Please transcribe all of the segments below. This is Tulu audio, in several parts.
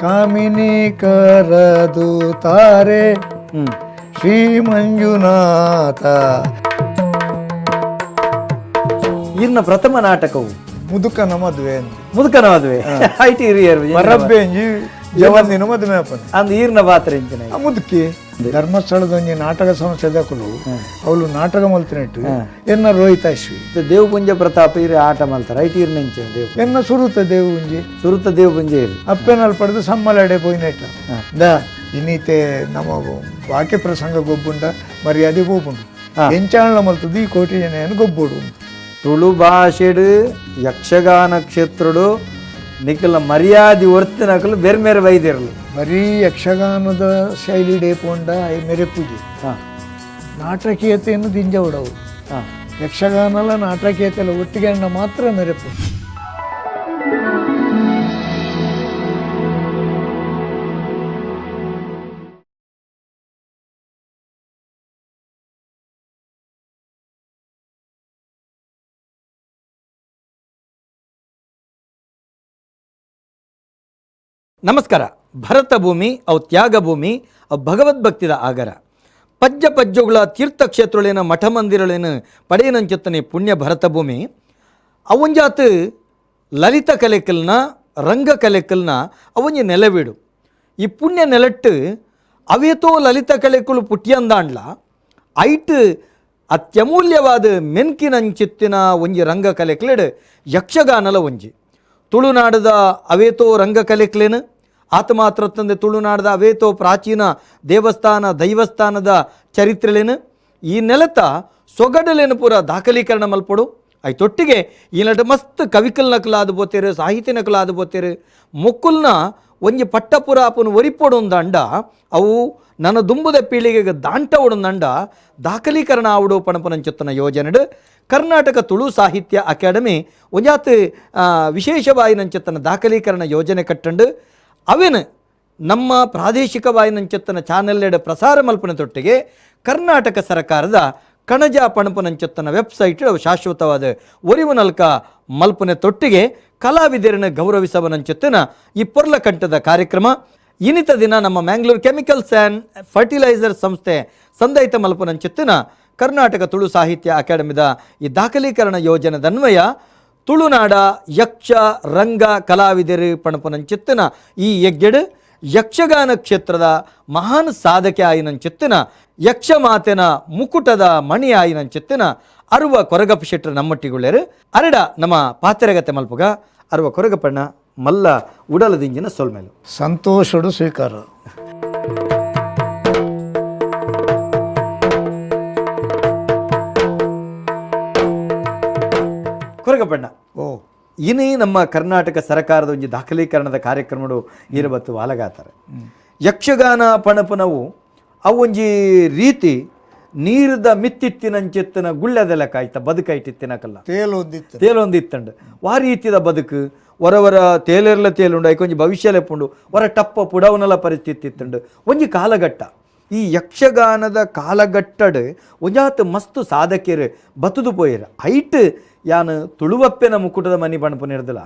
ಕಾಮಿನಿ ಕರದು ತಾರೆ ಶ್ರೀ ಮಂಜುನಾಥ. ಇನ್ನ ಪ್ರಥಮ ನಾಟಕವು ಮುದುಕನ ಮದುವೆ. ಮುದುಕನ ಮದುವೆ IT ಹಿರಿಯರು. ಮರಬ್ಬೆಂಜಿ ಜವಂದಿನ ಮದುವೆ ಅಪ್ಪನ. ಅಂದ್ ಈರ್ನ ಪಾತ್ರ ಇಂಚಿನ? ಆ ಮುದುಕಿ. ಧರ್ಮಸ್ಥಳದ ಒಂಜಿ ನಾಟಕ ಸಂಸ್ಥೆದಕುಲು ಅವಳು ನಾಟಕ ಮಲ್ತಿನಟ್ಟು ಎನ್ನ ರೋಹಿತ ಅಶ್ವಿ. ದೇವಪುಂಜ ಪ್ರತಾಪ ಇರು ಆಟ ಮಲ್ತಾರ, IT ಇರ್ನ ಇಂಚಿನ ದೇವ್? ಎನ್ನ ಸುರುತ ದೇವುಂಜಿ. ಸುರುತ ದೇವಪುಂಜ ಇರು. ಅಪ್ಪೆನಲ್ ಪಡೆದು ಸಮ್ಮಲಡೆ ಪೋಯಿನೆಟ್ಟ the ಇನ್ನೀತೆ ನಮ್ಮ ಬಾಕಿ ಪ್ರಸಂಗ ಗೊಬ್ಬುಂಡ ಮರ್ಯಾದೆ ಪೋಪುಂಡು. ಎಂಚಾಣ ಮಲ್ತದ್ದು ಈ ಕೋಟಿ ಜನ ಗೊಬ್ಬುಡು. ತುಳು ಭಾಷೆಡು ಯಕ್ಷಗಾನ ಕ್ಷೇತ್ರಡು ನಿಖಲ ಮರ್ಯಾದೆ ಒರ್ತಿನಕಲು ಬೇರೆ ಬೇರೆ ವೈದ್ಯರ್ಲು. ಬರೀ ಯಕ್ಷಗಾನದ ಶೈಲಿ ಡೇಪೋಂಡ ಮೇರೆ ಪೂಜೆ ನಾಟಕೀಯತೆಯನ್ನು ದಿಂಜವುಡವು. ಯಕ್ಷಗಾನಲ ನಾಟಕೀಯತೆಲ್ಲ ಒಟ್ಟಿಗೆ ಅಣ್ಣ ಮಾತ್ರ ಮೇರೆ ಪೂಜೆ. ನಮಸ್ಕಾರ. ಭರತ ಭೂಮಿ ಅವು ತ್ಯಾಗ ಭೂಮಿ, ಅವು ಭಗವದ್ಭಕ್ತಿದ ಆಗರ. ಪಜ್ಜ ಪಜ್ಜುಗಳ ತೀರ್ಥಕ್ಷೇತ್ರಗಳೇನ ಮಠ ಮಂದಿರಗಳೇನು ಪಡೆಯನಂಚೊತ್ತನೆ ಪುಣ್ಯ ಭರತ ಭೂಮಿ. ಅವಂಜಾತ್ ಲಲಿತ ಕಲೆಕಲ್ನ ರಂಗ ಕಲೆಕಲ್ನ ಅವಂಜಿ ನೆಲವೀಡು. ಈ ಪುಣ್ಯ ನೆಲಟ್ಟು ಅವೇತೋ ಲಲಿತ ಕಲೆಕುಲು ಪುಟ್ಟಿಯಂದಾಂಡ್ಲ ಐಟ್ ಅತ್ಯಮೂಲ್ಯವಾದ ಮೆನ್ಕಿನಂಚಿತ್ತಿನ ಒಂಜಿ ರಂಗ ಕಲೆಕ್ಲೆಡ್ ಯಕ್ಷಗಾನಲ ಒಂಜಿ. ತುಳುನಾಡದ ಅವೇತೋ ರಂಗ ಕಲೆಕ್ಲೇನು ಆತ ಮಾತ್ರ ತಂದೆ ತುಳುನಾಡದ ಅವೇತೋ ಪ್ರಾಚೀನ ದೇವಸ್ಥಾನ ದೈವಸ್ಥಾನದ ಚರಿತ್ರೆಲೇನು ಈ ನೆಲತ ಸೊಗಡಲೇನು ಪೂರ ದಾಖಲೀಕರಣ ಮಲ್ಪಡು. ಐತೊಟ್ಟಿಗೆ ಈ ನೆಲಟ ಮಸ್ತ್ ಕವಿಕಲ್ ನಕಲಾದ ಬೋತೇರು, ಸಾಹಿತ್ಯ ನಕಲಾದ ಬೋತೇರು. ಮೊಕ್ಕುಲ್ನ ಒಂಜಿ ಪಟ್ಟಪುರ ಅಪನು ಒರಿಪೊಡು ಅಂಡ ಅವು ನನ್ನ ದುಂಬುದ ಪೀಳಿಗೆಗೆ ದಾಂಟ ಉಡಂದಂಡ ದಾಖಲೀಕರಣ ಆವಡು ಪಣಪನಂಚೊತ್ತನ ಯೋಜನೆಡು ಕರ್ನಾಟಕ ತುಳು ಸಾಹಿತ್ಯ ಅಕಾಡೆಮಿ ಒಂಜಾತ್ ವಿಶೇಷವಾಯಿನಂಚೊತ್ತನ ದಾಖಲೀಕರಣ ಯೋಜನೆ ಕಟ್ಟಂಡು ಅವೇನು ನಮ್ಮ ಪ್ರಾದೇಶಿಕವಾಯಿನಂಚೊತ್ತನ ಚಾನೆಲ್ಲೆಡೆ ಪ್ರಸಾರ ಮಲ್ಪನ ತೊಟ್ಟಿಗೆ ಕರ್ನಾಟಕ ಸರ್ಕಾರದ ಕಣಜ ಪಣಪನಂಚೊತ್ತನ ವೆಬ್ಸೈಟ್ ಅವು ಶಾಶ್ವತವಾದ ಒರಿವು ನಲ್ಕ ಮಲ್ಪನೆ ತೊಟ್ಟಿಗೆ ಕಲಾವಿದರನ್ನು ಗೌರವಿಸವನಂಚೊತ್ತನ ಈ ಪೊರ್ಲಕಂಠದ ಕಾರ್ಯಕ್ರಮ. ಇನ್ನಿತ ದಿನ ನಮ್ಮ ಮ್ಯಾಂಗ್ಳೂರ್ chemicals and fertiliser ಸಂಸ್ಥೆ ಸಂದಯಿತ ಮಲ್ಪನಂಚೊತ್ತನ ಕರ್ನಾಟಕ ತುಳು ಸಾಹಿತ್ಯ ಅಕಾಡೆಮಿದ ಈ ದಾಖಲೀಕರಣ ಯೋಜನೆದನ್ವಯ ತುಳುನಾಡ ಯಕ್ಷ ರಂಗ ಕಲಾವಿದರು ಪಣಪನಂಚಿತ್ತನ ಈ ಯಜ್ಞಡ್ ಯಕ್ಷಗಾನ ಕ್ಷೇತ್ರದ ಮಹಾನ್ ಸಾಧಕೆ ಆಯಿನಂಚಿತ್ತನ ಯಕ್ಷಮಾತೆನ ಮುಕುಟದ ಮಣಿ ಆಯಿನಂಚಿತ್ತನ ಅರುವ ಕೊರಗಪ್ಪ ಶೆಟ್ಟರು ನಮ್ಮಟ್ಟಿಗುಳ್ಳೇರು. ಅರಡ ನಮ್ಮ ಪಾತ್ರೆಗತೆ ಮಲ್ಪುಗ. ಅರುವ ಕೊರಗಪ್ಪಣ್ಣ, ಮಲ್ಲ ಉಡಲದಿಂಜಿನ ಸೊಲ್ಮೇಲು. ಸಂತೋಷಡು ಸ್ವೀಕಾರ. ಕೊರಗಪ್ಪಣ್ಣ, ಓ. ಇನಿ ನಮ್ಮ ಕರ್ನಾಟಕ ಸರ್ಕಾರದ ಒಂಜಿ ದಾಖಲೀಕರಣದ ಕಾರ್ಯಕ್ರಮಡು ಇರಬತ್ತು ವಾಲಗಾತಾರೆ. ಯಕ್ಷಗಾನ ಪಣಪನವು ಅವು ಒಂಜಿ ರೀತಿ ನೀರ್ದ ಮಿತ್ತಿತ್ತಿನಂಚಿತ್ತಿನ ಗುಳ್ಳೆದೆಲ್ಲ ಕಾಯ್ತ ಬದುಕೈಟಿತ್ತಿನಕಲ್ಲ. ತೇಲೊಂದಿತ್ತು. ತೇಲೊಂದಿತ್ತಂಡು ವಾ ರೀತಿದ ಬದುಕು ಹೊರವರ ತೇಲೆರ್ಲ ತೇಲುಂಡು, ಐಕೊಂಜಿ ಭವಿಷ್ಯ ಲೆಪ್ಪುಂಡು, ಹೊರ ಟಪ್ಪ ಪುಡವನಲ ಪರಿಸ್ಥಿತಿ ಇತ್ತುಂಡು. ಒಂಜಿ ಕಾಲಘಟ್ಟ ಈ ಯಕ್ಷಗಾನದ ಕಾಲಘಟ್ಟಡ್ ಒಂಜಾತ್ ಮಸ್ತ್ ಸಾಧಕಿಯರು ಬತ್ತುದು ಪೋಯೆರ್. ಐಟ್ ಯಾನ್ ತುಳುವಪ್ಪೆನ ಮುಕುಟದ ಮನಿ ಪಣಪುನಿರ್ದಲ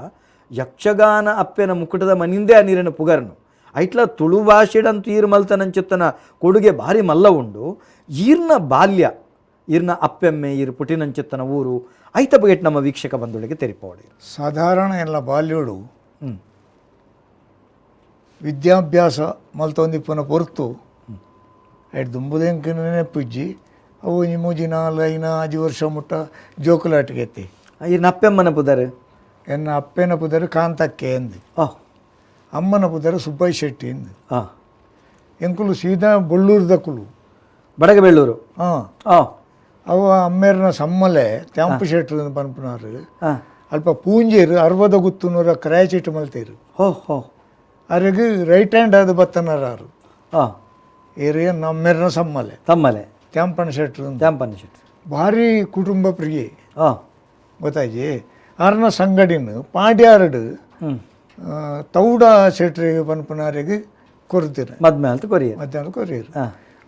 ಯಕ್ಷಗಾನ ಅಪ್ಪೆನ ಮುಕುಟದ ಮನಿಂದೇ ಆ ನೀರಿನ ಪುಗರ್ನು. ಐಟ್ಲ ತುಳು ಭಾಷೆಡಂತೂ ಈರ್ ಮಲ್ತನಂಚಿತ್ತನ ಕೊಡುಗೆ ಭಾರಿ ಮಲ್ಲ ಉಂಡು. ಈರ್ನ ಬಾಲ್ಯ, ಈರ್ನ ಅಪ್ಪೆಮ್ಮೆ, ಈರ್ ಪುಟಿನಂಚಿತ್ತನ ಊರು ಐತ ಬಗೆಟ್ ನಮ್ಮ ವೀಕ್ಷಕ ಬಂಧುಗಳಿಗೆ ತೆರಿಪೋಡಿ. ಸಾಧಾರಣ ಎಲ್ಲ ಬಾಲ್ಯೋಡು ವಿದ್ಯಾಭ್ಯಾಸ ಮಲ್ತೊಂದಿಪ್ಪುನ ಪೊರ್ತು ಐಟ್ ದುಂಬುದೆಂಕ್ ನೆನಪುಜ್ಜಿ. ಅವು ಒಂಜಿ ಮೂಜಿ ನಾಲ್ ಐನ ಆಜಿ ವರ್ಷ ಮುಟ್ಟ ಜೋಕುಲಾಟಿಗೆ ಎತ್ತಿ. ಈರ್ನ ಅಪ್ಪೆಮ್ಮನ ಪುದರ್? ಎನ್ನ ಅಪ್ಪೆನ ಪುದರ್ ಕಾಂತಕ್ಕೆ ಎಂದು. ಅಮ್ಮನ ಪುದರ್ ಸುಬ್ಬಯ್ಯ ಶೆಟ್ಟಿ ಎಂದು. ಎಂಕುಲು ಸೀದಾ ಬೊಳ್ಳೂರ್ದಕುಲು. ಬಡಗಬೆಳ್ಳೂರು? ಹಾಂ. ಅವ ಅಮ್ಮೇರ್ನ ಸಮ್ಮಲೆ ತ್ಯಾಂಪು ಶೆಟ್ರು ಪನ್ಪುನಾರು. ಅಲ್ಪ ಪೂಂಜೇರು ಅರ್ವದ ಗುತ್ತುನೂರ ಕ್ರಾಯ ಚೀಟು ಮಲ್ತೇರು. ಹೋ ಹೋ. ಅರೆಗ್ ರೈಟ್ ಹ್ಯಾಂಡ್ ಆದ ಬತ್ತನರಾರು. ಏರಿಯ ನಮ್ಮೆರ್ನ ಸಮ್ಮಲೆ. ತಮ್ಮಲೆ. ತ್ಯಾಂಪಣ್ಣ ಶೆಟ್ರು. ತ್ಯಾಂಪಣ್ಣ ಶೆಟ್ರು. ಭಾರಿ ಕುಟುಂಬ ಪ್ರಿಯೆ. ಗೊತ್ತಾಯ್ಜಿ, ಆರ್ನ ಸಂಗಡಿನ ಪಾಡ್ಯಾರಡು ತೌಡ ಶೆಟ್ರಿಗೆ ಪನ್ಪುನಾರಿಗೆ ಕೊರ್ತಿರ. ಮದ್ಮೆ ಅಂತ ಕೊರಿಯರ್. ಮಧ್ಯಾಹ್ನ ಕೊರಿಯರು.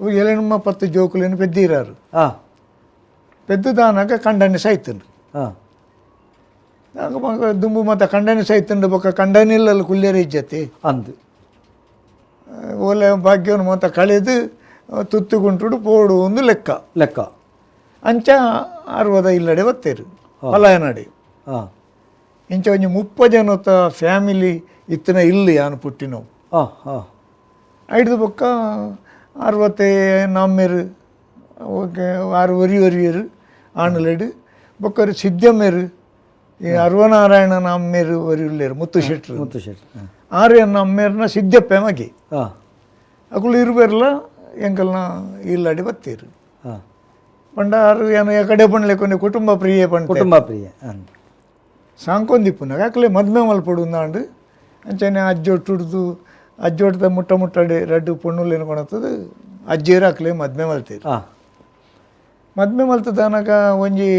ಅವು ಏಳೆಣ್ಮ ಪತ್ತು ಜೋಕುಲೇನು ಪೆದ್ದಿರಾರು. ಪೆದ್ದುದಾನಾಗ ಕಂಡನೆ ಸೈತನು. ಆಗ ದುಂಬು ಮತ್ತೆ ಕಂಡನೆ ಸೈತಂಡು ಬೊಕ್ಕ ಕಂಡನಿಲ್ಲಲ್ಲಿ ಕುಲ್ಲೇರ ಇಜ್ಜತಿ. ಅಂದು. ಓಲೆ ಭಾಗ್ಯವನ್ನು ಮಾತ ಕಳೆದು ತುತ್ತುಗುಂಟುಡು ಪೋಡು ಒಂದು ಲೆಕ್ಕ ಲೆಕ್ಕ. ಅಂಚ ಅರ್ವದ ಇಲ್ಲಡೆ ಬತ್ತೇರು ಪಲಾಯನಡೆ. ಇಂಚ ಒಂಜಿ 30 ಜನತ ಫ್ಯಾಮಿಲಿ ಇತ್ತಿನ ಇಲ್ಲಿ ಯಾನು ಪುಟ್ಟಿನವು. ಐಡ್ದು ಬೊಕ್ಕ ಅರವತ್ತೆ ನಮ್ಮೇರು ಓಕೆ ಆರು ಒರಿ ಒರಿಯರು ಆಣುಲೆಡು ಬೊಕ್ಕರು ಸಿದ್ದಮ್ಮೇರು ಈ ಅರ್ವನಾರಾಯಣ ನಮ್ಮೇರು ಒರಿ ಉಲ್ಲೇರು ಮುತ್ತು ಶೆಟ್ರು. ಮುತ್ತು ಶೆಟ್ರು. ಆರು ಎನ್ನ ಅಮ್ಮೇರ್ನ ಸಿದ್ದಪ್ಪೆ ಮಗೆ. ಅಕುಲು ಇರುವೆರ್ಲ ಎಂಕಲ್ನ ಇಲ್ಲಡೆ ಬತ್ತೀರು. ಪಂಡ ಆರು ಏನು ಕಡೆ ಪಂಡ್ಲೆಕೊಂಡೆ ಕುಟುಂಬ ಪ್ರಿಯೆ ಪಂಡ. ಕುಟುಂಬ ಪ್ರಿಯೆ. ಸಾಂಕೊಂದಿಪ್ಪುನಾಗ ಅಕಲೆ ಮದ್ಮೆ ಮಲ್ಪೊಡು ಅಂದಾಂಡು ಅಂಚನೆ ಅಜ್ಜೊಟ್ಟುಡ್ದು ಅಜ್ಜೊಟ್ಟದ ಮುಟ್ಟ ಮುಟ್ಟಡೆ ರಡ್ಡು ಪೊಣ್ಣುಲೇನು ಕೊಣತದು ಅಜ್ಜಿಯರು ಅಕ್ಲೆ ಮದ್ಮೆ ಮಲ್ತೇರು. ಮದ್ಮೆ ಮಲ್ತದನಕ ಒಂಜಿ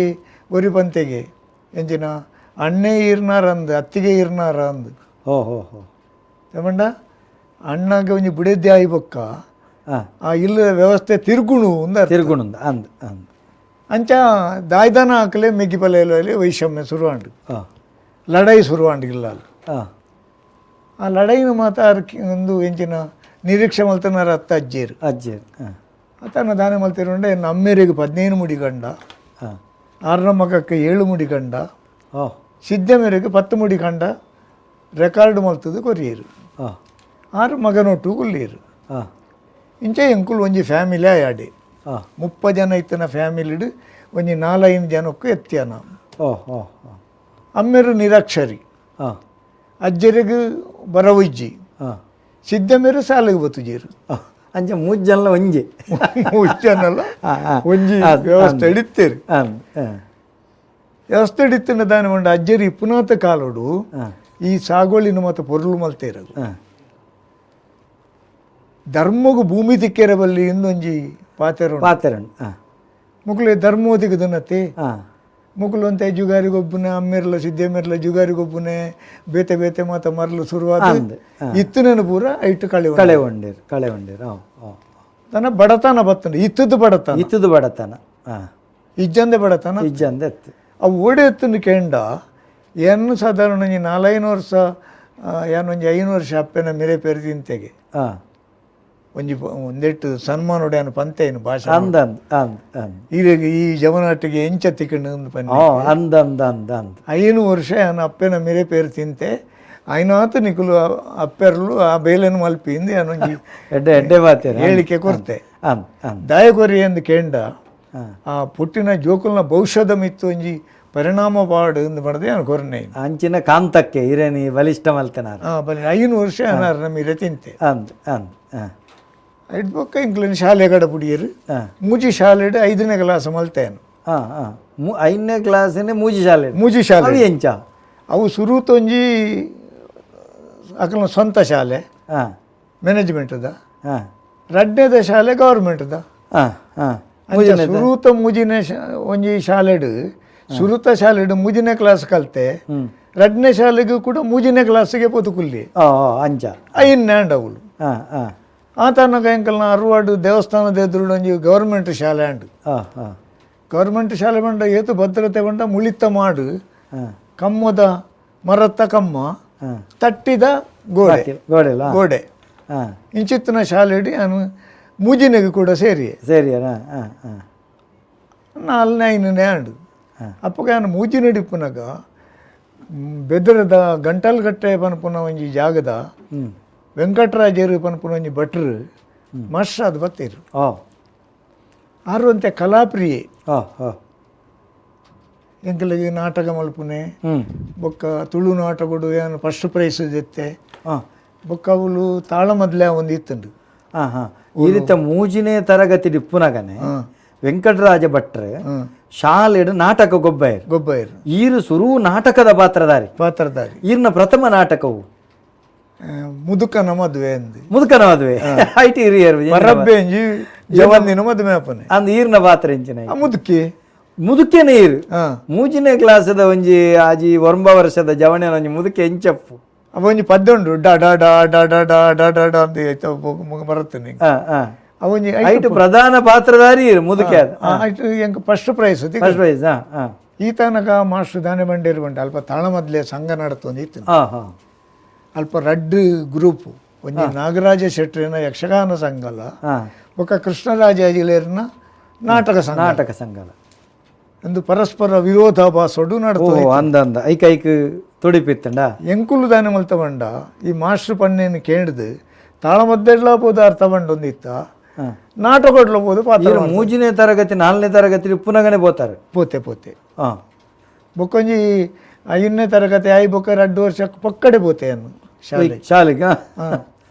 ಒರಿ ಪಂತೆಗೆ ಎಂಚಿನ ಅಣ್ಣೆ ಇರ್ನಾರ ಅಂದು ಅತ್ತಿಗೆ ಇರ್ನಾರ ಅಂದು. ಹೋ ಹೋ ಹೋ. ಪಂಡ ಅಣ್ಣಗೆ ಒಂಜಿ ಬುಡೆದ್ದೆ ಆಯಿ ಬೊಕ್ಕ ಆ ಇಲ್ಲ ವ್ಯವಸ್ಥೆ ತಿರುಗುಣು ಅಂದ. ತಿರುಗುಣು ಅಂದ್ ಅಂದ್. ಅಂಚ ದಾಯ್ದಾನ ಹಾಕಲೆ ಮೆಗ್ಗಿ ಪಲೆಯಲ್ಲಿ ವೈಷಮ್ಯ ಶುರುವಾಂಡು. ಲಡಾಯಿ ಶುರುವಾಂಡು ಇಲ್ಲ. ಆ ಲಡಾಯಿನ ಮಾತ ಒಂದು ಎಂಚಿನ ನಿರೀಕ್ಷೆ ಮಲ್ತನಾರ ಅತ್ತ ಅಜ್ಜಿಯರು. ಅಜ್ಜಿಯರು. ಅತನ ದಾನ ಮಲ್ತಿರುಂಡೆ ನಮ್ಮೇರಿಗೆ 15 ಮುಡಿ ಗಂಡ, ಆರನ ಮಗಕ್ಕೆ 7 ಮುಡಿ ಗಂಡ, ಸಿದ್ಧ ಮೇರೆಗೆ 10 ಮುಡಿ ಗಂಡ ರೆಕಾರ್ಡ್ ಮಲ್ತದು ಕೊರಿಯರು. ಆರು ಮಗನೊಟ್ಟು ಕುಲ್ಲಿಯರು. ಇಂಚ ಎಂಕುಲು ಒಂಜಿ ಫ್ಯಾಮಿಲಿ ಆಯಾಡಿ 30 ಜನ ಇತ್ತನ ಫ್ಯಾಮಿಲಿಡು ಒಂಜಿ 4-5 ಜನಕ್ಕೂ ಎತ್ತಿಯನ. ಅಮ್ಮೇರು ನಿರಕ್ಷರಿ, ಅಜ್ಜರಿಗೆ ಬರವಿಜ್ಜಿ, ಸಿದ್ಧ ಮೇರು ಸಾಲಿಗೆ ಬತ್ತುಜೀರು. ಅಂಚ ಮೂರು ಜನಲ ಒಂಜಿ 3 ಜನಲ ಒಂಜಿ ವ್ಯವಸ್ಥೆ ಹಿಡಿತೇರು. ವ್ಯವಸ್ಥೆ ಹಿಡಿತಿನ ದಾನ ಉಂಡು ಅಜ್ಜರಿ ಪುನಾತ ಕಾಲೋಡು ಈ ಸಾಗೋಳಿನ ಮತ ಪೊರುಳು ಮಲ್ತೇರದು. ಧರ್ಮಗು ಭೂಮಿ ತಿಕ್ಕೆರ ಬಲ್ಲಿ ಇಂದೊಂಜಿ ಪಾತೆರ ಪಾತೆರ. ಮುಕುಲೆ ಧರ್ಮೋದಿಗದನತೆ ಮುಕುಲು ಅಂತ ಜುಗಾರಿಗೊಬ್ಬನೆ ಅಮ್ಮಿರ್ಲ ಸಿದ್ದಮ್ಮಿರ್ಲ ಜುಗಾರಿಗೊಬ್ಬನೆ ಬೇತೆ ಬೇತೆ ಮಾತ ಮರಲು ಶುರುವಾದ ಇತ್ತನೇನು ಪೂರ ಐಟು ಕಳೆ ಕಳೆ ಉಂಡಿರು ಕಳೆ ಉಂಡಿರು. ತನ್ನ ಬಡತನ ಬತ್ತಂಡು ಇತ್ತದ್ದು ಬಡತನ ಇತ್ತದ್ದು ಬಡತನ ಇಜ್ಜಂದೆ ಬಡತನ ಇಜ್ಜಂದೆ ಎತ್ತು ಅವು ಓಡೆ ಎತ್ತನ್ನು ಕೇಂಡ ಏನು ಸಾಧಾರಣ ಒಂಜಿ 4-5 ವರ್ಷ ಏನೊಂಜಿ 5 ವರ್ಷ ಅಪ್ಪೆನ ಮಿರೆ ಪೇರು ತಿಂತೆಗೆ ಒಂಜಿ ಒಂದೆಟ್ಟು ಸನ್ಮಾನ ಪಂತೆ ಏನು ಭಾಷೆ ಅಂದ ಅಂದ್ ಅಂದ್ ಅಂದ್ ಈಗ ಈ ಜವನಾಟಿಗೆ ಎಂಚ ತಿಕ್ಕಂಡು ಪನ್ನೆ ಅಂದ ಅಂದ ಅಂದ ಅಂದ್ 5 ವರ್ಷ ನಾನು ಅಪ್ಪೆನ ಮಿರೆ ಪೇರು ತಿಂತೆ ಐನಾತ ನಿಕುಲು ಅಪ್ಪೆರ್ಲು ಆ ಬೇಲೆನು ಮಲ್ಪಿಂದು ಒಂಜಿ ಎಡ್ಡೆ ಎಡ್ಡೆ ಮಾತೇರ ಹೇಳಿಕೆ ಕೊರ್ತೆ ಅಂದ್ ಅಂದ್ ದಯಕೊರಿ ಎಂದು ಕೇಂಡ ಆ ಪುಟ್ಟಿನ ಜೋಕುಲ್ನ ಭವಿಷ್ಯದ ಮಿತ್ತು ಒಂಜಿ ಪರಿಣಾಮ ಪಾಡು ಎಂದು ಪಡೆದೆ ನಾನು ಕೊರನೆ ಅಂಚಿನ ಕಾಂತಕ್ಕೆ ಇರೇನಿ ಬಲಿಷ್ಠ ಮಲ್ತೆನಾರ ಬಲಿ 5 ವರ್ಷ ನಾನು ಮಿರೆ ತಿಂತೆ ಅಂದ್ ಅಂದ್ ಐದು ಪಕ್ಕ ಇಂಕ್ಲಿನ ಶಾಲೆ ಕಡೆ ಪುಡಿಯರು ಮೂಜಿ ಶಾಲೆಡ್ 5ನೇ ಕ್ಲಾಸ್ ಮಲ್ತೇನು. 5ನೇ ಕ್ಲಾಸಿನ ಮೂಜಿ ಶಾಲೆ ಮೂಜಿ ಶಾಲೆ ಅವು ಎಂಚ ಅವು ಸುರುತೊಂಜಿ ಅಕಲ್ನ ಸ್ವಂತ ಶಾಲೆ ಮ್ಯಾನೇಜ್ಮೆಂಟ್ದ, ರಡ್ಡೇದ ಶಾಲೆ ಗೌರ್ಮೆಂಟ್ದ. ಸುರುತ ಮೂಜಿನೇ ಒಂಜಿ ಶಾಲೆಡ್ ಸುರುತ ಶಾಲೆಡ್ ಮೂಜಿನೇ ಕ್ಲಾಸ್ ಕಲ್ತೆ, ರಡ್ಡನೇ ಶಾಲೆಗೂ ಕೂಡ ಮೂಜಿನೇ ಕ್ಲಾಸಿಗೆ ಪೊತುಕುಲ್ಲಿ ಅಂಚ ಐನ್ ಆಂಡ್ ಅವಳು. ಆತನ ಎಂಕಲ್ನ ಅರ್ವಾಡು ದೇವಸ್ಥಾನದ ಎದುರು ಒಂಜಿ ಗೌರ್ಮೆಂಟ್ ಶಾಲೆ ಅಂಡು. ಗೌರ್ಮೆಂಟ್ ಶಾಲೆ ಬಂಡ ಏತು ಭದ್ರತೆ ಬಂಡ ಮುಳಿತ ಮಾಡು ಕಮ್ಮದ ಮರತ್ತ ಕಮ್ಮ ತಟ್ಟಿದ ಗೋಡೆ ಗೋಡೆ ಗೋಡೆ ಇಂಚಿತ್ತಿನ ಶಾಲೆಡಿ ನಾನು ಮೂಜಿನೆಗೆ ಕೂಡ ಸೇರಿ ಸೇರಿ 4ನೇ 5ನೇ ಆಂಡು. ಅಪ್ಪಗ ನಾನು ಮೂಜಿನಡಿಪ್ಪುನಗ ಬೆದರದ ಗಂಟಲ್ಗಟ್ಟೆ ಪನ್ಪುನ ಒಂಜಿ ಜಾಗದ ವೆಂಕಟರಾಜರು ಪನ್ಪುನ ಒಂಜಿ ಭಟ್ರು ಮಾಸ್ಟರ್ ಅದು ಬತ್ತೀರು. ಆರುವಂತೆ ಕಲಾಪ್ರಿಯೆ ಎಂಕಲಿಗೆ ನಾಟಕ ಮಲ್ಪುನೆ ಬೊಕ್ಕ ತುಳು ನಾಟಕಡು ಏನು ಫಸ್ಟ್ ಪ್ರೈಸ್ ದೆತ್ತೆ ಬೊಕ್ಕ ಅವಳು ತಾಳಮದ್ಲೆ ಒಂದು ಇತ್ತುಂಡು. ಈ ರೀತಿ ಮೂಜಿನೇ ತರಗತಿ ಇಪ್ಪುನಗನೆ ವೆಂಕಟರಾಜ ಭಟ್ರು ಶಾಲೆಡು ನಾಟಕ ಗೊಬ್ಬೈರ್ ಗೊಬ್ಬೈರ್ ಈರು ಸುರು ನಾಟಕದ ಪಾತ್ರಧಾರಿ ಪಾತ್ರಧಾರಿ. ಈರ್ನ ಪ್ರಥಮ ನಾಟಕವು ಮುದುಕನ ಮದುವೆ ಅಂದು. ಮುದುಕನ ಮದುವೆ IT ಹಿರಿಯರು ಮರಬ್ಬೆಂಜಿ ಜವಂದಿನ ಮದುವೆ ಅಪ್ಪನೆ ಅಂದ್ ಈರ್ನ ಪಾತ್ರ ಎಂಚಿನ ಮುದುಕಿ ಮುದುಕೆನೆ ಈರು ಮೂಜಿನೇ ಕ್ಲಾಸದ ಒಂಜಿ ಆಜಿ ಒಂಬ ವರ್ಷದ ಜವಣೆ ಒಂಜಿ ಮುದುಕೆ ಎಂಚಪ್ಪು ಅವ ಒಂಜಿ ಪದ್ಯ ಉಂಡು ಡಾ ಡಾ ಡಾ ಡಾ ಡಾ ಡಾ ಡಾ ಡಾ ಡಾ ಅಂತ ಬರುತ್ತೆ. ಅವೊಂಜಿ ಐಟು ಪ್ರಧಾನ ಪಾತ್ರಧಾರಿ ಮುದುಕೆ ಎಂಕ್ first prize first prize. ಈ ತನಕ ಮಾಸ್ಟರ್ ದಾನೆ ಬಂಡೇರು ಬಂಡೆ ಅಲ್ಪ ತಾಳಮದ್ಲೆ ಸಂಘ ನಡತೊಂದು ಇತ್ತು. ಅಲ್ಪ ರಡ್ಡು ಗ್ರೂಪು ಒಂಜಿ ನಾಗರಾಜ ಶೆಟ್ಟರಿನ ಯಕ್ಷಗಾನ ಸಂಘಲ ಬೊಕ್ಕ ಕೃಷ್ಣರಾಜ ಅಜಿಲೇರ್ನ ನಾಟಕ ಸಂಘ. ನಾಟಕ ಸಂಘಲ ಎಂದು ಪರಸ್ಪರ ವಿರೋಧಾಭಾಸೋಡು ನಡತು. ಅಂದ ಅಂದ ಐಕ್ ಐಕ್ ತುಡಿಪಿತ್ತಂಡ. ಎಂಕುಲು ದಾನೆ ಮಲ್ತ ಬಂಡ ಈ ಮಾಸ್ಟರ್ ಪಣ್ಣೇನು ಕೇಳ್ದು ತಾಳಮದ್ದೆಡ್ಲ ಪೋದು ಅರ್ಥ ಬಂಡೊಂದಿತ್ತ, ನಾಟಕೊಡ್ಲ ಪೋದು ಪಾತ್ರ. ಮೂಜನೇ ತರಗತಿ ನಾಲ್ಕನೇ ತರಗತಿ ಪುನಗನೆ ಪೋತಾರೆ. ಪೋತೆ ಪೋತೆ. ಬೊಕ್ಕೊಂಜಿ 5ನೇ ತರಗತಿ ಆಯಿ ಬೊಕ್ಕ 2 ವರ್ಷ ಪಕ್ಕಡೆ ಪೋತೆ ಅನ್ನು ಶಾಲೆ. ಶಾಲೆಗೆ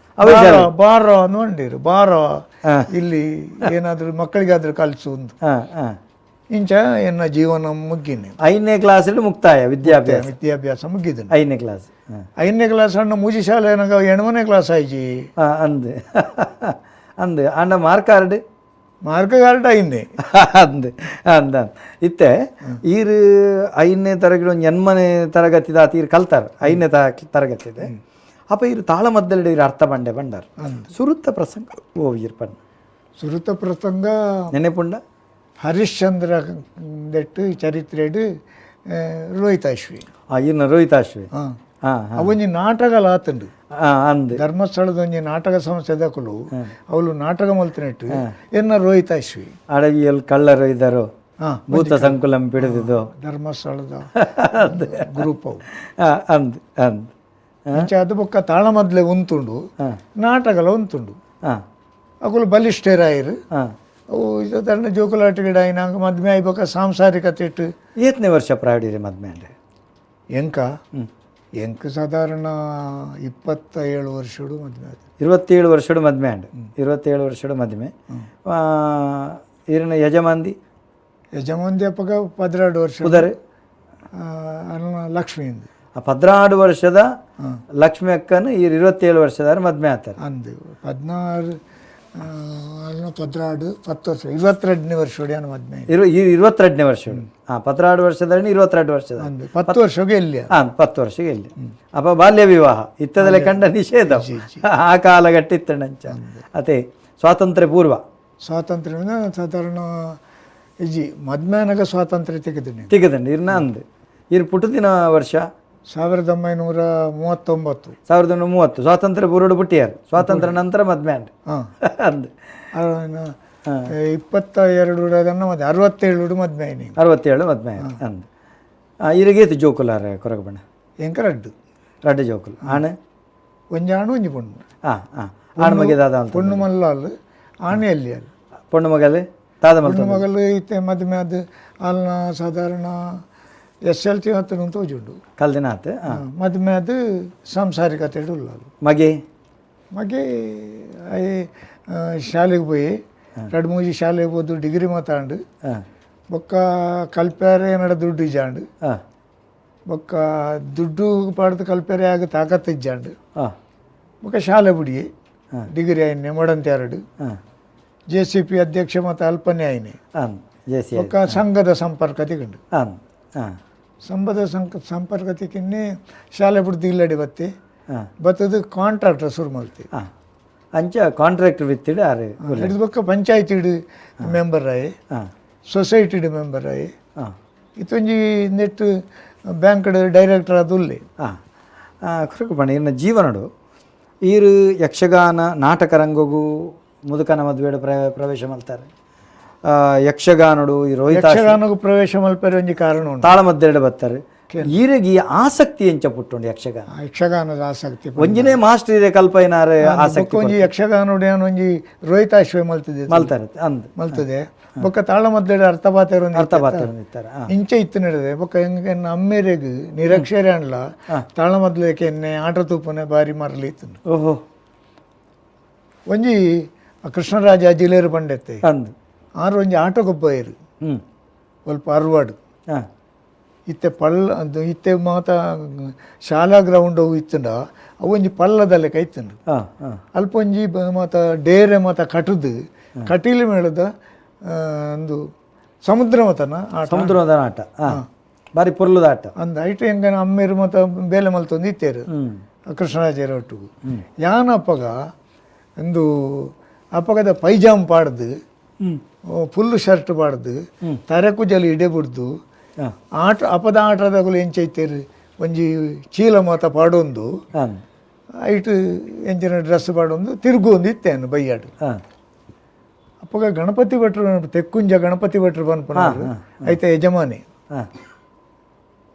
ಬಾರೋ ನೋಡಿರು ಬಾರೋ ಇಲ್ಲಿ ಏನಾದರೂ ಮಕ್ಕಳಿಗಾದ್ರೂ ಕಲಿಸು ಅಂತ. ಇಂಚ ಎನ್ನ ಜೀವನ ಮುಗ್ಗಿನಿ. 5ನೇ ಕ್ಲಾಸ್ ಮುಕ್ತಾಯ ವಿದ್ಯಾಭ್ಯಾಸ. ವಿದ್ಯಾಭ್ಯಾಸ ಮುಗಿದ 5ನೇ ಕ್ಲಾಸ್. 5ನೇ ಕ್ಲಾಸ್ ಅಣ್ಣ ಮೂಜಿ ಶಾಲೆ ನನಗೆ 8ನೇ ಕ್ಲಾಸ್ ಆಯ್ಜಿ. ಅಂದು ಅಂದು ಅಣ್ಣ mark card mark card 5ನೇ ಅಂದು ಅಂದ ಇತ್ತೆ ಈರು 5ನೇ ತರಗತಿ ಒಂದು 8ನೇ ತರಗತಿ ದಾತ ಈರು ಕಲ್ತಾರ 5ನೇ ತರಗತಿ ಇದೆ. ಅಪ್ಪ ಈರು ತಾಳಮದ್ದಲೆಡ್ ಈರು ಅರ್ಥ ಬಂಡೆ ಬಂಡಾರ ಸುರುತ್ತ ಪ್ರಸಂಗ ಓ ಈರ್ ಪಣ್ಣ ಸುರುತ ಪ್ರಸಂಗ ನೆನೆಪುಂಡ ಹರಿಶ್ಚಂದ್ರ ದೆಟ್ಟು ಚರಿತ್ರೆಡು ರೋಹಿತಾಶ್ವಿ. ಈರ್ನ ರೋಹಿತಾಶ್ವಿ. ಅವೊಂಜಿ ನಾಟಕ ಆತಂಡು ಅಂದು ಧರ್ಮಸ್ಥಳದ ಒಂಜಿ ನಾಟಕ ಸಂಸ್ಥೆ ದಕಲು ಅವಳು ನಾಟಕ ಮಲ್ತಿನಟ್ಟು ಎನ್ನ ರೋಹಿತಾಶ್ವಿ. ಅಡವಿಯಲ್ಲಿ ಕಳ್ಳರು ಇದ್ದರು, ಭೂತ ಸಂಕುಲಂ ಪಿಡಿದಿದ್ದು ಧರ್ಮಸ್ಥಳದ ಗ್ರೂಪ್ ಅವು. ಅಂದ್ ಅಂದ್ ಅಂಚ ಅದು ಬೊಕ್ಕ ತಾಳಮದ್ಲೆ ಉಂತುಂಡು ನಾಟಕಲ ಉಂತುಂಡು. ಅಕುಲು ಬಲಿಷ್ಠರಾಯರು. ಅವು ಸಾಧಾರಣ ಜೋಕುಲಾಟ ಗಿಡ ಆಯ್ನಾಗ ಮದ್ಮೆ ಆಯ್ಬೊಕ್ಕ ಸಾಂಸಾರಿಕತೆ ಇಟ್ಟು. ಏತ್ನೇ ವರ್ಷ ಪ್ರಾಯಡಿರಿ ಮದ್ಮೆ ಅಂದ್ರೆ? ಎಂಕ ಎಂಕ ಸಾಧಾರಣ 27 ವರ್ಷಡು ಮದ್ಮೆ ಆಯ್ತು. 27 ವರ್ಷಡು ಮದ್ಮೆ ಅಂಡ್. 27 ವರ್ಷಡು ಮದ್ಮೆ. ಈರಿನ ಯಜಮಾಂದಿ? ಯಜಮಾಂದಿ ಅಪ್ಪಗ 12 ವರ್ಷ. ಉದರ್ ಲಕ್ಷ್ಮಿ. ಆ 16 ವರ್ಷದ ಲಕ್ಷ್ಮಿ ಅಕ್ಕನ ಈ 27 ವರ್ಷದ ಮದ್ಮೆ ಆತಾರೆ. ಅಂದು 16 12 10 ವರ್ಷ 22ನೇ ವರ್ಷ ಮದ್ಮೆ. 22ನೇ ವರ್ಷ. ಹಾಂ, 16 ವರ್ಷದ 22 ವರ್ಷದ 10 ವರ್ಷಗೆ ಎಲ್ಲಿ? ಹಾಂ, 10 ವರ್ಷಗೆ ಎಲ್ಲಿ. ಅಪ್ಪ ಬಾಲ್ಯ ವಿವಾಹ ಇತ್ತದಲ್ಲೇ ಕಂಡ ನಿಷೇಧ ಆ ಕಾಲಘಟ್ಟ ಇತ್ತಣಂಚ. ಅದೇ ಸ್ವಾತಂತ್ರ್ಯ ಪೂರ್ವ. ಸ್ವಾತಂತ್ರ್ಯ ಸಾಧಾರಣ ಇಜಿ ಮದ್ಮ್ಯಾನಾಗ ಸ್ವಾತಂತ್ರ್ಯ ತೆಗೆದು ತೆಗೆದಂడి ಇರ್ನ ಅಂದು. ಇರ್ ಪುಟ್ಟದಿನ ವರ್ಷ 1939. 1930 ಸ್ವಾತಂತ್ರ್ಯ ಪೂರ್ವಡು ಪುಟ್ಟಿಯಾರು. ಸ್ವಾತಂತ್ರ್ಯ ನಂತರ ಮದ್ಮೆ ಅಂಡ್. ಅಂದು 22 ಮದ್ವೆ, 67 ಮದ್ಮೆ ಆಯ್ನಿ. 67 ಮದ್ಮೆ ಅಂದು. ಇರಗೇತು ಜೋಕುಲಾರ ಕೊರಗಬಣ್ಣ? ಎಂಕ ರಡ್ಡು. ರಡ್ಡು ಜೋಕುಲು. ಆಣೆ ಒಂಜಿ ಆಣು ಒಂಜಿ ಪೊಣ್ಣು. ಹಾಂ ಹಾಂ, ಆಣ್ ಮಗೆ ದಾದ ಅಂತ? ಪೊಣ್ಣು ಮಲ್ಲಾಲ್, ಆಣೆ ಅಲ್ಲಿ ಅಲ್ಲಿ. ಪೊಣ್ಣು ಮಗಲು ತಾದ ಮಲ್ತ? ಪೊಣ್ಣು ಮಗಲು ಇತ್ತೆ ಮದ್ಮೆ ಅದು ಅಲ್ನ ಸಾಧಾರಣ SLC ಹತ್ತು ತೋಜುಂಡು. ಕಲ್ದಿನ ಆತು. ಮದ್ಮೆ ಅದು ಸಾಂಸಾರಿಕತೆ ಉಲ್ಲ. ಮಗೆ? ಮಗೆ ಶಾಲೆಗೆ ಪೋಯಿ, ರಡ್ಡು ಮೂಜಿ ಶಾಲೆಗೆ ಪೋದು ಡಿಗ್ರಿ ಮಾತಾಂಡು. ಬೊಕ್ಕ ಕಲ್ಪ್ಯಾರೆ ಏನಾರ ದುಡ್ಡು ಇಜ್ಜಾಂಡು. ಬೊಕ್ಕ ದುಡ್ಡು ಪಾಡ್ದು ಕಲ್ಪ್ಯಾರೆ ಆಗ ತಾಕತ್ತು ಇಜ್ಜಾಂಡು. ಬೊಕ್ಕ ಶಾಲೆ ಬುಡಿಯೆ ಡಿಗ್ರಿ ಆಯ್ನೆ ಮೊಡಂತ್ಯಾರಡು. JCP ಅಧ್ಯಕ್ಷ ಮತ್ತು ಅಲ್ಪನೆ ಆಯ್ನೆ. ಬೊಕ್ಕ ಸಂಘದ ಸಂಪರ್ಕ ತಿಗಂಡು. ಸಂಬದ ಸಂಪರ್ಕ ತಿಕ್ಕಿನ್ನೆ ಶಾಲೆ ಬಿಡ್ದು ಇಲ್ಲಡಿ ಬತ್ತಿ ಬತ್ತದು ಕಾಂಟ್ರಾಕ್ಟರ್ ಶುರು ಮಲ್ತಿ. ಅಂಚ ಕಾಂಟ್ರಾಕ್ಟರ್ ವಿತ್ತಿಡು ಆರು. ಹಿಡಿದು ಬೊಕ್ಕ ಪಂಚಾಯತಿ ಮೆಂಬರ್ ಆಯಿ, ಸೊಸೈಟಿ ಮೆಂಬರ್ ಆಯಿ. ಇತ್ತೊಂಜಿ net bank director ಅದು ಉಲ್ಲೆ. ಕುರುಕುಪಣ್ಣ ಇನ್ನ ಜೀವನಡು ಈರು ಯಕ್ಷಗಾನ ನಾಟಕ ರಂಗಗೂ ಮುದುಕನ ಮದುವೆಡು ಪ್ರವೇಶ ಮಲ್ತಾರೆ. ಯಕ್ಷಗಾನಡು ಈ ರೋಹಿತ ಯಕ್ಷಗಾನಗೂ ಪ್ರವೇಶ ಮಲ್ಪರೆ ಒಂಜಿ ಕಾರಣ ಉಂಟು. ತಾಳಮದ್ದೆರಡು ಬರ್ತಾರೆ. ಈರೆಗೆ ಈ ಆಸಕ್ತಿ ಎಂಚ ಪುಟ್ಟುಂಡು ಯಕ್ಷಗಾನ? ಯಕ್ಷಗಾನದ ಆಸಕ್ತಿ ಒಂಜಿನೇ ಮಾಸ್ಟರ್ ಇದೆ ಕಲ್ಪೈನಾರೆ ಆಸಕ್ತಿ. ಒಂಜಿ ಯಕ್ಷಗಾನೋಡು ಏನು ಒಂಜಿ ರೋಹಿತಾಶ್ವಯ ಮಲ್ತದೆ ಮಲ್ತಾರೆ ಅಂದ್ ಮಲ್ತದೆ. ಬೊಕ್ಕ ತಾಳಮದ್ದೆರಡು ಅರ್ಥಪಾತೆರು ಅರ್ಥಪಾತೆರು ಇಂಚ ಇತ್ತು ನಡೆದೆ. ಬೊಕ್ಕ ಹೆಂಗೆ ಅಮ್ಮೇರೆಗ್ ನಿರಕ್ಷರೆ ಅನ್ಲ ತಾಳಮದ್ದಲೆಕ್ಕೆ ಎನ್ನೆ ಆಟ ತೂಪನೆ ಬಾರಿ ಮರಲಿ ಇತ್ತು. ಓಹೋ. ಒಂಜಿ ಕೃಷ್ಣರಾಜ ಜಿಲೇರು ಬಂಡೆತ್ತೆ ಅಂದ್ ಆರು ಒಂಜಿ ಆಟ ಗೊಬ್ಬ ಇರು ಸ್ವಲ್ಪ ಅರ್ವಾಡು ಇತ್ತೆ ಪಳ್ಳ ಅದು ಇತ್ತೆ ಮಾತ ಶಾಲಾ ಗ್ರೌಂಡ್ ಅವು ಇತ್ತಂಡ ಅವು ಒಂಜಿ ಪಳ್ಳದ ಲೆಕ್ಕ ಇತ್ತಂಡು. ಅಲ್ಪ ಒಂಜಿ ಮಾತ ಡೇರೆ ಮಾತ ಕಟುದು ಕಟೀಲು ಮೇಳದ ಒಂದು ಸಮುದ್ರ ಮತನ ಆಟ. ಸಮುದ್ರದ ಆಟ ಬಾರಿ ಪೊರ್ಲುದ ಆಟ. ಅಂದ ಐಟು ಹೆಂಗನ ಅಮ್ಮೇರು ಮತ ಬೇಲೆ ಮಲ್ತೊಂದು ಇತ್ತೇರು ಕೃಷ್ಣರಾಜರ ಒಟ್ಟಿಗೂ. ಯಾನ ಅಪ್ಪಗ ಒಂದು ಅಪ್ಪಗದ ಪೈಜಾಮ್ ಪಾಡ್ದು ಫುಲ್ ಶರ್ಟ್ ಪಾಡ್ದು ತರೆ ಕುಜಲು ಇಡೆ ಬಿಡ್ದು ಆಟ ಅಪದ ಆಟದಾಗಲು ಎಂಚೈತೇರು ಒಂಜಿ ಚೀಲ ಮಾತ ಪಾಡೊಂದು ಐಟ್ ಎಂಚಿನ ಡ್ರೆಸ್ ಪಾಡೊಂದು ತಿರುಗೊಂದು ಇತ್ತೇನು ಬೈಯಾಡು. ಅಪ್ಪಗ ಗಣಪತಿ ಭಟ್ರು, ತೆಕ್ಕುಂಜ ಗಣಪತಿ ಭಟ್ರು ಪನ್ಪುನಾರು ಐತ ಯಜಮಾನಿ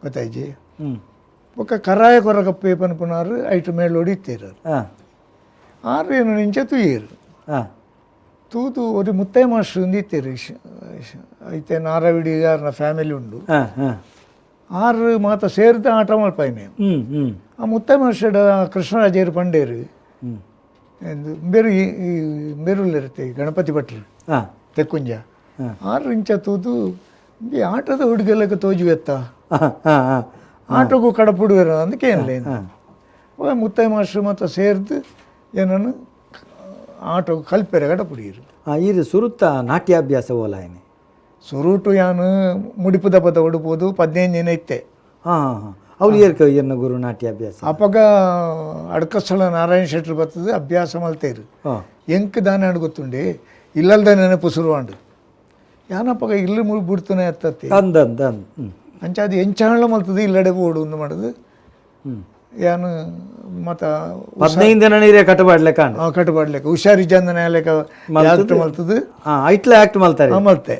ಗೊತ್ತಾಯ್ಜಿ. ಬೊಕ್ಕ ಕರಾಯ ಕೊರಗಪ್ಪೆ ಪನ್ಪುನಾರು ಐಟ್ ಮೇಳೋಡಿ ಇತ್ತೇರು. ಆರು ಏನು ನಿಂಚೆ ತೂಯೇರು. ತೂದು ಒಂದು ಮುತ್ತೈ ಮಾಸ್ಟ್ರು ಒಂದು ಇತ್ತೇರು, ಐತೆ ನಾರವಿಡಿ ಯಾರನ್ನ ಫ್ಯಾಮಿಲಿ ಉಂಡು. ಆರು ಮಾತ ಸೇರಿದ ಆಟ ಮಲ್ಪಾಯಿನೆ. ಆ ಮುತ್ತೈ ಮಾಸ್ಟರ್ ಕೃಷ್ಣರಾಜೇರು ಪಂಡೇರು ಬೇರು ಬೇರುಲ್ಲಿರುತ್ತೆ ಗಣಪತಿ ಭಟ್ರು ತೆಕ್ಕುಂಜ 6 ಇಂಚ ತೂದು ಈ ಆಟದ ಹುಡುಗಲಕ್ಕೆ ತೋಜುವೆತ್ತ ಆಟೋಗೂ ಕಡಪುಡುವೆರ ಅಂದಕ್ಕೆ ಏನಿಲ್ಲ. ಮುತ್ತೈ ಮಾಸ್ಟ್ರು ಮತ್ತು ಸೇರ್ದು ಏನನ್ನು ಆಟೋ ಕಲ್ಪೆರೆ ಕಡಪುಡಿಯರು. ಇದು ಸುರುತ್ತ ನಾಟ್ಯಾಭ್ಯಾಸ ಓಲಾಯನೆ ಸುರುಟು ಯಾನು ಮುಡಿಪುದ ಪದ ಉಡುಪೋದು 15 ದಿನ ಇತ್ತೆ. ಹಾಂ ಹಾಂ ಹಾಂ ಅವ್ರು ಏರ್ಕ ಎನ್ನ ಗುರು ನಾಟ್ಯಾಭ್ಯಾಸ ಅಪಗ ಅಡ್ಕಸ್ಥಳ ನಾರಾಯಣ ಶೆಟ್ಟರು ಬರ್ತದೆ ಅಭ್ಯಾಸ ಮಲ್ತೇರು. ಎಂಕ್ ದಾನ ಗೊತ್ತುಂಡೆ ಇಲ್ಲಲ್ದ ನೆನಪು ಸುರುವಾಂಡು ಯಾನಪ್ಪಗ ಇಲ್ಲಿ ಬಿಡ್ತಾನೆ ಅತ್ತತ್ತಿ ಅಂದ ಅಂದ ಅಂದ್ ಅಂಚ ಅದು ಎಂಚಾಣ ಮಲ್ತದೆ ಇಲ್ಲಡೆ ಬೋಡು ಒಂದು ಮಾಡೋದು ಯಾನು ಮತ 15 ದಿನ ನೀರೇ ಕಟ್ಟಬಾಡ್ಲೆ ಕಾಂಡು ಕಟ್ಟಬಾಡ್ಲೆಕ್ಕ ಹುಷಾರಿಜ್ಜಂದನೆ ಲೆಕ್ಕ ಮಲ್ತದೆ ಐಟ್ಲೆ ಆಕ್ಟ್ ಮಲ್ತಾರೆ ಮಲ್ತೆ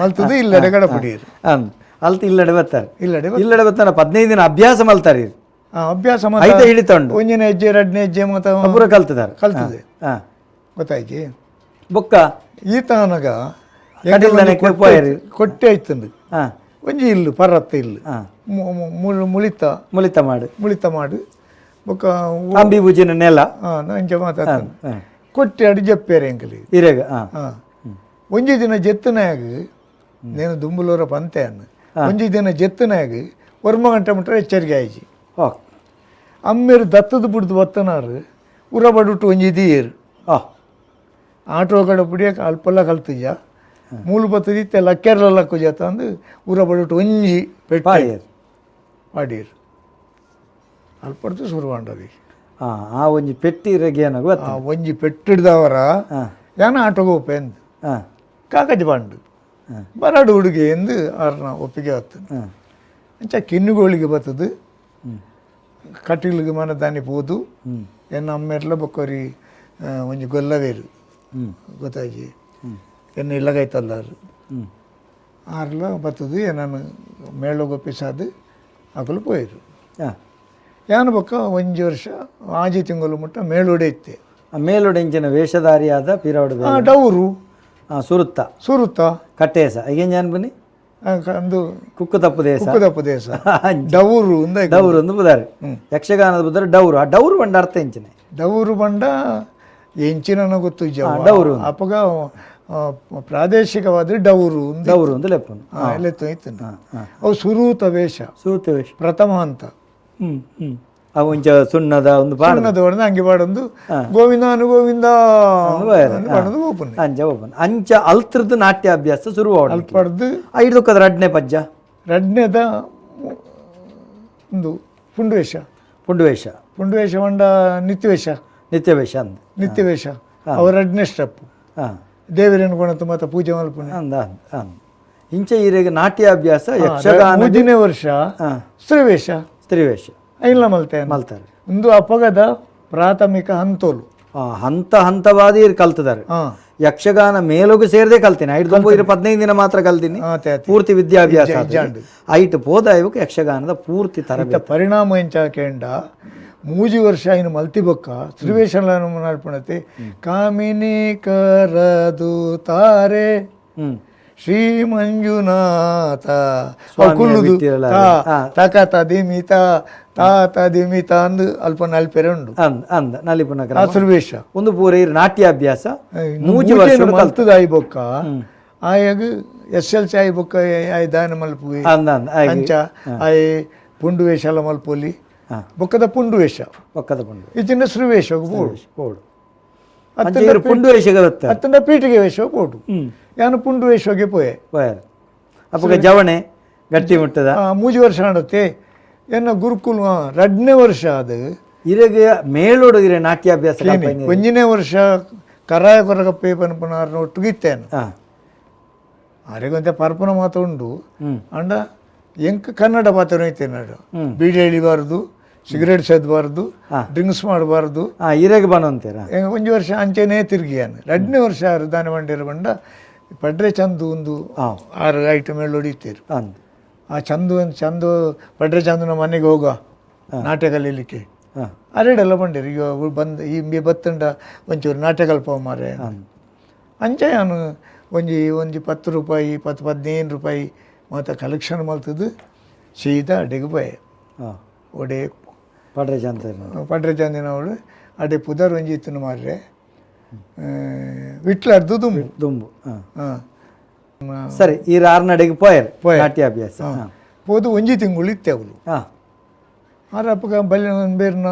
ಮಲ್ತದೆ ಇಲ್ಲಡೆ ಕಡಪಡಿಯರು ಅಂದ್ ಅಲ್ತ ಇಲ್ಲಡೆ ಬರ್ತಾರೆ ಇಲ್ಲಡೆ ಇಲ್ಲಡೆ ಬರ್ತಾನೆ 15 ದಿನ ಅಭ್ಯಾಸ ಮಲ್ತಾರೆ. ಅಭ್ಯಾಸ ಐತೆ ಹಿಡಿತಂಡು ಒಂದಿನ ಹೆಜ್ಜೆ ಎರಡನೇ ಹೆಜ್ಜೆ ಮತ್ತ ಪೂರ ಕಲ್ತದಾರೆ ಕಲ್ತದೆ ಗೊತ್ತಾಯ್ತು. ಬೊಕ್ಕ ಈತನಗ ಕೊಟ್ಟೆ ಆಯ್ತಂದು ಒಂಜಿ ಇಲ್ಲು ಪರತ್ತ ಇಲ್ಲು ಮುಳಿತ ಮುಳಿತ ಮಾಡು ಮುಳಿತ ಮಾಡು ಬೊಕ್ಕ ಅಂಬಿ ಬುಜಿನ ನೆಲ ಅಂಚ ಮಾತಾಡ್ತಾನೆ ಕೊಟ್ಟೆ ಅಡಿ ಜಪ್ಪೇರೆ ಎಂಕಲಿ ಇರೇಗ. ಒಂಜಿ ದಿನ ಜೆತ್ತನಾಗ నేను ದುಂಬುಲೂರ ಪಂತೆ ಅನ್ನ ಒಂಜಿ ದಿನ ಜೆತ್ತನಾಗ ಒರ್ಮ ಗಂಟೆ ಮುಟ್ಟ ಎಚ್ಚರಿಕೆ ಆಯ್ಜಿ. ಅಮ್ಮೇರು ದತ್ತದ ಬುಡ್ದು ಬತ್ತನಾರು ಉರಬಡುಟ್ಟು ಒಂಜಿ ದಿಯೇರು ಆಟೋ ಕಡೆ ಪುಡಿಯಕ್ಕೆ ಅಲ್ಪಲ್ಲ ಕಲ್ತಿಜ ಮೂಲು ಬತ್ತದ ಇತ್ತೆ ಲಕ್ಕೆರ್ಲ ಲಕ್ಕು ಜತ ಅಂದು ಉರಬಡುಟ್ಟು ಒಂಜಿ ಪೆಟ್ಟು ಪಾಡಿಯರು ಅಲ್ಪಡ್ದು ಶುರುವಾಂಡದಿ. ಆ ಒಂಜಿ ಪೆಟ್ಟಿ ಇರಗೇನಾಗ ಆ ಒಂಜಿ ಪೆಟ್ಟಿಡ್ದವರ ಯಾನ ಆಟೋಗೆ ಒಪ್ಪೆ ಅಂದು ಕಾಗಜ ಬಾಂಡು ಬರಡು ಹುಡುಗಿ ಎಂದು ಆರ್ನ ಒಪ್ಪಿಗೆ ಆಗ್ತದೆ. ಅಂಚ ಕಿನ್ನುಗೋಳಿಗೆ ಬರ್ತದೆ ಕಟೀಲಿಗೆ ಮನ ದಾನಿ ಪೋದು ಎನ್ನ ಅಮ್ಮೆರ್ಲ ಬೊಕ್ಕೊರಿ ಒಂಜಿ ಗೊಲ್ಲವೇರು ಗೊತ್ತಾಗಿ ಎನ್ನ ಇಲ್ಲಗೈತಲ್ಲಾರು ಆರ್ಲ ಬರ್ತದೆ ನಾನು ಮೇಳಗೊಪ್ಪಿಸಾದು ಅಕಲು ಪೋಯಿರು. ಯಾನು ಬೊಕ್ಕ ಒಂಜಿ ವರ್ಷ ಆಜಿ ತಿಂಗಳು ಮುಟ್ಟ ಮೇಲುಡೆ ಇತ್ತೆ. ಮೇಲುಡೆ ಇಂಚಿನ ವೇಷಧಾರಿಯಾದ ಪಿರವಡು ಡೌರು ಸುರುತ್ತ ಸುರುತ್ತ ಕಟ್ಟೇಸ ಈಗೇನು ಜಾನ್ ಬನ್ನಿ ಅಂದು ಕುಕ್ಕು ತಪ್ಪು ದೇಶ ಕುಕ್ಕು ತಪ್ಪು ದೇಶ ಡೌರು ಅಂದ ಡೌರು ಅಂದು ಬುದಾರೆ ಯಕ್ಷಗಾನದ ಬುದಾರೆ ಡೌರು. ಆ ಡೌರು ಬಂಡ ಅರ್ಥ ಎಂಚಿನ ಡೌರು ಬಂಡ ಎಂಚಿನ ಗೊತ್ತು ಡೌರು ಅಪ್ಪಗ ಪ್ರಾದೇಶಿಕವಾದ ಡೌರು ಡೌರು ಅಂದು ಲೆಪ್ಪನು ಲೆತ್ತು ಇತ್ತು. ಅವು ಸುರೂತ ವೇಷ ಸುರೂತ ವೇಷ ಪ್ರಥಮ ಹಂತ. ಅವು ಒಂಚ ಸುಣ್ಣದ ಒಂದು ಸುಣ್ಣದ ಹೊಡೆದು ಹಂಗೆ ಪಾಡೊಂದು ಗೋವಿಂದ ಗೋವಿಂದ ಪಾಡೊಂದು ಓಪನ್ ಅಂಚ ಓಪನ್ ಅಂಚ ಅಲ್ತ್ರದ್ದು ನಾಟ್ಯಾಭ್ಯಾಸ ಶುರು ಅಲ್ಪಡ್ದು ಐದಕ್ಕದ ರಡ್ನೇ ಪಜ್ಜ ರಡ್ನೇದ ಒಂದು ಪುಂಡುವೇಷ ಪುಂಡುವೇಷ ಪುಂಡುವೇಷ ಮಂಡ ನಿತ್ಯವೇಷ ನಿತ್ಯವೇಷ ಅಂದ ನಿತ್ಯವೇಷ ಅವ ರಡ್ನೇ ಸ್ಟೆಪ್ ದೇವರೇನು ಕೊಣತು ಮತ್ತೆ ಪೂಜೆ ಮಲ್ಪುಣೆ ಅಂದ ಅಂದ ಇಂಚ ಈರೆಗೆ ನಾಟ್ಯಾಭ್ಯಾಸ ಯಕ್ಷಗಾನ ಮೂರನೇ ವರ್ಷ ಸ್ತ್ರೀವೇಷ ಸ್ತ್ರೀವೇಷ ಇಲ್ಲ ಮಲ್ತೆ ಮಲ್ತಾರೆ ಒಂದು ಅಪಗದ ಪ್ರಾಥಮಿಕ ಹಂತೋಲು ಹಂತ ಹಂತವಾದಿ ಕಲ್ತಿದ್ದಾರೆ. ಯಕ್ಷಗಾನ ಮೇಲೋಗು ಸೇರದೆ ಕಲ್ತೀನಿ ಐದು 15 ದಿನ ಮಾತ್ರ ಕಲ್ತೀನಿ ಪೂರ್ತಿ ವಿದ್ಯಾಭ್ಯಾಸ ಐಟು ಪೋದ ಇವಕ್ಕೆ ಯಕ್ಷಗಾನದ ಪೂರ್ತಿ ತರಬೇತಿ ಪರಿಣಾಮ ಎಂಚಾಕೆಂಡ ಮೂಜಿ ವರ್ಷ ಇನ್ನು ಮಲ್ತಿ ಬೊಕ್ಕ ಶ್ರೀವೇಶನ ನಲ್ಪಣತೆ ಕಾಮಿನಿ ಕರದು ತಾರೆ ಶ್ರೀ ಮಂಜುನಾಥ ಕುಲ್ಲುದು ತಕ ತದಿಮಿತ ತಾ ದಿಮಿತ ಅಂದು ಅಲ್ಪ ನಲ್ಪೆರೆ ಉಂಡು ಅಂದ್ ಅಂದ ನಲಿಪುನ ಶ್ರೀವೇಶ ಒಂದು ಪೂರ ನಾಟ್ಯಾಭ್ಯಾಸ ಮೂಜಿ ವರ್ಷ ಮಲ್ತದ ಆಯಿ ಬೊಕ್ಕ ಆಯಾಗ S L C ಆಯಿ ಬೊಕ್ಕ ಆಯ್ ದಾನ ಮಲ್ಪುವೆ ಅಂಚ ಆಯ್ ಪುಂಡು ವೇಷ ಎಲ್ಲ ಮಲ್ಪೊಲಿ ಬೊಕ್ಕದ ಪುಂಡು ವೇಷ ಬೊಕ್ಕದ ಪುಂಡು ಇಚಿನ ಶ್ರೀವೇಷ ಬೋಡು ಬೋಡು ಪುಂಡು ವೇಷ ಅತ್ತಂಡ ಪೀಠಿಗೆ ವೇಷ ಬೋಡು ಯಾನು ಪುಂಡು ವೇಷಗೆ ಪೋಯೆ ಪೋಯರ್ ಅಪ್ಪಗ ಜವಣೆ ಗಟ್ಟಿ ಮುಟ್ಟದ ಮೂಜಿ ವರ್ಷ ಆಡತ್ತೆ ಎನ್ನ ಗುರುಕುಲ ರಡ್ನೇ ವರ್ಷ ಅದು ಇರೆಗೆ ಮೇಲೋಡು ಇರೆ ನಾಟ್ಯಾಭ್ಯಾಸ ಒಂಜನೇ ವರ್ಷ ಕರಾಯ ಕೊರಗಪ್ಪೆ ಪನ್ಪುನಾರ್ನ ಒಟ್ಟಿಗೆ ಇತ್ತೇನು ಆರೆಗೊಂತೆ ಪರ್ಪನ ಮಾತು ಉಂಡು ಅಂಡ ಎಂಕ್ ಕನ್ನಡ ಪಾತ್ರ ಐತೆ ನಾಡು ಬೀಡಿ ಎಳಿಬಾರ್ದು Cigarette ಸೇದಬಾರ್ದು, drinks ಮಾಡಬಾರ್ದು. ಇರೆಗೆ ಬನ ಅಂತೀರಾ? ಒಂಜಿ ವರ್ಷ ಅಂಚೆನೇ ತಿರುಗಿಯಾನು. 2ನೇ ವರ್ಷ ಆರು ದಾನ ಮಂಡೇರು ಬಂಡ ಪಡ್ರೆ ಚಂದು ಒಂದು 6 ಐಟಮ್ ಹೇಳಿ ಹೊಡಿತೀರು. ಆ ಚಂದು ಚಂದು ಪಡ್ರೆ ಚಂದನ ಮನೆಗೆ ಹೋಗುವ ನಾಟ್ಯ ಕಲೀಲಿಕ್ಕೆ ಅರೆಡೆಲ್ಲ ಬಂಡೇರು. ಈಗ ಬಂದು ಈ ಬತ್ತಂಡ ಒಂಚೂರು ನಾಟ್ಯ ಕಲ್ಪ ಮಾರೆ ಅಂಚೆ ನಾನು ಒಂಜಿ ಒಂಜಿ 10 ರೂಪಾಯಿ 10 15 ರೂಪಾಯಿ ಮಾತ ಕಲೆಕ್ಷನ್ ಮಲ್ತದ್ದು ಸೀದಾ ಅಡೆಗೆ ಪೋಯೆ. ಒಡೆ ಪಡ್ರೆ ಚಂದ ಪಡ್ರೆ ಚಂದಿನವಳು ಅಡೆ ಪುದರ್ ಒಂಜಿ ಇತ್ತನು ಮಾರ್ರೆ ವಿಟ್ಲರ್ದು ದುಂಬು ದುಂಬು. ಸರಿ, ಈ ಆರ್ನಡೆಗೆ ಪೋಯರ್ ನಾಟ್ಯಾಭ್ಯಾಸ ಪೋದು ಒಂಜಿ ತಿಂಗಳು ಇತ್ತೆ ಅವಳು. ಆರಪ್ಪಗ ಬಲಿ ಬೇರ್ನ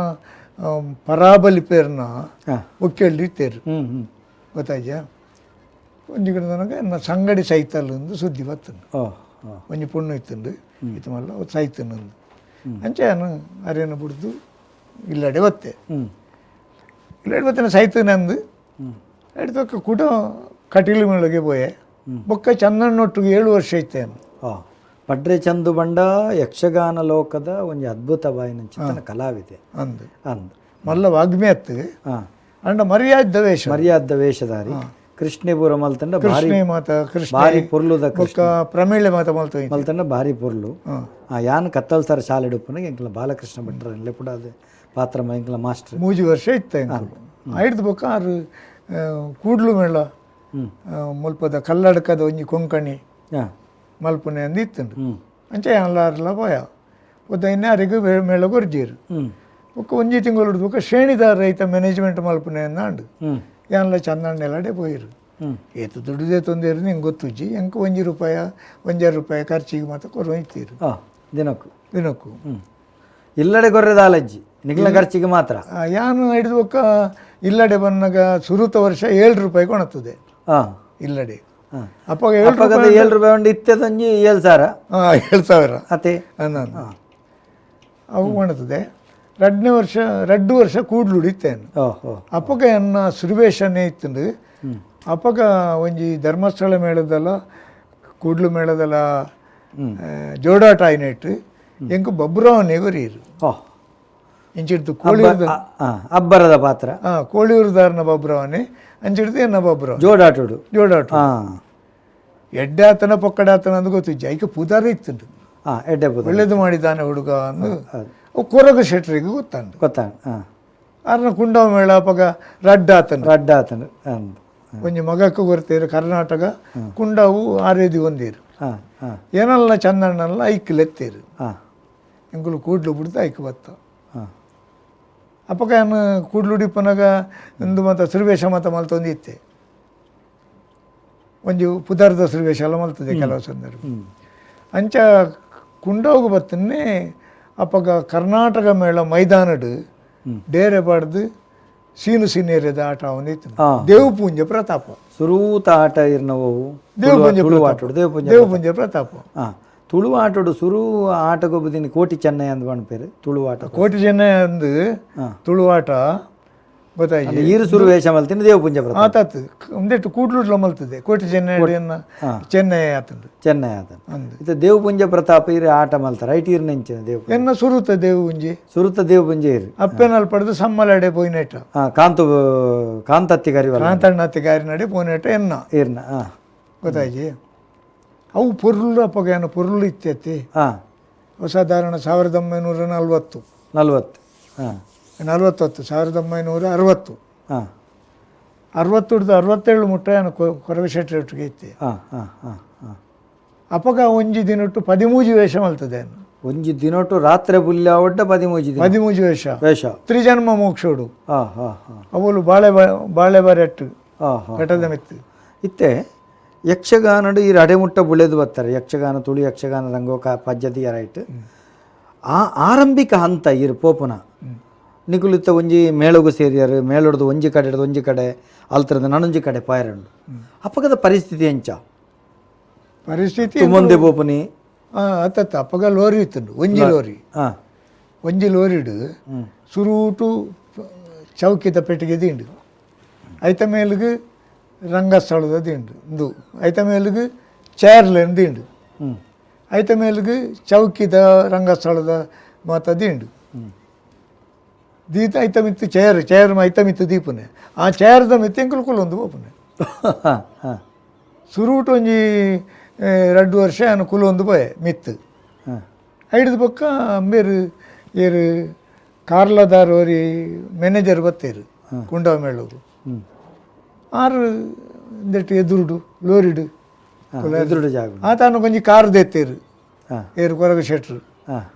ಪರಾಬಲಿ ಪೇರ್ನ ಒಕ್ಕೇಳಿ ಇತ್ತೇರು ಗೊತ್ತಾಯ್ತಾ. ಒಂಜಿ ಕಡೆ ನನಗೆ ನನ್ನ ಸಂಗಡಿ ಸೈತಲ್ ಎಂದು ಸುದ್ದಿ ಬತ್ತಂಡು. ಒಂಜಿ ಪುಣ್ಣು ಇತ್ತಂಡು ಇತ್ತು ಮಲ್ಲ ಸೈತನಂದು ಅಂಚೆ ನಾನು ಅರೇನ ಬಿಡ್ದು ಇಲ್ಲಡೆ ಬತ್ತೆ. ಇಲ್ಲಡೆ ಬತ್ತನ ಸೈತನಂದು ಅಡಿತಕ್ಕ ಕೂಡ ಕಟೀಲು ಮೇಳಗೆ ಪೋಯೆ. ಬೊಕ್ಕ ಚಂದಣ್ಣೊಟ್ಟಿಗೆ 7 ವರ್ಷ ಇತ್ತೇನು. ಪಡ್ರೆ ಚಂದು ಬಂಡ ಯಕ್ಷಗಾನ ಲೋಕದ ಒಂಜಿ ಅದ್ಭುತ ಬಾಯಿನ ಚಿತ್ತನ ಕಲಾವಿದೆ ಅಂದು ಅಂದು ಮಲ್ಲ ವಾಗ್ಮಿ ಅತ್ತು ಅಂಡ ಮರ್ಯಾದ ವೇಷ, ಮರ್ಯಾದ ವೇಷಧಾರಿ. ಕೃಷ್ಣಪುರ ಮಲ್ತಂಡ ಕೃಷ್ಣ ಮಾತ ಕೃಷ್ಣ ಭಾರಿ ಪೊರ್ಲುದ ಬೊಕ್ಕ ಪ್ರಮೇಳೆ ಮಾತ ಮಲ್ತ ಮಲ್ತಂಡ ಭಾರಿ ಪೊರ್ಲು. ಯಾನ್ ಕತ್ತಲ್ ಸರ್ ಶಾಲೆ ಡುಪ್ಪುನಗ ಎಂಕಲ ಬಾಲಕೃಷ್ಣ ಭಟ್ರ ಲೆಪುಡಾದ ಪಾತ್ರ ಎಂಕಲ ಮಾಸ್ಟರ್. 3 ವರ್ಷ ಇತ್ತು ಐಡ್ದು ಬೊಕ್ಕ ಆರು ಕೂಡ್ಲು ಮೇಳ ಮುಲ್ಪದ ಕಲ್ಲಡಕದ ಒಂಜಿ ಕೊಂಕಣಿ ಮಲ್ಪುನೆ ಅಂದು ಇತ್ತುಂಡು. ಅಂಚೆ ಅಲ್ಲಾರ್ಲ ಪೋಯ ಪೊತ್ತ ಅರಿಗು ಮೇಳ ಕೊರ್ಜೀರು. ಬೊಕ್ಕ ಒಂಜಿ ತಿಂಗಳು ಬೊಕ್ಕ ಶ್ರೇಣಿದಾರ ರೈತ ಮ್ಯಾನೇಜ್ಮೆಂಟ್ ಮಲ್ಪುನೆ ಅಂದಾಂಡು. ಯಾನ್ಲ ಚಂದಣ್ಣೆಲ್ಲಡೆ ಪೋಯಿರು. ಏತು ದುಡ್ಡುದೇ ತೊಂದರೆ ನಿಂಗೆ ಗೊತ್ತುಜ್ಜಿ. ಎಂಕ 1 ರೂಪಾಯ 1.5 ರೂಪಾಯಿ ಖರ್ಚಿಗೆ ಮಾತ್ರ ಕೊರು ಇತ್ತೀರು ದಿನಕ್ಕೂ ದಿನಕ್ಕೂ. ಇಲ್ಲಡೆ ಕೊರ್ರೆದಾಲಜ್ಜಿ ನಿಗ್ಲ ಖರ್ಚಿಗೆ ಮಾತ್ರ. ಯಾನು ಹಿಡಿದು ಬೊಕ್ಕ ಇಲ್ಲಡೆ ಬಂದಾಗ ಸುರುತ ವರ್ಷ 7 ರೂಪಾಯಿ ಕೊಣತ್ತದೆ ಇಲ್ಲಡೆ. ಅಪ್ಪಾಗ 7 ರೂಪಾಯಿ 7 ರೂಪಾಯಿ ಉಂಡು ಇತ್ತೆದೊಂಜಿ 7,000. 7,000 ಅತೆ ನಾನು ಅವು ಕೊಣತ್ತದೆ. 2ನೇ ವರ್ಷ 2 ವರ್ಷ ಕೂಡ್ಲು ಇತ್ತೇನು. ಅಪ್ಪಗ ಎನ್ನ ಸುರುವೇಶನೇ ಇತ್ತಂದು. ಅಪ್ಪಗ ಒಂಜಿ ಧರ್ಮಸ್ಥಳ ಮೇಳದಲ್ಲ ಕೂಡ್ಲು ಮೇಳದಲ್ಲ ಜೋಡಾಟ ಆಯ್ನೆಟ್ಟು ಎಂಕು ಬಬ್ರವನೇ ಕೊರಿಯರು. ಇಂಚಿಡ್ದು ಕೋಳಿಯೂರ್ದ ಅಬ್ಬರದ ಪಾತ್ರ. ಕೋಳಿಯೂರುದಾರನ ಬಬ್ರವನೇ ಅಂಚಿಡ್ದು ಎನ್ನ ಬಬ್ರವ ಜೋಡಾಟುಡು ಜೋಡಾಟ ಎಡ್ಡಾತನ ಪೊಕ್ಕಡಾತನ ಅಂದು ಗೊತ್ತಿಜ್ಜಿ. ಐಕೆ ಪುದಾರ ಇತ್ತುಂಡು. ಎಡ್ಡೆ ಪುದಾರ್ ಒಳ್ಳೇದು ಮಾಡಿದ್ದಾನೆ ಹುಡುಗ ಅಂದು ಕೊರಗ ಶೆಟ್ರಿಗೆ ಗೊತ್ತಂಡು. ಗೊತ್ತ ಅರ್ನ ಕುಂಡವ ಮೇಳ ಅಪಗ ರಡ್ಡಾತನ ರಡ್ಡಾತನ ಒಂಜಿ ಮಗಕ್ಕೂ ಗೊತ್ತೇರು ಕರ್ನಾಟಕ ಕುಂಡವು ಆರೇದಿ ಒಂದೇರು ಏನಲ್ಲ ಚಂದಣ್ಣಲ್ಲ ಐಕ್ಲೆತ್ತೇರು. ಎಂಕುಲು ಕೂಡ್ಲು ಬಿಡ್ದು ಐಕ್ ಬತ್ತ. ಅಪ್ಪಗ ಏನು ಕೂಡ್ಲುಡಿಪ್ಪನಾಗ ಒಂದು ಮಾತ ಸುರುವೇಷ ಮಾತ ಮಲ್ತೊಂದು ಇತ್ತೆ. ಒಂಜಿ ಪುದರ್ದ ಸುರುವೇಷ ಎಲ್ಲ ಮಲ್ತದೆ ಕೆಲವು ಸಂದರ್ಭ. ಅಂಚ ಕುಂಡೋಗು ಬತ್ತನ್ನೇ ಅಪ್ಪಗ ಕರ್ನಾಟಕ ಮೇಳ ಮೈದಾನಡು ಡೇರೆ ಪಾಡ್ದು ಸೀನು ಸೀನೇರದ ಆಟ ಒಂದಿತ್ತು. ದೇವಪೂಂಜೆ ಪ್ರತಾಪ ಸುರೂತ ಆಟ ಇರ್ನವು ದೇವಪೂಂಜೆ ತುಳು ದೇವಪೂಂಜೆ ದೇವಪೂಂಜೆ ಪ್ರತಾಪ. ತುಳು ಆಟೋಡು ಸುರು ಆಟಗೊಬ್ಬದಿನ ಕೋಟಿ ಚೆನ್ನೈ ಅಂದ್ ಪನ್ಪೇರು ತುಳು ಆಟ. ಕೋಟಿ ಚೆನ್ನೈ ಅಂದು ತುಳು ಆಟ ಗೊತ್ತಾಯ್ತು. ಈರು ಸುರು ವೇಷ ಮಲ್ತಿನ ದೇವಪೂಂಜೆ ಪ್ರತಾಪ. ಆತಾತು ಒಂದೆಟ್ಟು ಕೂಡ್ಲುಡ್ಲ ಮಲ್ತದೆ ಕೋಟಿ ಚೆನ್ನೈ ಚೆನ್ನೈ ಆತಂದು ಚೆನ್ನೈ ಆತ ಅಂದು. ಇತ್ತ ದೇವಪುಂಜ ಪ್ರತಾಪ ಇರು ಆಟ ಮಲ್ತಾರ ಐಟ್ ಈರ್ ನೆಂಚಿನ ದೇವ ಎನ್ನ ಸುರುತ ದೇವಪುಂಜೆ ಸುರುತ ದೇವಪುಂಜೆ ಇರು ಅಪ್ಪೆನಲ್ ಪಡೆದು ಸಮ್ಮಲಡೆ ಪೋಯಿನೆಟ. ಕಾಂತು ಕಾಂತತ್ತಿ ಕರಿವಲ್ಲ ಕಾಂತಣ್ಣತ್ತಿ ಗಾರಿನಡೆ ಪೋನೆಟ ಎನ್ನ ಈರ್ನ ಗೊತ್ತಾಯ್ಜಿ. ಅವು ಪೊರ್ಲು ಅಪ್ಪಗ ಏನು ಪೊರ್ಲು ಇತ್ತೈತಿ. ಸಾಧಾರಣ 1940 40 40 1960 60 67 ಮುಟ್ಟ ಏನು ಕೊರವೆ ಶೆಟ್ಟರೊಟ್ಟಿಗೆ ಇತ್ತೆ. ಅಪ್ಪಗ ಒಂಜಿ ದಿನೊಟ್ಟು 13 ವೇಷ ಮಲ್ತದೆ. ಒಂಜಿ ದಿನೊಟ್ಟು ರಾತ್ರಿ ಪುಲ್ಯ ಒಡ್ಡ 13 ದಿನ 13 ವೇಷ ವೇಷ ತ್ರಿಜನ್ಮ ಮೋಕ್ಷೋಡು ಅವಳು ಬಾಳೆ ಬಾಳೆ ಬಾರೆಟ್ಟು ಘಟದ ಮಿತ್ತು ಇತ್ತೆ ಯಕ್ಷಗಾನಡು ಈ ಅಡೆಮುಟ್ಟ ಬುಳೆದು ಬರ್ತಾರೆ. ಯಕ್ಷಗಾನ ತುಳು ಯಕ್ಷಗಾನ ರಂಗೋಕ ಪದ್ಧತಿಯ ರೈಟ್ ಆ ಆರಂಭಿಕ ಹಂತ ಇರು ಪೋಪುನ ನಿಕುಲಿತ್ತ ಒಂಜಿ ಮೇಳಗು ಸೇರಿಯಾರು ಮೇಳೊಡ್ದು ಒಂಜಿ ಕಡೆ ಹಿಡ್ದು ಒಂಜಿ ಕಡೆ ಅಲ್ತರದ ನಾನೊಂಜಿ ಕಡೆ ಪಾಯರಂಡು ಅಪ್ಪಗದ ಪರಿಸ್ಥಿತಿ ಎಂಚ ಪರಿಸ್ಥಿತಿ ತುಮಂದೆ ಪೋಪುನಿ ಅತ್ತ ಅಪ್ಪಗ ಲೋರಿ ಇತ್ತುಂಡು ಒಂಜಿ ಲೋರಿ ಒಂಜಿ ಲೋರಿಡು ಸುರೂಟು ಚೌಕಿದ ಪೆಟ್ಟಿಗೆ ದಿಂಡು ಐತ ಮೇಲಿಗೆ ರಂಗಸ್ಥಳದ ದಿಂಡು ಇಂದು ಐತ ಮೇಲಿಗೆ ಚೇರ್ಲೆನ್ ದಿಂಡು ಐತ ಮೇಲಿಗೆ ಚೌಕಿದ ರಂಗಸ್ಥಳದ ಮಾತ ದಿಂಡು. ದೀತ ಐತ ಮಿತ್ತು ಚೇರ್ ಚೇರ್ ಐತ ಮಿತ್ತು ದೀಪುನೆ ಆ ಚೇರ್ದ ಮಿತ್ತು ಎಂಕುಲು ಕುಲೊಂದು ಪೋಪುನೆ. ಸುರುಟು ಒಂಜಿ 2 ವರ್ಷ ಯಾನು ಕುಲೊಂದು ಪೋಯೆ ಮಿತ್ತು. ಐಡ್ದು ಬೊಕ್ಕ ಮೇರು ಏರು ಕಾರ್ಲದಾರ್ ಒರಿ ಮ್ಯಾನೇಜರ್ ಬತ್ತೇರು ಕುಂಡವ ಮೇಳೂರು. ಆರು ಇಂದೆಟ್ ಎದುರುಡು ಲೋರಿಡು ಎದುರುಡು ಜಾಗ ಆತಾನು ಒಂಜಿ ಕಾರ್ ದೆತ್ತೇರು ಏರು ಕೊರಗ ಶೆಟ್ರು.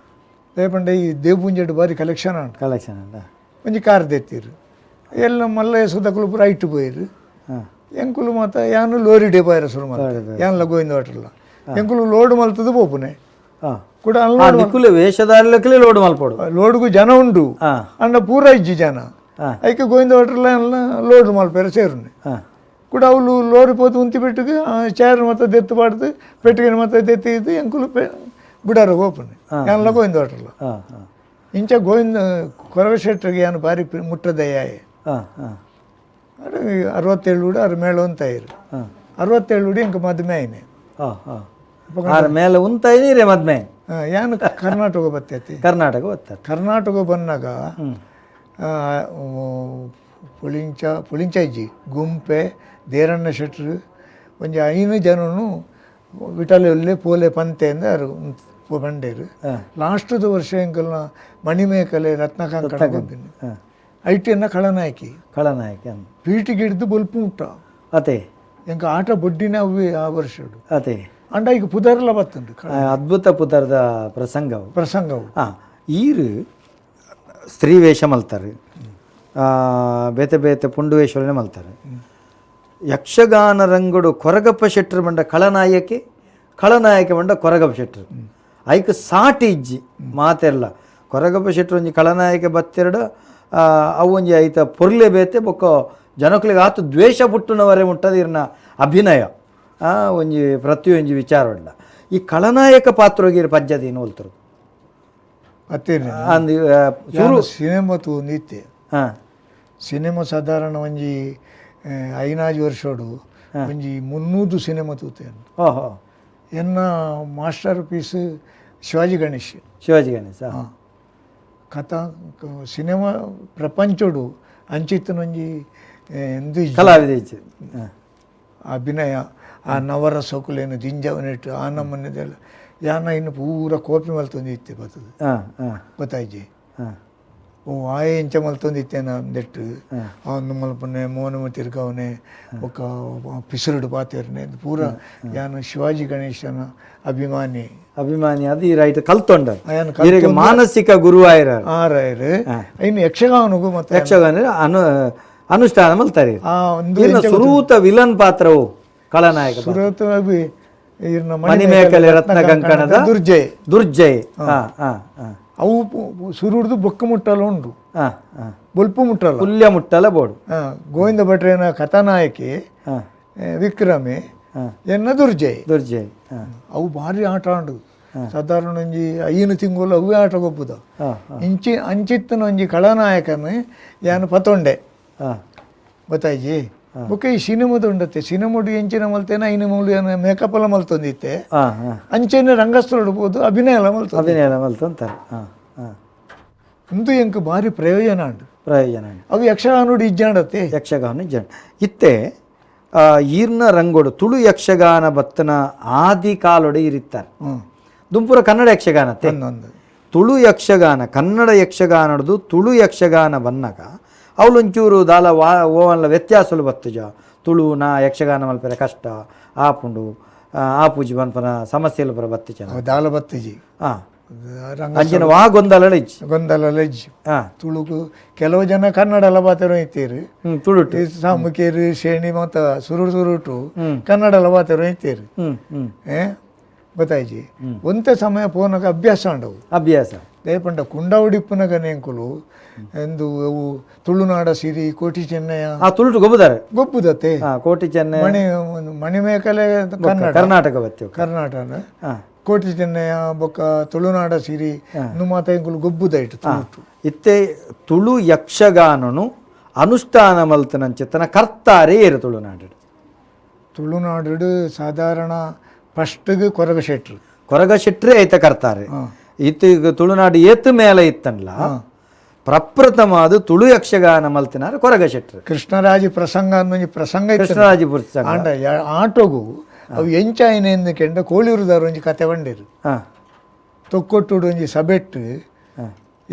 ದಾಯೆ ಈ ದೇವಪುಂಜೆಡ್ ಬಾರಿ ಕಲೆಕ್ಷನ್ ಉಂಟು. ಕಲೆಕ್ಷನ್ ಉಂಟ ಒಂಜಿ ಕಾರ್ ದೆತ್ತೀರು ಎಲ್ಲ ಮಲ್ಲ ಸುದಕುಲು ಪೂರ ಐಟು ಪೋಯಿರು. ಎಂಕುಲು ಮಾತ ಯಾನು ಲೋರಿ ಡೇ ಪೋಯರ ಶುರು ಮಲ್ತ ಯಾನ್ಲ ಗೋವಿಂದ ವಾಟರ್ಲ ಎಂಕುಲು ಲೋಡ್ ಮಲ್ತದ ಪೋಪುನೆ ಕೂಡ ಅನ್ಲೋಡ್ ನಿಕುಲು ವೇಷಧಾರಿಲಕ್ಕಲೇ ಲೋಡ್ ಮಲ್ಪೋಡು. ಲೋಡ್ಗು ಜನ ಉಂಡು ಅಂಡ ಪೂರ ಇಜ್ಜಿ ಜನ ಐಕೆ ಗೋವಿಂದ ವಾಟರ್ಲ ಎಲ್ಲ ಲೋಡ್ ಮಲ್ಪೆರ ಸೇರುನೆ. ಕೂಡ ಅವಳು ಲೋರಿ ಪೋತು ಉಂತಿ ಪೆಟ್ಟಿಗೆ ಚೇರ್ ಮತ್ತ ದೆತ್ತು ಪಾಡ್ದು ಪೆಟ್ಟಿಗೆ ಮತ್ತ ದೆತ್ತಿ ಎಂಕುಲು ಬಿಡಾರ ಓಪನ್ ಯಾನ್ಲ ಗೋವಿಂದ ವಾಟರ್ಲ. ಇಂಚ ಗೋವಿಂದ ಕೊರಗ ಶೆಟ್ಟರಿಗೆ ಯಾನು ಭಾರಿ ಮುಟ್ಟದಯ್ಯಾಯೆ. 67 ಕೂಡ ಅರು ಮೇಳ ಉಂತಾಯಿರು. 67 ಕೂಡ ಇಂಕ ಮದುವೆ ಆಯ್ನೆ. ಮೇಲೆ ಉಂತಾಯಿನಿ ಮದ್ಮೆ. ಯಾನು ಕರ್ನಾಟಕ ಬತ್ತೈತಿ. ಕರ್ನಾಟಕ ಬತ್ತಾರೆ. ಕರ್ನಾಟಕ ಬಂದಾಗ ಪುಳಿಂಚ ಪುಳಿಂಚ ಇಜ್ಜಿ ಗುಂಪೆ ದೇರಣ್ಣ ಶೆಟ್ರು ಒಂಜಿ 5 ಜನನು ವಿಠಲಲ್ಲೇ ಪೋಲೆ ಪಂತೆ ಅಂದ ಅರು ಪಂಡೇರು. ಲಾಸ್ಟದ ವರ್ಷ ಎಂಕಲ್ನ ಮಣಿಮೇಕಲೆ ರತ್ನಕಾಂಕಣ ಗೊಬ್ಬಿನ ಐಟಿಯನ್ನ ಖಳನಾಯಕಿ. ಖಳನಾಯಕಿ ಪೀಟಿಗೆ ಹಿಡಿದು ಬೊಲ್ಪು ಮುಟ್ಟ ಅದೇ ಎಂಕ ಆಟ ಬೊಡ್ಡಿನ ಅವೇ ಆ ವರ್ಷಡು. ಅದೇ ಅಂಡ ಈಗ ಪುದರ್ಲ ಬತ್ತುಂಡು ಅದ್ಭುತ ಪುದರ್ದ ಪ್ರಸಂಗವು ಪ್ರಸಂಗವು. ಈರು ಸ್ತ್ರೀ ವೇಷ ಮಲ್ತಾರೆ, ಬೇತೆ ಬೇತೆ ಪುಂಡು ವೇಷಗಳನ್ನೇ ಮಲ್ತಾರೆ. ಯಕ್ಷಗಾನ ರಂಗುಡು ಕೊರಗಪ್ಪ ಶೆಟ್ಟರು ಬಂಡ ಖಳನಾಯಕಿ, ಖಳನಾಯಕ ಬಂಡ ಕೊರಗಪ್ಪ ಶೆಟ್ಟರು ಐಕ್ ಸಾಟಿ ಇಜ್ಜಿ ಮಾತೆಲ್ಲ. ಕೊರಗಪ್ಪ ಶೆಟ್ಟರು ಒಂಜಿ ಖಳನಾಯಕ ಬತ್ತೆರಡು ಅವು ಒಂಜಿ ಐತ ಪೊರ್ಲೆ ಬೇತೆ ಬೊಕ್ಕ ಜನಕ್ಲಿಗೆ ಆತು ದ್ವೇಷ ಪುಟ್ಟುನವರೆ ಮುಟ್ಟದ ಇರ್ನ ಅಭಿನಯ ಒಂಜಿ ಪ್ರತಿಯೊಂಜಿ ವಿಚಾರ ಉಂಡ. ಈ ಖಳನಾಯಕ ಪಾತ್ರಗಿರ ಪಜ್ಜದೀನು ಹೋಲ್ತರು ಅತ್ತೇನೆ ಸಿನಿಮಾ ತೂಂದಿತ್ತೆ. ಸಿನಿಮಾ ಸಾಧಾರಣ ಒಂಜಿ 5 ವರ್ಷೋಡು ಒಂಜಿ 300 ಸಿನಿಮಾ ತೂತೇನೆ. ಓಹೋ. ಎನ್ನ ಮಾಸ್ಟರ್ ಪೀಸ್ ಶಿವಾಜಿ ಗಣೇಶ್. ಶಿವಾಜಿ ಗಣೇಶ್ ಕಥಾ ಸಿನಿಮಾ ಪ್ರಪಂಚೋಡು ಅಂಚಿತ್ತನೊಂಜಿ ಎಂದು ಕಲಾವಿದ ಅಭಿನಯ ಆ ನವರ ಸೊಕುಲೇನು ದಿಂಜವನಿಟ್ಟು ಆ ನಮ್ಮನೆದೆಲ್ಲ ಯಾನ ಇನ್ನು ಪೂರ ಕೋಪಿ ಮಲ್ತೊಂದು ಇತ್ತೆ ಬರ್ತದೆ ಗೊತ್ತಾಯ್ಜಿ. ಓ ಆಯೆ ಇಂಚ ಮಲ್ತೊಂದಿತ್ತೇನ ಅಂದೆಟ್ಟು ಅವನು ಮಲ್ಪನೆ ಮೋನಮ ತಿರ್ಗವನೆ ಒಕ್ಕ ಪಿಸುರುಡು ಪಾತೇರ್ನೆ ಪೂರ ಯಾನು ಶಿವಾಜಿ ಗಣೇಶನ ಅಭಿಮಾನಿ. ಅಭಿಮಾನಿ ಅದು ಈ ರೈಟ್ ಕಲ್ತೊಂಡ ಮಾನಸಿಕ ಗುರು ಆಯ್ರ ಆರಾಯರು ಇನ್ನು ಯಕ್ಷಗಾನಗೂ ಮತ್ತೆ ಯಕ್ಷಗಾನ ಅನುಷ್ಠಾನ ಮಲ್ತಾರೆ. ಸುರೂತ ವಿಲನ್ ಪಾತ್ರವು ಖಳನಾಯಕ ಸುರೂತ ಮಣಿಮೇಕಲೆ ರತ್ನ ಕಂಕಣದ ದುರ್ಜಯ್. ದುರ್ಜಯ್ ಅವು ಸುರುಡ್ದು ಬೊಕ್ಕ ಮುಟ್ಟಲ ಉಂಡು, ಬೊಲ್ಪು ಮುಟ್ಟಲ ಪುಲ್ಯ ಮುಟ್ಟಲ ಬೋಡು. ಗೋವಿಂದ ಭಟ್ರೇನ ಕಥಾನಾಯಕಿ ವಿಕ್ರಮೆ ಎನ್ನ ದುರ್ಜಯ್. ದುರ್ಜಯ್ ಅವು ಭಾರಿ ಆಟ ಆಂಡು. ಸಾಧಾರಣ ಒಂಜಿ 5 ತಿಂಗಳು ಅವೇ ಆಟ ಗೊಬ್ಬುದ. ಇಂಚಿ ಅಂಚಿತ್ತನ ಒಂಜಿ ಖಳನಾಯಕನ ಯಾನು ಪತೊಂಡೆ ಗೊತ್ತಾಯ್ಜಿ. ಬೊಕ್ಕ ಈ ಸಿನಿಮಾದ ಉಂಡತ್ತೆ ಸಿನಿಮೋಡು ಎಂಚಿನ ಮಲ್ತೇನೆ ಐನು ಮೂಲು ಏನು ಮೇಕಪ್ ಎಲ್ಲ ಮಲ್ತೊಂದಿತ್ತೆ ಅಂಚೆನೆ ರಂಗಸ್ಥಳ ಬೋದು ಅಭಿನಯ ಎಲ್ಲ ಮಲ್ತ ಅಭಿನಯ ಎಲ್ಲ ಮಲ್ತೊಂತಾರೆ. ಇಂದು ಎಂಕ್ ಭಾರಿ ಪ್ರಯೋಜನ ಉಂಡು. ಪ್ರಯೋಜನ ಅವು ಯಕ್ಷಗಾನೋಡು ಇಜ್ಜಾಂಡತ್ತೆ. ಯಕ್ಷಗಾನ ಇಜ್ಜಾಂಡ ಇತ್ತೆ ಈರ್ನ ರಂಗೋಡು ತುಳು ಯಕ್ಷಗಾನ ಬತ್ತನ ಆದಿ ಕಾಲೊಡೆ ಇರಿತ್ತಾರೆ. ದುಂಪುರ ಕನ್ನಡ ಯಕ್ಷಗಾನತ್ತೆ ತುಳು ಯಕ್ಷಗಾನ ಕನ್ನಡ ಯಕ್ಷಗಾನಡ್ದು ತುಳು ಯಕ್ಷಗಾನ ಬನ್ನಗ ಅವಳೊಂಚೂರು ದಾಲ ವಾ ಓವನ್ಲ ವ್ಯತ್ಯಾಸಲು ಬತ್ತುಜ ತುಳು ನಾ ಯಕ್ಷಗಾನ ಮಲ್ಪೆರೆ ಕಷ್ಟ ಆಪುಂಡು ಆಪುಜಿ ಪನ್ಪನ ಸಮಸ್ಯೆಲು ಪೂರ ಬತ್ತಿಜ ದಾಲ ಬತ್ತಿಜಿ. ಅಂಚಿನ ವಾ ಗೊಂದಲ ಇಜ್ಜಿ. ಗೊಂದಲ ಇಜ್ಜಿ. ತುಳುಕು ಕೆಲವು ಜನ ಕನ್ನಡ ಎಲ್ಲ ಬಾತೆರೋ ಇತ್ತೀರು ತುಳುಟು ಸಾಮುಕೇರು ಶೇಣಿ ಮತ್ತ ಸುರುಟು ಸುರುಟು ಕನ್ನಡ ಎಲ್ಲ ಬಾತೆರೋ ಇತ್ತೀರು ಗೊತ್ತಾಯ್ಜಿ. ಒಂತೆ ಸಮಯ ಪೋನಗ ಅಭ್ಯಾಸ ಉಂಡವು. ಅಭ್ಯಾಸ ದೇಪಂಡ ಕುಂಡಾವಡಿಪ್ಪುನಗ ನೆಂಕುಲು ಎಂದು ಅವು ತುಳುನಾಡ ಸಿರಿ ಕೋಟಿ ಚೆನ್ನಯ್ಯ ತುಳುಟು ಗೊಬ್ಬುದಾರೆ ಗೊಬ್ಬುದತ್ತೆ. ಕೋಟಿ ಚೆನ್ನಯ್ಯ ಮಣಿ ಮಣಿಮೇಕಲೆ ಕನ್ನಡ ಕರ್ನಾಟಕ ಬತ್ತಿ ಕರ್ನಾಟಕ ಕೋಟಿ ಚೆನ್ನಯ್ಯ ಬೊಕ್ಕ ತುಳುನಾಡ ಸಿರಿ ಮಾತ ಎಂಕುಲು ಗೊಬ್ಬುದಾಯಿತು ತುಳುಟು. ಇತ್ತೆ ತುಳು ಯಕ್ಷಗಾನನು ಅನುಷ್ಠಾನ ಮಲ್ತನಂಚಿತ್ತನ ಕರ್ತಾರೆ ಏರು ತುಳುನಾಡು. ತುಳುನಾಡು ಸಾಧಾರಣ ಫಸ್ಟ್ಗೆ ಕೊರಗ ಶೆಟ್ರು. ಕೊರಗ ಶೆಟ್ರೇ ಐತ ಕರ್ತಾರೆ. ಇತ್ತು ಈಗ ತುಳುನಾಡು ಏತ್ ಮೇಲೆ ಇತ್ತನ್ಲ ಪ್ರಪ್ರಥಮ ಅದು ತುಳು ಯಕ್ಷಗಾನ ಮಲ್ತಿನಾರು ಕೊರಗ ಶೆಟ್ರು. ಕೃಷ್ಣರಾಜ ಪ್ರಸಂಗ ಅನ್ನೊಂಜಿ ಪ್ರಸಂಗ ಇತ್ತು. ಕೃಷ್ಣರಾಜ ಪ್ರಸಂಗ. ಆಂಡ ಆಟೋಗು ಅವು ಎಂಚಾಯಿನ ಕೆಂಡ ಕೋಳಿರುದಾರು ಒಂಜಿ ಕತೆ ಬಂಡೇರು. ತೊಕ್ಕೊಟ್ಟುಡು ಒಂಜಿ ಸಬೆಟ್ಟು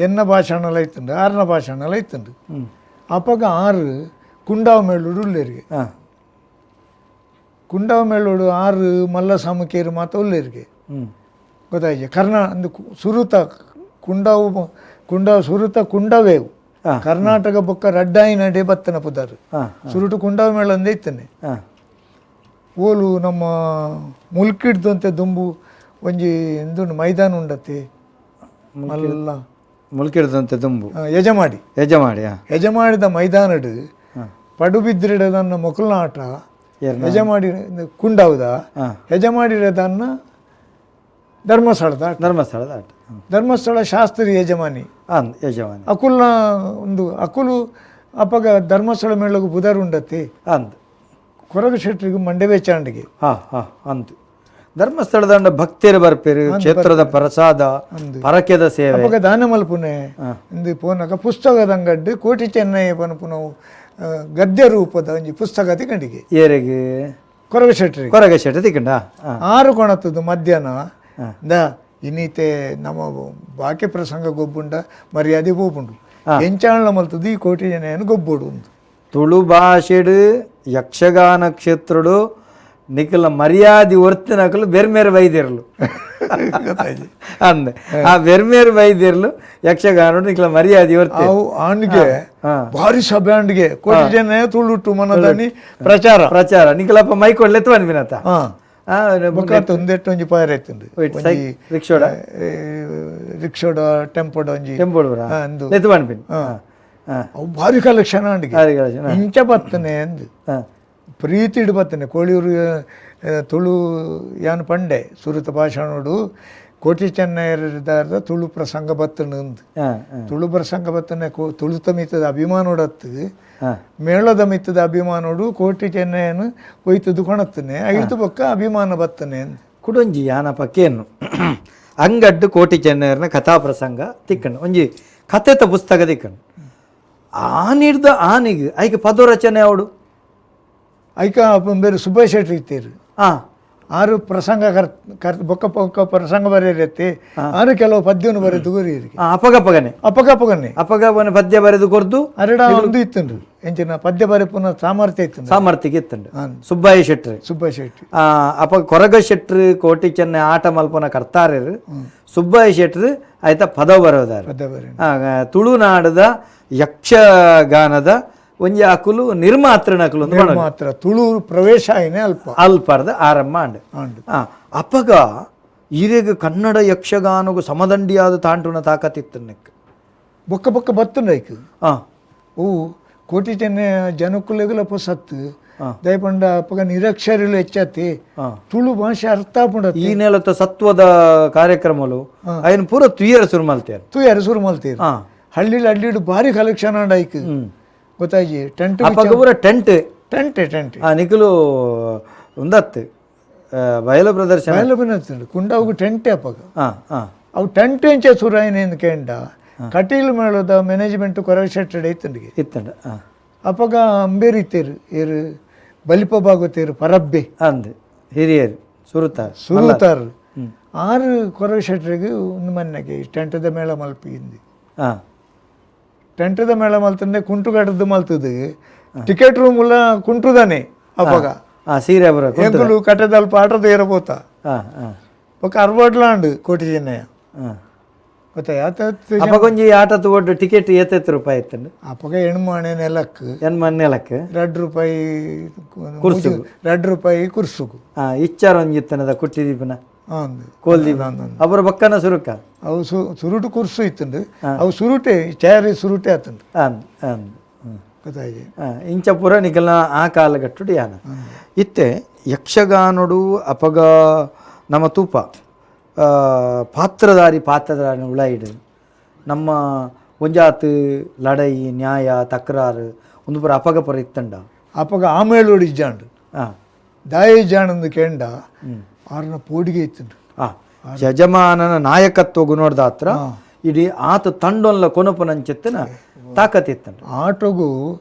ಎನ್ನ ಭಾಷಣಲ ಇತ್ತುಂಡು, ಆರ್ನ ಭಾಷಣಲ ಇತ್ತುಂಡು. ಅಪಗ ಆರು ಕುಂಡಾವ ಮೇಳುಡು ಉಲ್ಲೇರಿಗೆ. ಕುಂಡಾವ ಮೇಳುಡು ಆರು ಮಲ್ಲ ಸಾಮುಕೇರು ಮಾತ ಉಲ್ಲೇರಿಗೆ. ಗೊತ್ತಾಯ್ತು. ಕರ್ನಾ ಅಂದು ಸುರುತ ಕುಂಡಾವು ಕುಂಡಾವ ಸುರುತ ಕುಂಡವೇವು ಕರ್ನಾಟಕ ಬೊಕ್ಕ ರಡ್ಡಾಯಿ ನಡೆ ಬತ್ತನ ಪುದಾರು ಸುರುಟು ಕುಂಡಾವ ಮೇಳ ಅಂದೇ ಇತ್ತನೆ. ಓಲು ನಮ್ಮ ಮುಲ್ಕಿಡ್ದಂತೆ ದುಂಬು ಒಂಜಿ ಎಂದುಂಡು ಮೈದಾನ ಉಂಡತೆ ಮಲ್ಲ ಮುಲ್ಕಿಡ್ದಂತೆ ದುಂಬು ಯಜಮಾಡಿ. ಯಜಮಾಡಿ. ಯಜಮಾಡಿದ ಮೈದಾನಡು ಪಡುಬಿದ್ರಿಡದನ್ನ ಮೊಕಲ್ನಾಟ ಯಜಮಾಡಿ ಕುಂಡಾವುದ ಯಜಮಾಡಿಡದನ್ನ ಧರ್ಮಸ್ಥಳದ ಆಟ. ಧರ್ಮಸ್ಥಳದ ಆಟ. ಧರ್ಮಸ್ಥಳ ಶಾಸ್ತ್ರಿ ಯಜಮಾನಿ. ಯಜಮಾನಿ ಅಕುಲ್ನ ಒಂದು ಅಕುಲು ಅಪಗ ಧರ್ಮಸ್ಥಳ ಮೇಳಗು ಬುಧರು ಉಂಡತಿ ಅಂದ್ ಕೊರಗ ಶೆಟ್ಟರಿಗೆ ಮಂಡವೆ ಚಾಂಡಿಗೆ. ಹಾ ಹಾ ಅಂತು ಧರ್ಮಸ್ಥಳದ ಭಕ್ತಿಯರು ಬರ್ಪೇರು, ಕ್ಷೇತ್ರದ ಪ್ರಸಾದ, ಪರಕೆದ ಸೇವೆ. ಅಪಗ ದಾನ ಮಲ್ಪುನೆ ಇಂದು ಪೋನಕ ಪುಸ್ತಕದ ಅಂಗಡ್ಡು ಕೋಟಿ ಚೆನ್ನಯ್ಯ ಪನಪುನವು ಗದ್ಯ ರೂಪದ ಒಂಜಿ ಪುಸ್ತಕ ತಿಕಂಡಿಗೆ. ಏರೆಗೆ? ಕೊರಗ ಶೆಟ್ಟರಿಗೆ. ಕೊರಗ ಶೆಟ್ಟಿ ತಿಕಂಡ. ಆರು ಕೊಣತದ್ದು ಮಧ್ಯಾಹ್ನ the ಇನ್ನೀತೆ ನಮ್ಮ ಬಾಕಿ ಪ್ರಸಂಗ ಗೊಬ್ಬುಂಡ ಮರ್ಯಾದೆ ಪೋಪುಂಡು ಎಂಚಾಣ ಮಲ್ತದ್ದು ಈ ಕೋಟಿ ಚೆನ್ನಯ್ಯನ ಗೊಬ್ಬುಡು ಒಂದು. ತುಳು ಭಾಷೆಡು ಯಕ್ಷಗಾನ ಕ್ಷೇತ್ರಡು ನಿಖಲ ಮರ್ಯಾದೆ ಒರ್ತಿನಕಲು ಬೆರ್ಮೇರು ವೈದ್ಯರ್ಲು ಅಂದೆ. ಆ ಬೆರ್ಮೇರು ವೈದ್ಯರ್ಲು ಯಕ್ಷಗಾನ ನಿಖಲ ಮರ್ಯಾದೆ ಒರ್ತಿ ಅವು ಆಂಡ್ಗೆ ಭಾರಿ ಸಭೆ ಆಂಡ್ಗೆ ಕೋಟಿ ಜನ ತುಳುಟು ಮನದಾನಿ ಪ್ರಚಾರ ಪ್ರಚಾರ ನಿಖಲಪ್ಪ ಮೈಕೊಡ್ಲೆ ಅನ್ಬಿನತ. ಒಂದೆಟ್ಟು ಒಂಜಿ ಪಾಯರ್ ಐತುಂಡು ರಿಕ್ಷೋಡ ರಿಕ್ಷೋಡ ಟೆಂಪೋಡ ಒಂಜಿ ಟೆಂಪೋಡ ಅಂದು ಅನ್ಬಿನ್. ಅವು ಭಾರಿ ಕಲೆಕ್ಷನ್ ಆಂಡ್ಗೆ ಇಂಚ ಬತ್ತನೆ ಅಂದು ಪ್ರೀತಿಡು ಬತ್ತನೆ. ಕೋಳಿಯೂರು ತುಳು ಯಾನ್ ಪಂಡೆ ಸುರುತ ಭಾಷಣೋಡು ಕೋಟಿ ಚೆನ್ನಯ್ಯರ ತುಳು ಪ್ರಸಂಗ ಬತ್ತನ ಅಂದು. ತುಳು ಪ್ರಸಂಗ ಬತ್ತನೆ ತುಳುತ ಮಿತ್ತದ ಅಭಿಮಾನೋಡತ್ತು ಮೇಳದ ಮಿತ್ತದ ಅಭಿಮಾನೋಡು ಕೋಟಿ ಚೆನ್ನಯ್ಯನು ಒಯ್ತದ್ದು ಕೊಣತ್ತನೆ ಐದು ಪಕ್ಕ ಅಭಿಮಾನ ಬತ್ತನೆ ಅಂದು. ಕುಡೊಂಜಿ ಯಾನ ಪಕ್ಕೇನು ಅಂಗಡ್ಡು ಕೋಟಿ ಚೆನ್ನಯ್ಯನ ಕಥಾ ಪ್ರಸಂಗ ತಿಕ್ಕಣ್ಣು ಒಂಜಿ ಕಥೆತ ಪುಸ್ತಕ ತಿಕ್ಕಣ್ಣು ಆನಿಡ್ದ ಆನಿಗ್ ಐಕೆ ಪದೋ ರಚನೆ ಅವಡು ಐಕ ಬೇರೆ ಸುಬ್ಬಯ್ಯ ಶೆಟ್ಟಿ ಇತ್ತೀರು. ಆರು ಪ್ರಸಂಗ ಕರ್ ಕರ್ ಬೊಕ್ಕ ಬೊಕ್ಕ ಪ್ರಸಂಗ ಬರೆಯತ್ತೆ ಆರು ಕೆಲವು ಪದ್ಯವನ್ನು ಬರೆದು ಗುರಿಯರಿಗೆ. ಅಪಗಪಗನೆ ಅಪಗಪಗನೆ ಅಪಗಪನೆ ಪದ್ಯ ಬರೆದು ಕೊರ್ದು ಅರಡ ಒಂದು ಇತ್ತುಂಡು ಎಂಚಿನ ಪದ್ಯ ಬರೆಪುನ ಸಾಮರ್ಥ್ಯ ಇತ್ತು ಸಾಮರ್ಥ್ಯಕ್ಕೆ ಇತ್ತುಂಡು ಸುಬ್ಬಯ್ಯ ಶೆಟ್ರು. ಸುಬ್ಬಯ್ಯ ಶೆಟ್ಟಿ ಅಪ ಕೊರಗ ಶೆಟ್ರು ಕೋಟಿ ಚೆನ್ನ ಆಟ ಮಲ್ಪನ ಕರ್ತಾರರು ಸುಬ್ಬಯ್ಯ ಶೆಟ್ರು ಆಯ್ತಾ ಪದ ಬರೋದಾರ. ತುಳುನಾಡದ ಯಕ್ಷಗಾನದ ಒಂಜಿ ಅಕುಲು ನಿರ್ಮಾತೃನಕುಲು ಮಾತ್ರ ತುಳು ಪ್ರವೇಶ ಆಯ್ನೆ ಅಲ್ಪ ಅಲ್ಪರ್ದ ಆರಂಭ ಆಂಡ್. ಅಪಗ ಈರೆಗ್ ಕನ್ನಡ ಯಕ್ಷಗಾನಗು ಸಮದಂಡಿಯಾದ ತಾಂಟುನ ತಾಕತ್ತಿತ್ತು ನೆಕ್ ಬೊಕ್ಕ ಬೊಕ್ಕ ಬತ್ತುಂಡು ಐಕ್. ಓ ಕೋಟಿ ಚೆನ್ನ ಜನಕುಲೆಗುಲ ಪೊಸತ್ತು ದಯಪಂಡ ಅಪಗ ನಿರಕ್ಷರಲು ಹೆಚ್ಚಾತಿ ತುಳು ಭಾಷೆ ಅರ್ಥ ಆಪುಂಡ. ಈ ನೆಲತ ಸತ್ವದ ಕಾರ್ಯಕ್ರಮಲು ಅಯ್ಯನ್ ಪೂರ ತುಯ್ಯರ ಸುರು ಮಲ್ತೇರು. ತುಯ್ಯರ ಸುರು ಮಲ್ತೇರು. ಹಳ್ಳಿಲಿ ಹಳ್ಳಿಡು ಭಾರಿ ಕಲೆಕ್ಷನ್ ಆಂಡ್ ಐಕ್ ಗೊತ್ತಾಯ್ಜಿ. ಟೆಂಟ್ ಅಪಗ ಪೂರ tent tent tent ನಿಕುಲು ಉಂದತ್ತು ಬಯಲು ಪ್ರದರ್ಶನ ಬಯಲು ಬಂದು ಕುಂಡಾವು ಟೆಂಟೆ ಅಪಗ ಅವು ಟೆಂಟ್ ಎಂಚೆ ಸುರಾಯಿನ ಕೇಂಡ ಕಟೀಲ್ ಮೇಳದ ಮ್ಯಾನೇಜ್ಮೆಂಟ್ ಕೊರಗ ಶೆಟ್ಟಡೆ ಇತ್ತಂಡಿಗೆ ಇತ್ತಂಡ. ಅಪಗ ಅಂಬೇರು ಇತ್ತೇರು ಏರು ಬಲಿಪ ಬಾಗುತ್ತೇರು ಪರಬ್ಬೆ ಅಂದ್ ಹಿರಿಯರು ಸುರುತಾರ್ ಸುರುತಾರ್ ಆರು ಕೊರಗ ಶೆಟ್ಟರಿಗೆ ಒಂದು ಮನೆಗೆ ಟೆಂಟದ ಮೇಳ ಮಲ್ಪಿ ಇಂದಿ. ಟೆಂಟದ ಮೇಳ ಮಲ್ತಂದೆ ಕುಂಟುಗಾಟದ್ದು ಮಲ್ತದು ಟಿಕೆಟ್ ರೂಮ್ ಉಲ್ಲ ಕುಂಟುದಾನೆ ಅಪಗ ಸೀರೆ ಬರ ಎಂಕುಲು ಕಟ್ಟದಲ್ಪ ಆಟದ ಏರಬೋತ ಬೊಕ್ಕ ಅರ್ವಡ್ಲಾಂಡ್ ಕೋಟಿ ಚೆನ್ನಯ್ಯ ಗೊತ್ತಾಯ್ತು. ಅಪಗೊಂಜಿ ಆಟ ತಗೊಂಡು ಟಿಕೆಟ್ ಏತೈತು ರೂಪಾಯಿ ಇತ್ತು ಅಪಗ ಎಣ್ಮಾಣೆ ನೆಲಕ್ ಎಣ್ಮಾಣೆ ನೆಲಕ್ 2 ರೂಪಾಯಿ 2 ರೂಪಾಯಿ ಕುರ್ಸುಗು. ಇಚ್ಚಾರ ಒಂಜಿ ಇತ್ತನದ ಕುಟ್ಟಿ ದೀಪನ ಕೋಲ್ದೀಪ ಅವರ ಬಕ್ಕನ ಸುರುಕ ಅವು ಸುರುಟು ಕುರ್ಸು ಇತ್ತುಂಡು ಅವು ಸುರುಟೆ ಚೇರ್ ಸುರುಟೆ ಆತುಂಡು. ಗೊತ್ತಾಯ್ತು. ಇಂಚ ಪೂರ ನಿಕಲ್ನ ಆ ಕಾಲಗಟ್ಟುಡು ಯಾನ ಇತ್ತೆ ಯಕ್ಷಗಾನೋಡು ಅಪಗ ನಮ್ಮ ತೂಪ ಪಾತ್ರಧಾರಿ ಪಾತ್ರಧಾರಿ ಉಳಾಯಿಡು ನಮ್ಮ ಒಂಜಾತ್ ಲಡೈ ನ್ಯಾಯ ತಕರಾರು ಒಂದು ಪೂರ ಅಪಗ ಪುರ ಇತ್ತಂಡ. ಅಪಗ ಆಮೇಲೋಡು ಇಜ್ಜಾಂಡು ದಾಯ ಇಜ್ಜಾಂಡು ಕೇಂಡ ಆರ್ನ ಪೋಡಿಗೆ ಇತ್ತುಂಡು. ಯಜಮಾನನ ನಾಯಕತ್ವ ಗುಣೋಡ್ದ ಹತ್ರ ಇಡೀ ಆತ ತಂಡೊನ್ಲ ಕೊನಪುನಂಚಿತ್ತಿನ ತಾಕತ್ತಿತ್ತಂಡ. ಆಟೋಗು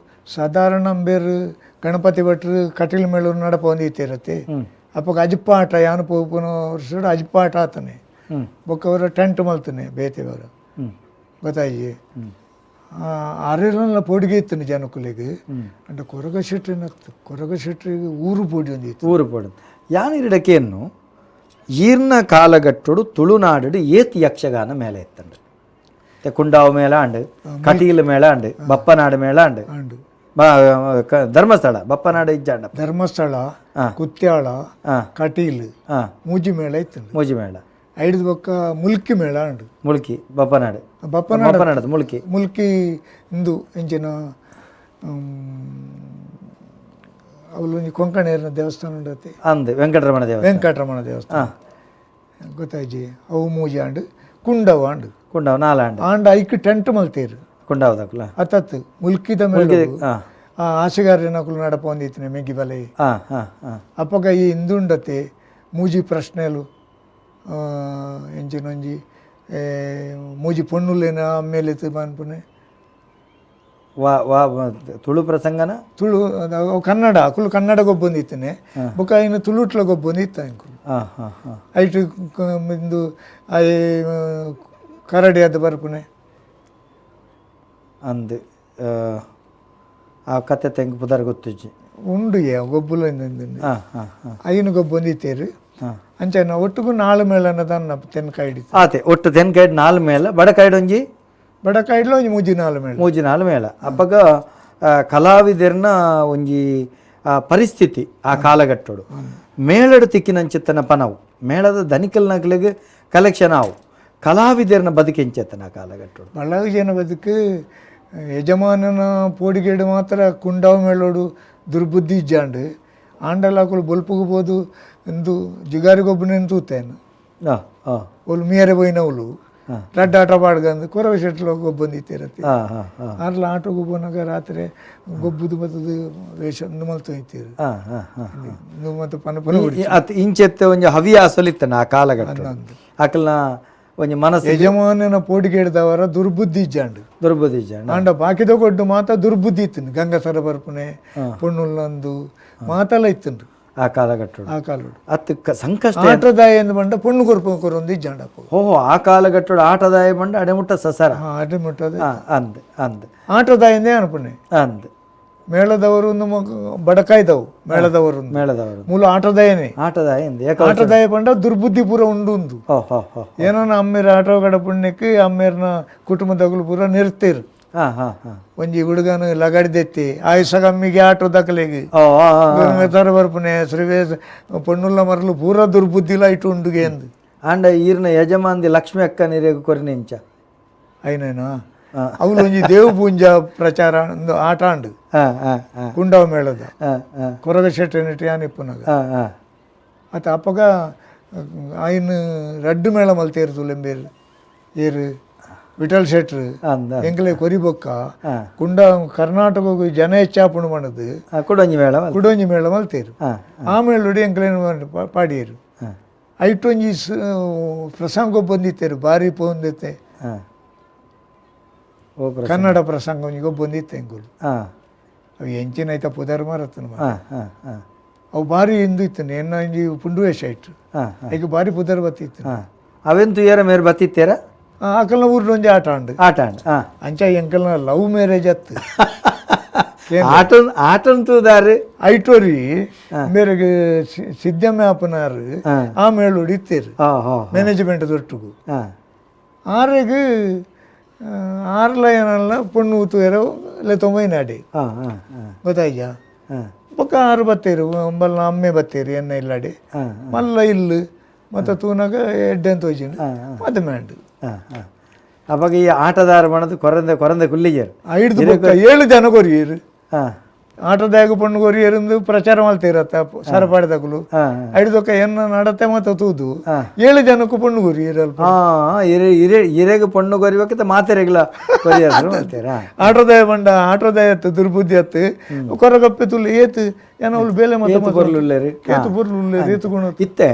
ಸಾಧಾರಣ ಬೇರು ಗಣಪತಿ ಭಟ್ರು ಕಟೀಲ್ ಮೇಳೂರು ನಡಪೊಂದಿತ್ತಿರತ್ತೆ. ಅಪ್ಪಗ ಅಜಿಪ್ಪ ಆಟ ಯಾನು ಪೋಪುನ ವರ್ಷ ಅಜಿಪ್ಪ ಆಟ ಆತನೆ. ಬೊಕ್ಕ ಅವರ ಟೆಂಟ್ ಮಲ್ತನೆ ಬೇತೆವರ ಗೊತ್ತಾಯಿ. ಅರೆಲ್ಲ ಪೊಡಿಗೆ ಇತ್ತು ಜನಕುಲಿಗೆ ಅಂಡ ಕೊರಗ ಶೆಟ್ರಿನ ಕೊರಗ ಶೆಟ್ರಿಗೆ ಊರು ಪೊಡಿ ಒಂದಿತ್ತು. ಊರು ಪೊಡಿ ಯಾನ್ ಇರಡಕೇನು ಈರ್ನ ಕಾಲಗಟ್ಟುಡು ತುಳುನಾಡು ಏತ್ ಯಕ್ಷಗಾನ ಮೇಳ ಇತ್ತಂಡು. ಕುಂಡಾವು ಮೇಳ ಅಂಡು, ಕಟೀಲು ಮೇಳ ಅಂಡು, ಬಪ್ಪನಾಡು ಮೇಳ ಅಂಡು, ಧರ್ಮಸ್ಥಳ ಬಪ್ಪನಾಡು ಇಜ್ಜಾಂಡ, ಧರ್ಮಸ್ಥಳ, ಕುತ್ಯಾಳ, ಕಟೀಲು, ಮೂಜಿ ಮೇಳ ಇತ್ತು. ಮೂಜಿ ಮೇಳ ಐದು ಬೊಕ್ಕ ಮುಲ್ಕಿ ಮೇಳ ಉಂಡು. ಮುಲ್ಕಿ ಬಪ್ಪನಾಡು, ಬಪ್ಪನಾಡು ಬಪ್ಪನಾಡು ಮುಲ್ಕಿ, ಮುಲ್ಕಿ ಇಂದು ಇಂಚಿನ ಅವಳು ಕೊಂಕಣೇರಿನ ದೇವಸ್ಥಾನ ಉಂಡತಿ ಅಂದು ವೆಂಕಟರಮಣ ದೇವಸ್ಥಾನ, ವೆಂಕಟರಮಣ ದೇವಸ್ಥಾನ ಗೊತ್ತಾಯ್ಜಿ. ಅವು ಮೂಜಿ ಆಂಡು, ಕುಂಡವ ಆಂಡು, ಕುಂಡವ ನಾಲಾಂಡು ಆಂಡ ಐಕ್ ಟೆಂಟ್ ಮಲ್ತೇರು ಕುಂಡವದಕ್ಕಲ ಅತ್ತತ್ತು ಮುಲ್ಕಿದ ಮೇಲೆ ಆಸೆಗಾರನಕುಲು ನಡಪೊಂದಿತ್ತಿನ ಮೆಗ್ಗಿ ಬಲೆ. ಅಪ್ಪಗ ಈ ಇಂದುಂಡತೆ ಮೂಜಿ ಪ್ರಶ್ನೆಲು ಎಂಚಿನೊಂಜಿ ಮೂಜಿ ಪೊಣ್ಣುಲೇನ ಆಮೇಲೆ ಪನ್ಪುನೆ ವಾ ವಾ ತುಳು ಪ್ರಸಂಗನ ತುಳು ಕನ್ನಡ ಅಕುಲು ಕನ್ನಡ ಗೊಬ್ಬೊಂದಿತ್ತನೆ ಬೊಕ್ಕ ಐನು ತುಳುಟ್ಲ ಗೊಬ್ಬೊಂದಿತ್ತ ಅಂಕುಲು. ಐಟು ಇಂದು ಕರಡಿ ಅದು ಬರ್ಪುನೆ ಅಂದು ಆ ಕತೆ ತೆಂಗ್ ಪುದರ್ ಗೊತ್ತಿಜ್ಜಿ ಉಂಡು ಗೊಬ್ಬುಲ ಐನು ಗೊಬ್ಬೊಂದಿತ್ತೇರು. ಅಂಚ ಒಟ್ಟುಗು ನಾಲು ಮೇಳನ ತನ್ನ ತೆನ್ಕಾಯ್ಡಿ ಆತೆ ಒಟ್ಟು ತೆನ್ಕಾಯ್ಡು ನಾಲ್ ಮೇಳ, ಬಡಕಾಯ್ಡು ಒಂಜಿ ಬಡಕಾಯ್ಡ್ಲ ಒಂಜಿ ಮೂಜಿ ನಾಲು ಮೇಳ, ಮೂಜಿ ನಾಲು ಮೇಳ. ಅಪ್ಪಗ ಕಲಾವಿದರ್ನ ಒಂಜಿ ಪರಿಸ್ಥಿತಿ ಆ ಕಾಲಘಟ್ಟೋಡು ಮೇಳಡು ತಿಕ್ಕಿನಂಚಿತ್ತನ ಪನವು ಮೇಳದ ಧನಿಕಲ್ ನಕಲಿಗೆ ಕಲೆಕ್ಷನ್ ಆವು ಕಲಾವಿದರ್ನ ಬದುಕೆಂಚೆತ್ತನ ಆ ಕಾಲಘಟ್ಟೋಡು. ಬಳ್ಳಾಗ ಜನ ಬದುಕು ಯಜಮಾನನ ಪೋಡಿಗೇಡು ಮಾತ್ರ ಕುಂಡಾವ ಮೇಳೋಡು ದುರ್ಬುದ್ಧಿ ಇಜ್ಜಾಂಡು ಆಂಡಲಾಕುಲು ಬೊಲ್ಪುಗು ಬೋದು ಎಂದು ಜಿಗಾರಿಗೊಬ್ಬನೇನು ತೂತೇನು ಒಲು ಮೀರೆ ಪೋಯಿನವುಲು ರಡ್ಡ ಆಟ ಪಾಡ್ಗಂದು ಕೊರವ ಶೆಟ್ಲ ಗೊಬ್ಬೊಂದಿತ್ತಿರತ್ತೆ. ಆರ್ಲ ಆಟೋಗು ಪೋನಾಗ ರಾತ್ರಿ ಗೊಬ್ಬುದು ಬತ್ತದು ವೇಷ ಒಂದು ಮಲ್ತು ಇತ್ತೀರು ಮತ್ತು ಪನ ಪನ ಇಂಚೆತ್ತೆ ಒಂಜಿ ಹವ್ಯಾಸಲಿತ್ತನ ಆ ಕಾಲಘಟ್ಟ ಅಕಲ್ನ ಒಂಜಿ ಮನಸ್ಸು ಯಜಮಾನನ ಪೋಡಿಗೇಡ್ದವರ ದುರ್ಬುದ್ಧಿ ಇಜ್ಜಾಂಡು, ದುರ್ಬುದ್ಧಿ ಇಜ್ಜಾಂಡು. ಆಂಡ ಬಾಕಿದ ಕೊಡ್ಡು ಮಾತ ದುರ್ಬುದ್ಧಿ ಇತ್ತು. ಗಂಗಸರ ಬರ್ಪುನೆ ಪೊಣ್ಣುಲ್ಲಂದು ಮಾತೆಲ್ಲ ಇತ್ತುಂಡು ಆ ಕಾಲಘಟ್ಟ, ಆ ಕಾಲಡು. ಅತ್ತು ಸಂಕಷ್ಟ ಆಟದಾಯ ಎಂದು ಬಂಡ ಪೊಣ್ಣು ಕೊರ್ಪು ಕೊರೊಂದು ಇಜ್ಜಾಂಡ. ಓಹೋ ಆ ಕಾಲಘಟ್ಟಡು ಆಟದಾಯ ಬಂಡ ಅಡೆಮುಟ್ಟ ಸಸರ ಅಡೆಮುಟ್ಟದ ಅಂದ್ ಅಂದ್ ಆಟದಾಯಂದೇ ಅನ್ಪುಣೆ ಅಂದ್ ಮೇಳದವರು ಬಡಕಾಯ್ದವು ಮೇಳದವರು ಮೇಳದವರು ಮೂಲ ಆಟದಾಯನೇ ಆಟದಾಯ ಆಟದಾಯ ಪಂಡ ದುರ್ಬುದ್ಧಿ ಪೂರ ಉಂಡು ಉಂದು. ಏನೋ ಅಮ್ಮೇರ ಆಟೋ ಕಡ ಪುಣ್ಯಕ್ಕೆ ಅಮ್ಮೇರ್ನ ಕುಟುಂಬದಗಳು ಪೂರ ನಿರ್ತೀರು. ಒಂಜಿ ಹುಡುಗನ ಲಗಾಡಿದೆತ್ತಿ ಆಯುಷ ಕಮ್ಮಿಗೆ ಆಟೋ ದಕಲೆಗೆ ತರ ಬರ್ಪುನೆ ಶ್ರೀವೇಶ ಪೊಣ್ಣುಲ್ಲ ಮರಲು ಪೂರ ದುರ್ಬುದ್ಧಿಲ ಇಟ್ಟು ಉಂಡುಗೆ ಎಂದು. ಆಂಡ ಈರ್ನ ಯಜಮಾನ್ದಿ ಲಕ್ಷ್ಮಿ ಅಕ್ಕ ನೀರೇಗು ಕೊರಿನಿಂಚ ಐನೇನಾ ಅವಳು ಒಂಜಿ ದೇವ ಪೂಂಜಾ ಪ್ರಚಾರ ಒಂದು ಆಟ ಆಂಡು ಕುಂಡವ ಮೇಳದ ಕೊರಗ ಶೆಟ್ಟಿ ಯಾನ್ ಇಪ್ಪುನಗ ಅತ ಅಪ್ಪಗ ಐನ್ ರಡ್ಡು ಮೇಳ ಮಲ್ತೇರು ತುಲೆಂಬೇರು ಏರು ವಿಠಲ್ ಶೆಟ್ರು ಎಂಕಲೆ ಕೊರಿಬೊಕ್ಕ ಕುಂಡ ಕರ್ನಾಟಕಗ್ ಜನ ಹೆಚ್ಚಾಪುಣು ಮಣದು ಕುಡೊಂಜಿ ಮೇಳ ಕುಡೊಂಜಿ ಮೇಳ ಮಲ್ತೇರು. ಆ ಮೇಳೋಡಿ ಎಂಕಲೇನು ಪಾಡಿಯರು ಐಟೊಂಜಿ ಪ್ರಸಂಗ ಬಂದಿತ್ತೇರು ಬಾರಿ ಪೋಂದಿತ್ತೆ ಕನ್ನಡ ಪ್ರಸಂಗ ಒಂಜಿ ಗೊಬ್ಬೊಂದಿತ್ತೆ ಎಂಕುಲು. ಅವು ಎಂಚಿನ ಐತ ಪುದರ್ ಮರತನ ಅವು ಬಾರಿ ಇಂದು ಇತ್ತು ಎನ್ನ ಒಂಜಿ ಪುಂಡುವೇಷ ಇಟ್ಟು ಐಕ್ ಬಾರಿ ಪುದರ್ ಬತ್ತಿತ್ತು. ಅವೆಂತು ಏರ ಮೇರ್ ಬತ್ತಿತ್ತೇರ ಆಕಲ್ನ ಊರ್ಡ್ ಒಂಜಿ ಆಟ ಆಂಡ್ ಆಟ ಆಂಡ್ ಅಂಚ ಎಂಕಲ್ನ ಲವ್ ಮ್ಯಾರೇಜ್ ಅತ್ತು ಆಟ ಆಟಂತೂದಾರು ಐಟೋರಿ ಮೇರೆಗೆ ಸಿದ್ದಮ್ಮ ಅಪ್ಪನಾರು ಆ ಮೇಳೋಡಿ ಇತ್ತೇರು ಮ್ಯಾನೇಜ್ಮೆಂಟ್ ದೊಟ್ಟುಗು ಆರೆಗ್ ಆರ್ಲ ಏನಲ್ಲ ಪೊಣ್ಣು ಊತುವೇರ ಲೆತ್ತೊಂಬೈನಾಡಿ ಗೊತ್ತಾಯ್ಯಾ. ಬೊಕ್ಕ ಆರು ಬತ್ತೇರು ಒಂಬಲ್ನ ಅಮ್ಮೆ ಬತ್ತೇರು ಎನ್ನ ಇಲ್ಲಾಡಿ ಮಲ್ಲ ಇಲ್ಲು ಮತ್ತೆ ತೂನಾಗ ಎಡ್ಡೆ ಅಂತ ಹೋಜಿಂಡು ಮತ್ತೆ ಮ್ಯಾಂಡು. ಅವಾಗ ಈ ಆಟದಾರ ಮಾಡದು ಕೊರಂದೆ ಕೊರಂದೆ ಕುಲ್ಲಿಜರು ಐದು ಬೊಕ್ಕ 7 ಜನ ಕೊರಿಯರು ಆಟದಾಗ ಪೊಣ್ಣು ಕೊರಿಯರಿಂದು ಪ್ರಚಾರ ಮಲ್ತಿರತ್ತ ಸರಪಾಡಿದಕುಲು ಐದು ಎನ್ನ ನಡತೆ ಮತ್ತೆ ತೂದು 7 ಜನಕ್ಕೂ ಪೊಣ್ಣು ಕೊರಿಯರು ಅಲ್ಪ ಇರೆಗ್ ಪೊಣ್ಣು ಕೊರಿಬೇಕಿತ್ತ ಮಾತೆರೆಗ್ಲ ಕೊರಿಯರು ಅಂತೀರಾ. ಆಟೋದಯ ಬಂಡ ಆಟೋದಯ ಅತ್ತು ದುರ್ಬುದ್ಧಿ ಅತ್ತು ಕೊರಗಪ್ಪೆ ತುಲು ಏತು ಏನೋ ಅವಳು ಬೇಲೆ ಮತ್ತೆ ಪೊರ್ಲುಲ್ಲೇರು ಏತು ಪೊರ್ಲುಲ್ಲೇರು ಏತು ಗುಣ ಇತ್ತೆ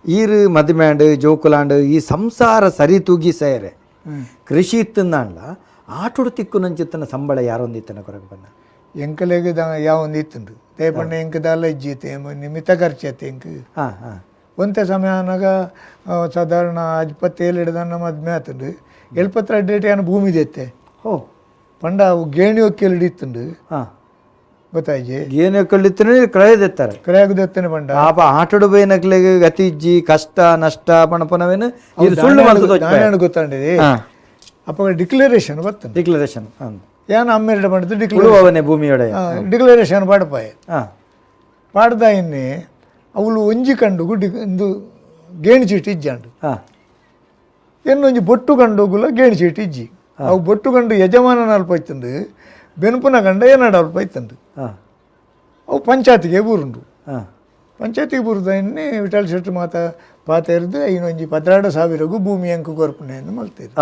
ಈರು ಮದುಮ್ಯಾಂಡು ಜೋಕುಲಾಂಡು ಈ ಸಂಸಾರ ಸರಿ ತೂಗಿ ಸೇರೆ ಕೃಷಿ ಇತ್ತಂದಾಂಡ್ಲ ಆಟೋಡು ತಿಕ್ಕು ನಂಚಿತ್ತನ ಸಂಬಳ ಯಾರೊಂದಿತ್ತನ ಕೊರಗ ಬಣ್ಣ ಎಂಕಲೆಗ್ ಯಾವೊಂದು ಇತ್ತುಂಡು ದೇಪಣ್ಣ ಎಂಕ್ ದಾಲ ಇಜ್ಜಿತ್ತೆ ನಿಮಿತ್ತ ಖರ್ಚು ಎಂಕ್. ಹಾಂ ಹಾಂ ಒಂತೆ ಸಮಯ ಆನಾಗ ಸಾಧಾರಣ 27 ದನ್ನ ಮದ್ಮೆ ಆತುಂಡು 72 ಯಾನ್ ಭೂಮಿ ದೆತ್ತೆ. ಓ ಪಂಡ ಅವು ಗೇಣಿ ಒಕ್ಕೆಲಿಡ್ ಇತ್ತುಂಡು. ಹಾಂ ಗೊತ್ತಾಯ್ಜಿ ಗೇಣಿ ಒಕ್ಕಲಿತ್ತನೆ ಕ್ರಯ ದೆತ್ತಾರೆ. ಕ್ರಯಗ್ ದೆತ್ತನೆ ಪಂಡ ಪಾಪ ಆಟೋಡು ಬೈನಕ್ಲೆಗ್ ಗತಿ ಇಜ್ಜಿ ಕಷ್ಟ ನಷ್ಟ ಪಣಪನವೇನು ಇದು ಸುಳ್ಳು ಮಲ್ತದ. ದಾನ್ಯಾಣ ಗೊತ್ತಾಂಡಿದೆ ಅಪ್ಪಗ ಡಿಕ್ಲರೇಷನ್ ಬರ್ತುಂಡು. ಡಿಕ್ಲರೇಷನ್ ಯಾನ್ ಅಮ್ಮೆರಡ ಪಂಡದು ಡಿಕ್ಲರೇಷನ್ ಅವನೇ ಭೂಮಿಯೊಡೆ ಡಿಕ್ಲರೇಷನ್ ಪಾಡಪಾಯ ಪಾಡ್ದ ಇನ್ನೆ ಅವಳು ಒಂಜಿ ಕಂಡುಗು ಡಿ ಇಂದು ಗೇಣಿ ಚೀಟಿ ಇಜ್ಜಾಂಡು. ಇನ್ನೊಂಜಿ ಬೊಟ್ಟು ಕಂಡುಗುಲ ಗೇಣಿ ಚೀಟಿ ಇಜ್ಜಿ. ಅವು ಬೊಟ್ಟು ಕಂಡು ಯಜಮಾನನ ಅಲ್ಪ ಇತ್ತುಂಡು ಬೆನ್ಪುನ ಕಂಡ ಏನಾಡ ಅಲ್ಪ ಇತ್ತುಂಡು. ಅವು ಪಂಚಾಯತಿಗೆ ಬೂರುಂಡು. ಪಂಚಾಯತಿಗೆ ಬೂರುದ ಇನ್ನೆ ವಿಠಲ್ ಶೆಟ್ಟಿ ಮಾತ ಪಾತೆರ್ದು ಇನ್ನೊಂಜಿ 12,000 ಭೂಮಿ ಅಂಕು ಕೊರ್ಪುನೆ ಎಂದು ಮಲ್ತೇರು.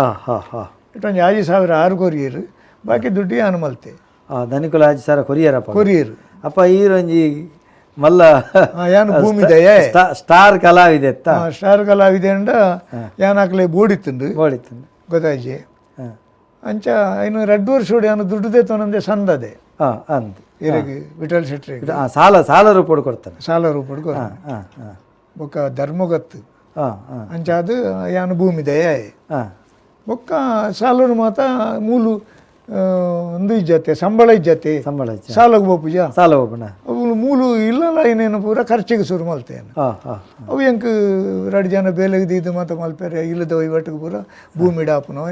ಇಟ್ಟೊಂಜಿ 5,000 6 ಕೊರಿಯರು ಬಾಕಿ ದುಡ್ಡು ಯಾನು ಮಲ್ತೆ. ಧನಿಕುಲ 5,000 ಕೊರಿಯರಪ್ಪ. ಕೊರಿಯರು ಅಪ್ಪ ಈರೊಂಜಿ ಮಲ್ಲ ಯಾನು ಭೂಮಿ ದಯೆ ಸ್ಟಾರ್ ಕಲಾವಿದೆ. ಸ್ಟಾರ್ ಕಲಾವಿದೆ ಅಂಡ ಯಾನ್ ಆಕಲೆ ಬೋಡಿತ್ತುಂಡು. ಬೋಡಿತ್ತುಂಡು ಗೊತ್ತಾಯ್ಜಿ ಅಂಚ ಇನ್ನು 2 ವರ್ಷ ಯಾನು ದುಡ್ಡು ದೇತವನಂದೆ ಸಂದದೆ. ಅಂದ್ ಇರಗ್ ವಿಠಲ್ ಶೆಟ್ಟಿ ಸಾಲ ಸಾಲ ರೂಪಡು ಕೊಡ್ತಾನೆ. ಸಾಲ ರೂಪಡು ಕೊಡ್ತಾನೆ ಬೊಕ್ಕ ಧರ್ಮಗತ್ತು ಅಂಚ ಅದು ಯಾನು ಭೂಮಿ ದಯೆ ಬೊಕ್ಕ ಸಾಲರು ಮಾತ ಮೂಲು ಒಂದು ಇಜ್ಜತೆ ಸಂಬಳ ಇಜ್ಜತೆ ಸಂಬಳ ಸಾಲಗ್ ಬೋಪುಜ ಸಾಲ ಹೋಗುಣ ಅವು ಮೂಲು ಇಲ್ಲಲ್ಲ ಏನೇನು ಪೂರ ಖರ್ಚಿಗೆ ಶುರು ಮಲ್ತೇನೆ. ಅವು ಎಂಕ್ 2 ಜನ ಬೇಲೆಗೆ ದೀದು ಮಾತ ಮಲ್ಪೆರೆ ಇಲ್ಲದ ವಹಿವಾಟಿಗೆ ಪೂರ ಭೂಮಿ ಡಾಪುನವ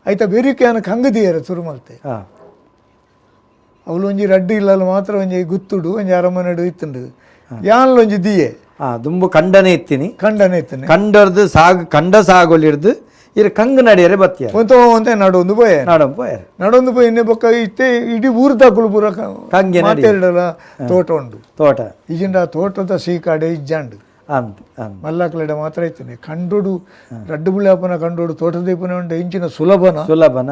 ಆಯ್ತಾ ಬೇರಿಕೆ ಯಾನ ಕಂಗದಿಯರ ಶುರು ಮಲ್ತೆ. ಅವಳು ಒಂಜಿ ರಡ್ಡು ಇಲ್ಲಲ್ಲ ಮಾತ್ರ ಒಂಜಿ ಗುತ್ತುಡು ಒಂಜಿ ಅರಮನೆಡು ಇತ್ತುಂಡು ಯಾನ್ಲ ಒಂಜಿ ದಿಯೆ. ದುಂಬು ಕಂಡನೆ ಇತ್ತೀನಿ. ಕಂಡನೆ ಇತ್ತಿನಿ. ಕಂಡರ್ದು ಸಾಗು ಕಂಡ ಸಾಗೊಲಿಡ್ದು ಇರು ಕಂಗ್ ನಡಿಯರೆ ಬತ್ತಿಯ ಒಂತ ಒಂತೆ ನಡೊಂದು ಪೋಯೆ ನಡೊಂದು ಪೋಯೆ ನಡೊಂದು ಪೋಯಿ ಇನ್ನೆ ಬೊಕ್ಕ ಇತ್ತೆ ಇಡೀ ಊರ್ದಾಕುಲು ಪೂರ ಕಂಗೆ ಮಾತೆರಡಲ ತೋಟ ಉಂಡು. ತೋಟ ಈಜಿಂಡ ಆ ತೋಟದ ಸೀಕಾಡೆ ಇಜ್ಜಾಂಡು ಅಂದ್ ಅಂದ್ ಮಲ್ಲಾಕ್ಲೆಡ ಮಾತ್ರ ಇತ್ತಿನಿ ಕಂಡೋಡು ರಡ್ಡು ಬುಳ್ಯಾಪನ ಕಂಡೋಡು ತೋಟದ ಇಪ್ಪುನ ಉಂಡು ಇಂಚಿನ ಸುಲಭನ ಸುಲಭನ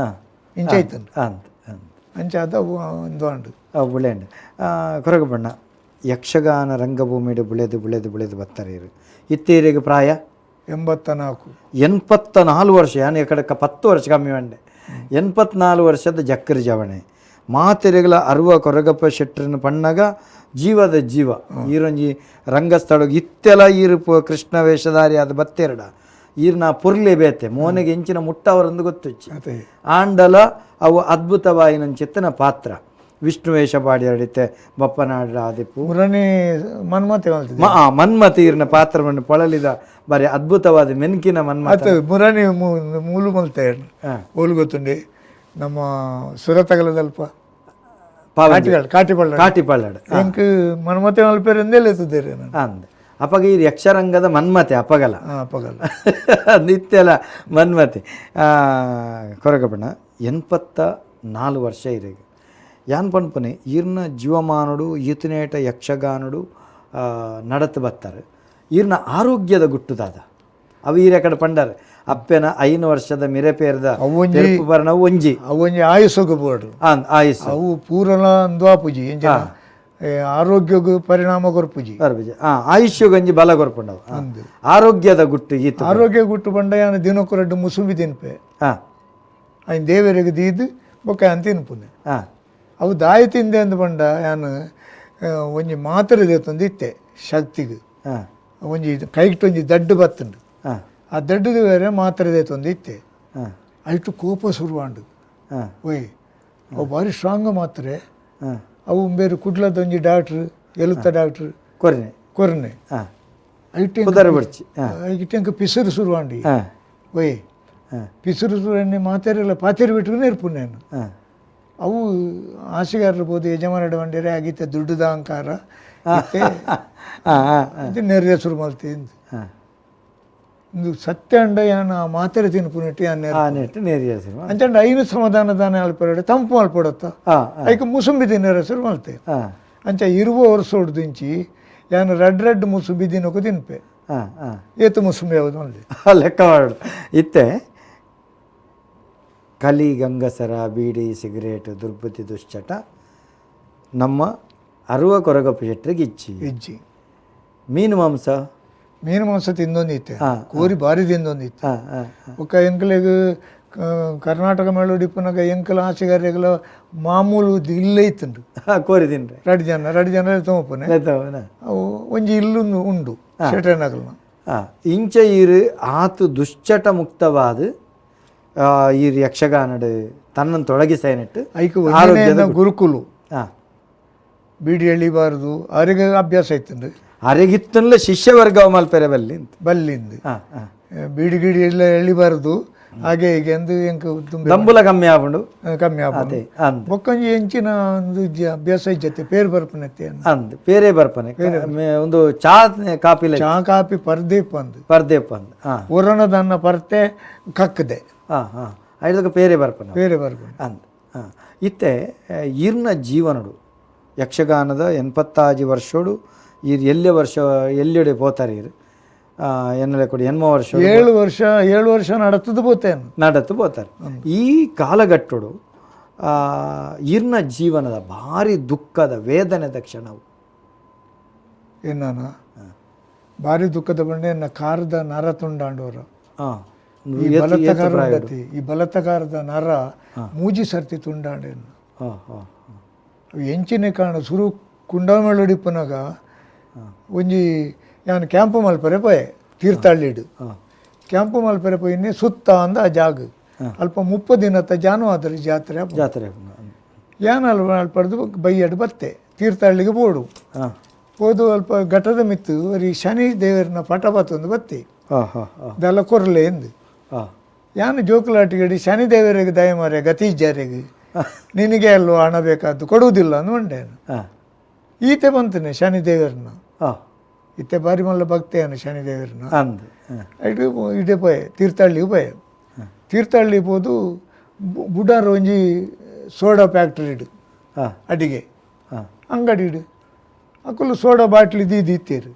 ಇಂಚ ಇತ್ತುಂಡು. ಅಂದ್ ಅಂದ್ ಅಂಚ ಅದ ಒಂದು ಅಂಡು ಅವು ಬುಳೆಂಡು ಕೊರಗಬಣ್ಣ ಯಕ್ಷಗಾನ ರಂಗಭೂಮಿಡು ಬುಳೆದು ಬುಳೆದು ಬುಳೆದು ಬತ್ತಾರೆ ಇರು ಇತ್ತೀರಿಗೆ ಪ್ರಾಯ 84. 84 ವರ್ಷ ಯಾನು ಕಡಕ 10 ವರ್ಷ ಕಮ್ಮಿ ಮಂಡೆ 84 ವರ್ಷದ ಜಕ್ಕರಿ ಜವಣೆ ಮಾತೆರೆಗಳ ಅರುವ ಕೊರಗಪ್ಪ ಶೆಟ್ಟರನ್ನು ಪಣ್ಣಗ ಜೀವದ ಜೀವ ಈರೊಂಜಿ ರಂಗಸ್ಥಳ ಇತ್ತೆಲ ಈರು ಕೃಷ್ಣ ವೇಷಧಾರಿ ಅದು ಬತ್ತೆರಡ ಈರ್ನ ಪೊರ್ಲೆ ಬೇತೆ ಮೋನೆಗೆ ಎಂಚಿನ ಮುಟ್ಟವರಂದು ಗೊತ್ತುಚ್ಚಿ ಆಂಡಲ ಅವು ಅದ್ಭುತವಾಯಿನಂಚಿತ್ತನ ಪಾತ್ರ ವಿಷ್ಣು ವೇಷ ಪಾಡಿಯಡಿತೆ ಬಪ್ಪನಾಡ ಆದಿಪ್ಪು ಮುರನೇ ಮನ್ಮತೆ ಮಲ್ತಿದೆ. ಮನ್ಮತಿ ಈರ್ನ ಪಾತ್ರವನ್ನು ಪೊಳಲಿದ ಬಾರಿ ಅದ್ಭುತವಾದ ಮೆನ್ಕಿನ ಮನ್ಮತ ಮುರಣಿ ಮೂಲು ಮಲ್ತೆ ಓಲು ಗೊತ್ತುಂಡೆ ನಮ್ಮ ಸುರತಗಲದಲ್ಪ ಕಾಟಿಪಳ್ಳ ಕಾಟಿಪಳ್ಳಾಡ ಎಂಕ್ ಮನ್ಮತೆ ಮಲ್ಪೆರೆಂದೇ ಲೆತ್ತುದ್ದೇರೆ ನಾನು. ಅಂದ್ ಅಪಗ ಈ ಯಕ್ಷರಂಗದ ಮನ್ಮತೆ ಅಪಗಲ ಅಪಗಲ ನಿತ್ಯಲ ಮನ್ಮತೆ ಕೊರಗಬಣ್ಣ 84 ವರ್ಷ ಇರಗ ಯಾನ್ ಪನ್ಪನೆ ಈರ್ನ ಜೀವಮಾನುಡು ಈತನೇಟ ಯಕ್ಷಗಾನುಡು ನಡತು ಬತ್ತಾರೆ ಈರ್ನ ಆರೋಗ್ಯದ ಗುಟ್ಟುದಾದ ಅವು ಈರ ಕಡೆ ಪಂಡಾರೆ ಅಪ್ಪೆನ 5 ವರ್ಷದ ಮಿರೆಪೇರ್ದ ಬರಣ ಒಂಜಿ ಅವೊಂಜಿ ಆಯುಸ್ಸುಗು ಬೋಡು ಆಯುಸ್ಸು ಅವು ಪೂರಲ ಅಂದ್ವಾಪುಜಿ ಎಂಚಿನ ಆರೋಗ್ಯಗು ಪರಿಣಾಮ ಕೊರ್ಪುಜಿ ಆಯುಷ್ಯಗಂಜಿ ಬಲ ಕೊರ್ಪುಂಡವು ಆರೋಗ್ಯದ ಗುಟ್ಟು ಈತ ಆರೋಗ್ಯ ಗುಟ್ಟು ಪಂಡ ಯಾನ್ ದಿನಕ್ಕು ರಡ್ಡು ಮುಸುಂಬಿ ತಿನ್ಪೆ ಐನ್ ದೇವರಿಗೆ ದೀದ್ ಬೊಕ್ಕ ಯಾನ್ ತಿನ್ಪುನೆ ಅವು ದಾಯಿ ತಿಂದೆ ಅಂದ್ ಪಂಡ ಯಾನ್ ಒಂಜಿ ಮಾತ್ರೆ ದೇತೊಂದು ಇತ್ತೆ ಶಕ್ತಿಗ್ ಒಂಜಿ ಕೈಟ್ ಒಂಜಿ ದಡ್ಡು ಬತ್ತುಂಡು ಆ ದಡ್ಡದ ಬೇರೆ ಮಾತ್ರೆ ದೇತೊಂದು ಇತ್ತೆ ಐಟು ಕೋಪ ಶುರುವಾಂಡು ಓಯ್ ಅವು ಭಾರಿ ಸ್ಟ್ರಾಂಗ್ ಮಾತ್ರೆ ಅವು ಬೇರೆ ಕುಡ್ಲದ ಒಂಜಿ ಡಾಕ್ಟ್ರ್ ಎಲುತ್ತ ಡಾಕ್ಟ್ರ್ ಕೊರ್ನೆ ಕೊರ್ನೆ ಐಟು ಐಟು ಪಿಸುರು ಶುರುವಾಂಡಿ ಓಯ್ ಪಿಸುರು ಶುರುವಾಂಡಿ ಮಾತೆರೆಲ್ಲ ಪಾತೆರೆ ಬಿಟ್ಟು ನೇರ್ಪುನೆ ಅವು ಆಸೆಗಾರರು ಬೋದು ಯಜಮಾನಡ ಬಂಡಿರೆ ಆಗಿತ್ತೆ ದುಡ್ಡುದ ಅಹಂಕಾರ ನೆರೆಯ ಶುರು ಮಲ್ತಿ ಇಂದು ಸತ್ಯ ಅಂಡ ಯಾನ ಮಾತೆರೆ ತಿನ್ಪುನೆಟ್ಟು ಯಾನ್ ಅಂಚಂಡ ಐನು ಸಮಾಧಾನ ದಾನ ಅಲ್ಪರಡೆ ತಂಪು ಮಲ್ಪೊಡತ್ತ ಐಕ್ ಮುಸುಂಬಿ ತಿನ್ನರ ಶುರು ಮಲ್ತೆ ಅಂಚ ಇರುವ ವರ್ಷ ಹೊಡ್ದಿಂಚಿ ಯಾನ್ ರಡ್ ರಡ್ ಮುಸುಂಬಿ ದಿನಕ್ಕೂ ತಿನ್ಪೆ ಏತು ಮುಸುಂಬಿ ಯಾವುದು ಮಲ್ದೆ ಲೆಕ್ಕ ಮಾಡು ಇತ್ತೆ ಕಲಿ ಗಂಗಸರ ಬೀಡಿ ಸಿಗರೇಟ್ ದುರ್ಬುದ್ಧಿ ದುಶ್ಚಟ ನಮ್ಮ ಅರುವ ಕೊರಗಪ್ಪ ಶೆಟ್ಟರಿಗೆ ಇಚ್ಚಿ ಇಜ್ಜಿ ಮೀನು ಮಾಂಸ ಮೀನು ಮಾಂಸ ತಿಂದೊಂದಿತ್ತೆ, ಕೋರಿ ಬಾರಿ ತಿಂದೊಂದಿತ್ತೆ. ಬೊಕ್ಕ ಎಂಕ್ಲೆಗ್ ಕರ್ನಾಟಕ ಮೇಳೊಡು ಇಪ್ಪುನಗ ಎಂಕಲ ಆಸೆಗಾರೆಗಳ ಮಾಮೂಲು ಇಲ್ಲೇ ಇತ್ತುಂಡು. ಕೋರಿ ತಿನ್ರೆ ರಡ್ಡ್ ಜನ ತೋಪುನೆ ಅವು ಒಂಜಿ ಇಲ್ಲೊಂದು ಉಂಡು ಶೆಟರ್ನಗಲ್ನ. ಇಂಚ ಈರು ಆತು ದುಶ್ಚಟ ಮುಕ್ತವಾದ ಈ ಯಕ್ಷಗಾನಡು ತನ್ನನ್ನು ತೊಡಗಿಸೈನಟ್ಟು ಐಕ್ ಗುರುಕುಲು ಬೀಡಿ ಎಳಿಬಾರದು, ಅವರಿಗೆ ಅಭ್ಯಾಸ ಇತ್ತುಂಡು. ಅರೆಗಿತ್ತನ್ಲ ಶಿಷ್ಯ ವರ್ಗ ಮಲ್ಪೆರೆ ಬಲ್ಲಿ ಬಲ್ಲಿಂದು ಬೀಡಿ ಗಿಡಿ ಎಲ್ಲ ಎಳಿಬಾರದು, ಹಾಗೆ ಹೀಗೆ ಅಂದು ಎಂಕ್ ದಂಬುಲ ಕಮ್ಮಿ ಆಪುಂಡು, ಕಮ್ಮಿ ಆಪುಂಡು. ಬೊಕ್ಕೊಂಜಿ ಎಂಚಿನ ಒಂದು ಅಭ್ಯಾಸ ಇಜ್ಜತೆ ಪೇರ್ ಬರ್ಪನತ್ತೆ ಅಂದ್ ಪೇರೇ ಬರ್ಪನೆ ಒಂದು ಚಾ ಕಾಪಿ, ಚಾ ಕಾಪಿ ಪರ್ದೇಪ್ ಅಂದು, ಪರ್ದೇಪ್ ಅಂದ್ ಒರಣದನ್ನ ಪರ್ತೆ ಕಕ್ಕದೆ ಐದಕ್ಕೆ ಪೇರೆ ಬರ್ಪನೆ, ಪೇರೆ ಬರ್ಪನೆ ಅಂದ್. ಇತ್ತೆ ಈರ್ನ ಜೀವನಡು ಯಕ್ಷಗಾನದ 85 ವರ್ಷೋಡು ಈರ್ ಎಲ್ಲೆ ವರ್ಷ ಎಲ್ಲೆಡೆ ಪೋತಾರೆ ಈರ್ ಎನ್ನಲೆ ಕೊಡಿ ಎನ್ಮ ವರ್ಷ 7 ವರ್ಷ 7 ವರ್ಷ ನಡತದ್ದು ಪೋತೇನು ನಡತು ಪೋತಾರೆ. ಈ ಕಾಲಘಟ್ಟಡು ಈರ್ನ ಜೀವನದ ಭಾರಿ ದುಃಖದ ವೇದನೆದ ಕ್ಷಣವು ಏನಾನ ಭಾರಿ ದುಃಖದ ಬಂಡೆ ಎನ್ನ ಕಾರದ ನರ ತುಂಡಾಂಡವರು. ಈ ಬಲತ್ತಕಾರ ಈ ಬಲತ್ತಕಾರದ ನರ ಮೂಜಿ ಸರ್ತಿ ತುಂಡಾಂಡೇನು ಎಂಚಿನ ಕಾರಣ ಸುರು ಕುಂಡಮೇಳಡಿಪ್ಪನಾಗ ಒಂಜಿ ಯಾನ್ ಕ್ಯಾಂಪು ಮಲ್ಪರೆ ಪೋಯೆ ತೀರ್ಥಹಳ್ಳಿಡು. ಕ್ಯಾಂಪು ಮಲ್ಪರೆ ಪೋಯಿನಿ ಸುತ್ತ ಅಂದ ಆ ಜಾಗ ಅಲ್ಪ 30 ದಿನದ ಜಾನುವಾದರ ಜಾತ್ರೆ ಜಾತ್ರೆ ಯಾನ್ ಅಲ್ಪ ಅಲ್ಪಡ್ದು ಬೈಯಡು ಬತ್ತೆ ತೀರ್ಥಹಳ್ಳಿಗೆ ಬೋಡು ಪೋದು ಅಲ್ಪ ಘಟದ ಮಿತ್ತು ಈ ಶನಿ ದೇವರನ್ನ ಪಟ ಬತ್ತೊಂದು ಬತ್ತಿ ದಲ್ಲ ಕೊರ್ಲೆ ಎಂದು ಯಾನು ಜೋಕುಲಾಟಿಗಡಿ ಶನಿ ದೇವರಿಗೆ ದಯ ಮಾರೆ ಗತಿ ಇಜ್ಜಾರಿಗೆ ನಿನಗೆ ಅಲ್ವ ಹಣ ಬೇಕಾದ್ದು ಕೊಡುವುದಿಲ್ಲ ಅಂದು ಉಂಡೇನು. ಈತೆ ಬಂತನೆ ಶನಿ ದೇವರನ್ನ ಇತ್ತೆ ಬಾರಿ ಮಲ್ಲ ಭಕ್ತಿಯನ್ನು ಶನಿ ದೇವರನ್ನ ಇಡು ಇಡೆ ಪೋಯೆ ತೀರ್ಥಹಳ್ಳಿಗೆ ಪೋಯೆ. ತೀರ್ಥಹಳ್ಳಿ ಪೋದು ಬುಡಾರ ಒಂಜಿ ಸೋಡಾ ಫ್ಯಾಕ್ಟ್ರಿ ಇಡು ಅಡಿಗೆ ಅಂಗಡಿ ಇಡು ಅಕುಲು ಸೋಡಾ ಬಾಟ್ಲಿ ದೀದಿ ಇತ್ತೀರು.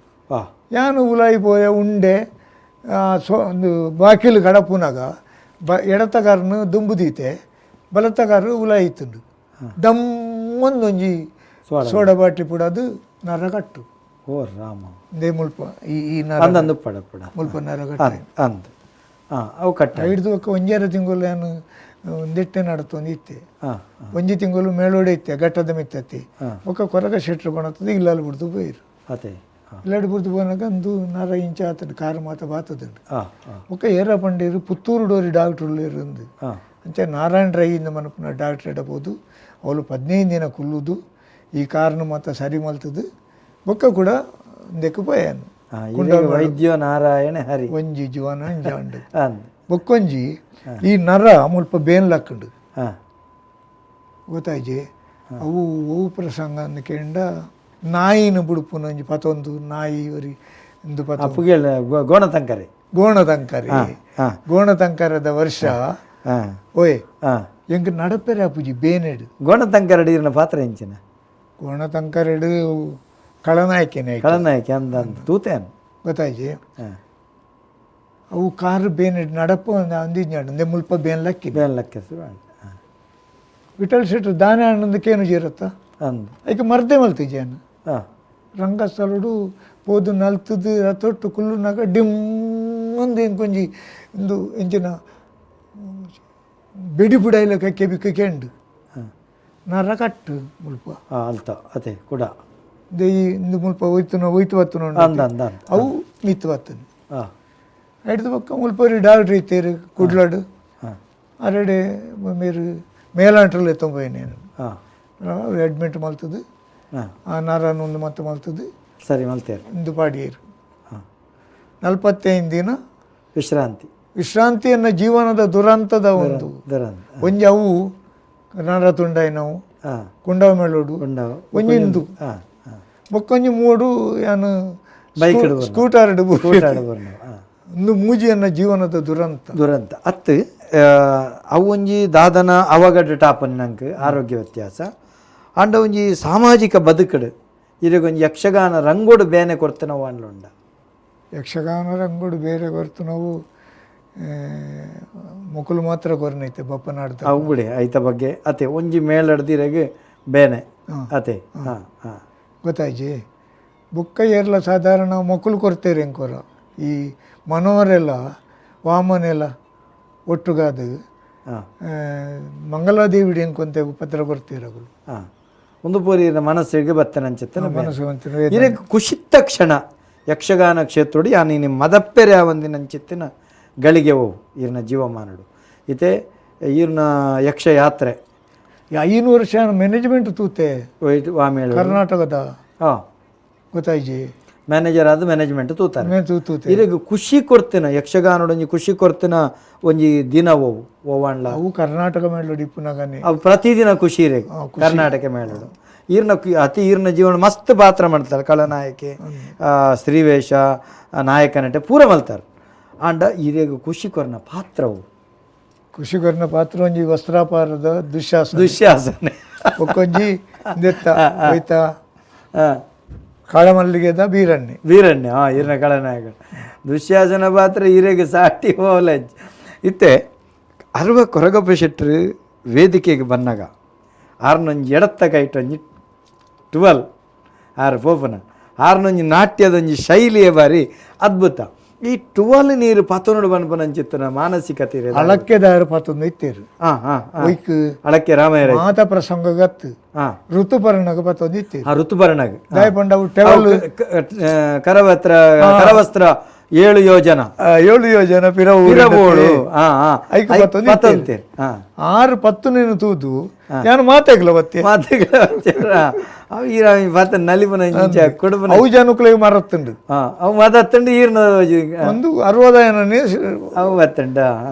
ಯಾನು ಉಲಾಯಿ ಪೋಯೆ ಉಂಡೆ ಸೊ ಒಂದು ಬಾಕಿಲು ಕಡಪುನಾಗ ಬ ಎಡತಗಾರನು ದುಂಬು ದೀತೆ ಬಲತ್ತಗಾರರು ಉಲಾಯಿ ಇತ್ತುಂಡು ದಮ್ಮೊಂದೊಂಜಿ ಸೋಡಾ ಬಾಟ್ಲಿ ಪೂಡ ಅದು ನರ ಕಟ್ಟು. ಓ ರಾಮ ಇಂದೇ ಮುಲ್ಪ ಈ ಈ ನರ ಅಂದಂದು ಪಡ ಪಡ ಮುಲ್ಪ ನರ ಕಟ್ಟು ಅಂದ್ ಅವು ಕಟ್ಟ ಹಿಡ್ದು ಒಕ್ಕ ಒಂಜಾರ ತಿಂಗಳು ನಾನು ಒಂದಿಟ್ಟೆ ನಡತೊಂದು ಇತ್ತೆ ಒಂಜಿ ತಿಂಗಳು ಮೇಳೋಡೆ ಇತ್ತೆ ಘಟ್ಟದ ಮಿತ್ತತ್ತಿ ಒಕ್ಕ ಕೊರಗ ಶೆಟ್ರು ಕೊಣತದ ಇಲ್ಲಲ್ಲಿ ಬಿಡ್ದು ಪೋಯಿರು. ಅದೇ ಇಲ್ಲಾಡಿ ಬಿಡ್ದು ಪೋನಾಗ ಅಂದು ನರ ಇಂಚ ಆತಂಡು ಕಾರು ಮಾತ ಬಾತದಂಡು. ಒಕ್ಕ ಏರ ಪಂಡೀರು ಪುತ್ತೂರು ಡೋರಿ ಡಾಕ್ಟ್ರು ಇರಂದು ಅಂಚೆ ನಾರಾಯಣ ರೈ ಇಂದ ಮನಪುನ ಡಾಕ್ಟ್ರ್ ಇಡಬಹುದು ಅವಳು 15 ದಿನ ಕುಲ್ಲುದು ಈ ಕಾರನ್ನು ಮಾತ ಸರಿ ಮಲ್ತದು ಬೊಕ್ಕ ಕೂಡ ಇಂದಕ್ಕೆ ಪೋಯಾನು. ವೈದ್ಯ ನಾರಾಯಣ ಹರಿ ಒಂಜಿ ಜೀವನ ಅಂಜಾಂಡು ಬೊಕ್ಕೊಂಜಿ ಈ ನರ ಮುಲ್ಪ ಬೇನ್ ಲಕ್ಕಂಡು ಗೊತ್ತಾಯ್ಜಿ. ಅವು ಅವು ಪ್ರಸಂಗ ಅಂದ್ ನಾಯಿನ ಬುಡುಪುನ ಒಂಜಿ ಪತೊಂದು ನಾಯಿ ಒರಿ ಇಂದು ಪತ ಗೋಣತಂಕರೆ ಗೋಣತಂಕರೆ ಗೋಣತಂಕರದ ವರ್ಷ ಓಯ್ ಎಂಕ್ ನಡಪೆರೆ ಅಪುಜಿ ಬೇನೆಡು ಗೋಣತಂಕರಡು ಇರ್ನ ಪಾತ್ರ ಎಂಚಿನ ಗೋಣತಂಕರಡು ಕಳನಾಯಕಿನ ಕಳನಾಯಕಿ ಅಂದ ತೂತೇನು ಗೊತ್ತಾಯ್ಜಿ. ಅವು ಕಾರು ಬೇನೆಡು ನಡಪು ಅಂದಿಜ್ಞಾಡು ಅಂದೆ ಮುಲ್ಪ ಬೇನ್ ಲಕ್ಕಿ ಬೇನ್ ಲಕ್ಕಿ ವಿಠಲ್ ಶೆಟ್ರು ದಾನ ಅಣ್ಣಂದಕ್ಕೇನು ಜೀರತ್ತ ಅಂದ್ ಐಕೆ ಮರ್ದೆ ಮಲ್ತಿಜೇನು ರಂಗಸ್ಥಳಡು ಪೋದು ನಲ್ತದು ರಥೊಟ್ಟು ಕುಲ್ಲುನಾಗ ಡಿಮ್ ಒಂದು ಇಂಕೊಂಜಿ ಇಂದು ಎಂಚಿನ ಬೆಡಿ ಬುಡೈಲ ಕಕ್ಕೆ ಬಿಕ್ಕ ಕೆಂಡು ನರ ಕಟ್ಟು ಮುಲ್ಪ ಅಲ್ತ ಅದೇ ಕೂಡ ಈ ಇಂದು ಮುಲ್ಪ ಒಯ್ತುನ ಒಯ್ತು ಬತ್ತುನ ಅಂದ ಅಂದ ಅವು ಮಿತ್ತು ಬತ್ತನು ಹಿಡ್ದು ಪಕ್ಕ ಮುಲ್ಪ ಡಾಕ್ಟ್ರ್ ಇತ್ತೇರು ಕುಡ್ಲಾಡು ಅರೆಡೆ మీరు ಮೇಲಾಂಟ್ರಲ್ಲಿ ಎತ್ತೊಂಬೋಯಿ నేను ಅಡ್ಮಿಟ್ ಮಲ್ತದು ಆ ನರನ ಒಂದು ಮತ್ತೆ ಮಲ್ತದು ಸರಿ ಮಲ್ತೇರು ಇಂದು ಪಾಡಿಯರು 45 ದಿನ ವಿಶ್ರಾಂತಿ ವಿಶ್ರಾಂತಿಯನ್ನು ಜೀವನದ ದುರಂತದ ಒಂದು ದುರಂತ ಒಂಜಿ ಅವು ನರ ತುಂಡಾಯಿ ನಾವು ಕುಂಡವ ಮೇಳೋಡು ಒಂಜಿ ಇಂದು ಬೊಕ್ಕೊಂಜಿ ಮೂಡು ಯಾನು ಬೈಕ್ ಸ್ಕೂಟರ್ ಒಂದು ಮೂಜಿಯನ್ನ ಜೀವನದ ದುರಂತ ದುರಂತ ಅತ್ತು ಅವು ಒಂಜಿ ದಾದನ ಅವಗಡ ಟಾಪನ್ ನಂಗೆ ಆರೋಗ್ಯ ವ್ಯತ್ಯಾಸ ಅಂಡ ಒಂಜಿ ಸಾಮಾಜಿಕ ಬದುಕಡು ಇರಗೊಂಜಿ ಯಕ್ಷಗಾನ ರಂಗೋಡು ಬೇನೆ ಕೊಡ್ತನವು ಅನ್ಲುಂಡ ಯಕ್ಷಗಾನ ರಂಗೋಡು ಬೇರೆ ಕೊರ್ತು ನಾವು ಮುಕುಲು ಮಾತ್ರ ಕೊರ್ನೈತೆ ಬಪ್ಪನಾಡ್ತ ಅವು ಬಿಡಿ ಐತ ಬಗ್ಗೆ ಅತೆ ಒಂಜಿ ಮೇಲಡ್ದಿರಗೆ ಬೇನೆ ಅತೆ ಹಾಂ ಹಾಂ ಗೊತ್ತಾಯ್ಜಿ ಬುಕ್ಕ ಏರ್ಲ ಸಾಧಾರಣ ಮೊಕ್ಕಲು ಕೊರ್ತೇವೆ ಎಂಕೋರ ಈ ಮನೋರೆಲ್ಲ ವಾಮನೆಲ್ಲ ಒಟ್ಟುಗಾದು ಮಂಗಲಾದೇವಿ ಎಂಕೊಂತೆ ಪತ್ರ ಕೊಡ್ತೀರಗಳು. ಒಂದು ಪೂರಿ ಮನಸ್ಸಿಗೆ ಬತ್ತನ ಅಂಚತ್ತೆ. ಮನಸ್ಸು ಇರಕ್ಕೆ ಖುಷಿತ್ತ ಕ್ಷಣ ಯಕ್ಷಗಾನ ಕ್ಷೇತ್ರೋಡು ಯಾನು ನಿಮ್ಮ ಮದಪ್ಪೆರೆ ಒಂದಿನ ಅಂಚಿತ್ತಿನ ಗಳಿಗೆ ಹೋವು ಈರ್ನ ಜೀವಮಾನಡು. ಇತ್ತೆ ಈರ್ನ ಯಕ್ಷಯಾತ್ರೆ 5 ವರ್ಷ ಮ್ಯಾನೇಜ್ಮೆಂಟ್ ತೂತೆ ವಾಮೇಳು ಕರ್ನಾಟಕದ ಗೊತ್ತಾಯ್ಜಿ ಮ್ಯಾನೇಜರ್ ಆದ ಮ್ಯಾನೇಜ್ಮೆಂಟ್ ತೂತಾರೆ. ತೂತೆ ಇರಗೆ ಖುಷಿ ಕೊಡ್ತೇನೆ ಯಕ್ಷಗಾನಡೊಂಜಿ ಖುಷಿ ಕೊಡ್ತೇನೆ ಒಂಜಿ ದಿನ ಓವು ಓವಾಣ್ಲ ಅವು ಕರ್ನಾಟಕ ಮೇಳಡು ಇಪ್ಪುನಗನೆ ಅವು ಪ್ರತಿದಿನ ಖುಷಿ ಇರೇ ಕರ್ನಾಟಕ ಮೇಳಡು. ಈರ್ನ ಅತಿ ಈರ್ನ ಜೀವನ ಮಸ್ತ್ ಪಾತ್ರ ಮಾಡ್ತಾರೆ, ಖಳನಾಯಕಿ, ಸ್ತ್ರೀವೇಷ, ನಾಯಕ ನಟೆ ಪೂರ ಮಲ್ತಾರೆ. ಆಂಡ ಇರೇಗ ಖುಷಿ ಕೊರ್ನ ಪಾತ್ರವು ಖುಷಿ ಕೊರ್ನ ಪಾತ್ರ ಒಂಜಿ ವಸ್ತ್ರಾಪಾರದ ದುಶ್ಯಾಸನ ದುಶ್ಯಾಸನೆ ಒಕ್ಕೊಂಜಿ ದೆತ್ತ ಹೋಯ್ತಾ ಕಾಳಮಲ್ಲಿಗೆದ ಬೀರಣ್ಣೆ ವೀರಣ್ಯ ಈರ್ನ ಖಳನಾಯಕ ದುಶ್ಯಾಸನ ಪಾತ್ರ ಈರೆಗೆ ಸಾಟಿ ಹೋಲ. ಇತ್ತೆ ಅರ್ವ ಕೊರಗಪ್ಪ ಶೆಟ್ಟರು ವೇದಿಕೆಗೆ ಬನ್ನಾಗ ಆರ್ನೊಂಜಿ ಎಡತ್ತ ಕೈಟೊಂಜಿ 12 ಆರು ಪೋಪನ ಆರ್ನೊಂಜಿ ನಾಟ್ಯದೊಂಜಿ ಶೈಲಿಯ ಬಾರಿ ಅದ್ಭುತ. ಈ ಟುವಲ್ ನೀರು ಪತನೋಡು ಬನ್ಪನಂಚಿತ್ತನ ಮಾನಸಿಕತೆ ಅಳಕ್ಕೆ ದಾರು ಪತೊಂದು ಇತ್ತೇರು ಅಳಕ್ಕೆ ರಾಮಯ್ಯ ಮಾತ ಪ್ರಸಂಗಗತ್ತು ಋತುಪರ್ಣಗ ಪತೊಂದು ಇತ್ತೇರು. ಋತುಪರ್ಣಗ ದಾಯಪಂಡ ಅವು ಟೆವಲ್ ಕರವಸ್ತ್ರ ಕರವಸ್ತ್ರ 7 ಯೋಜನ 7 ಯೋಜನ ಪಿರವು ಐಕು ಪತೊಂದು 6 ಪತ್ತು ನೀನು ತೂದು ಯಾನು ಮಾತೆಗ್ಲ ಬತ್ತೆ ಮಾತೆಗ್ಲ ನಲಿಪನ ಅವು ಜನಕುಲಿಗೆ ಮರತ್ತುಂಡು ಅವು ಮದತ್ತುಂಡು ಈರ್ನ ಒಂದು 60 ಅವು ಬತ್ತುಂಡ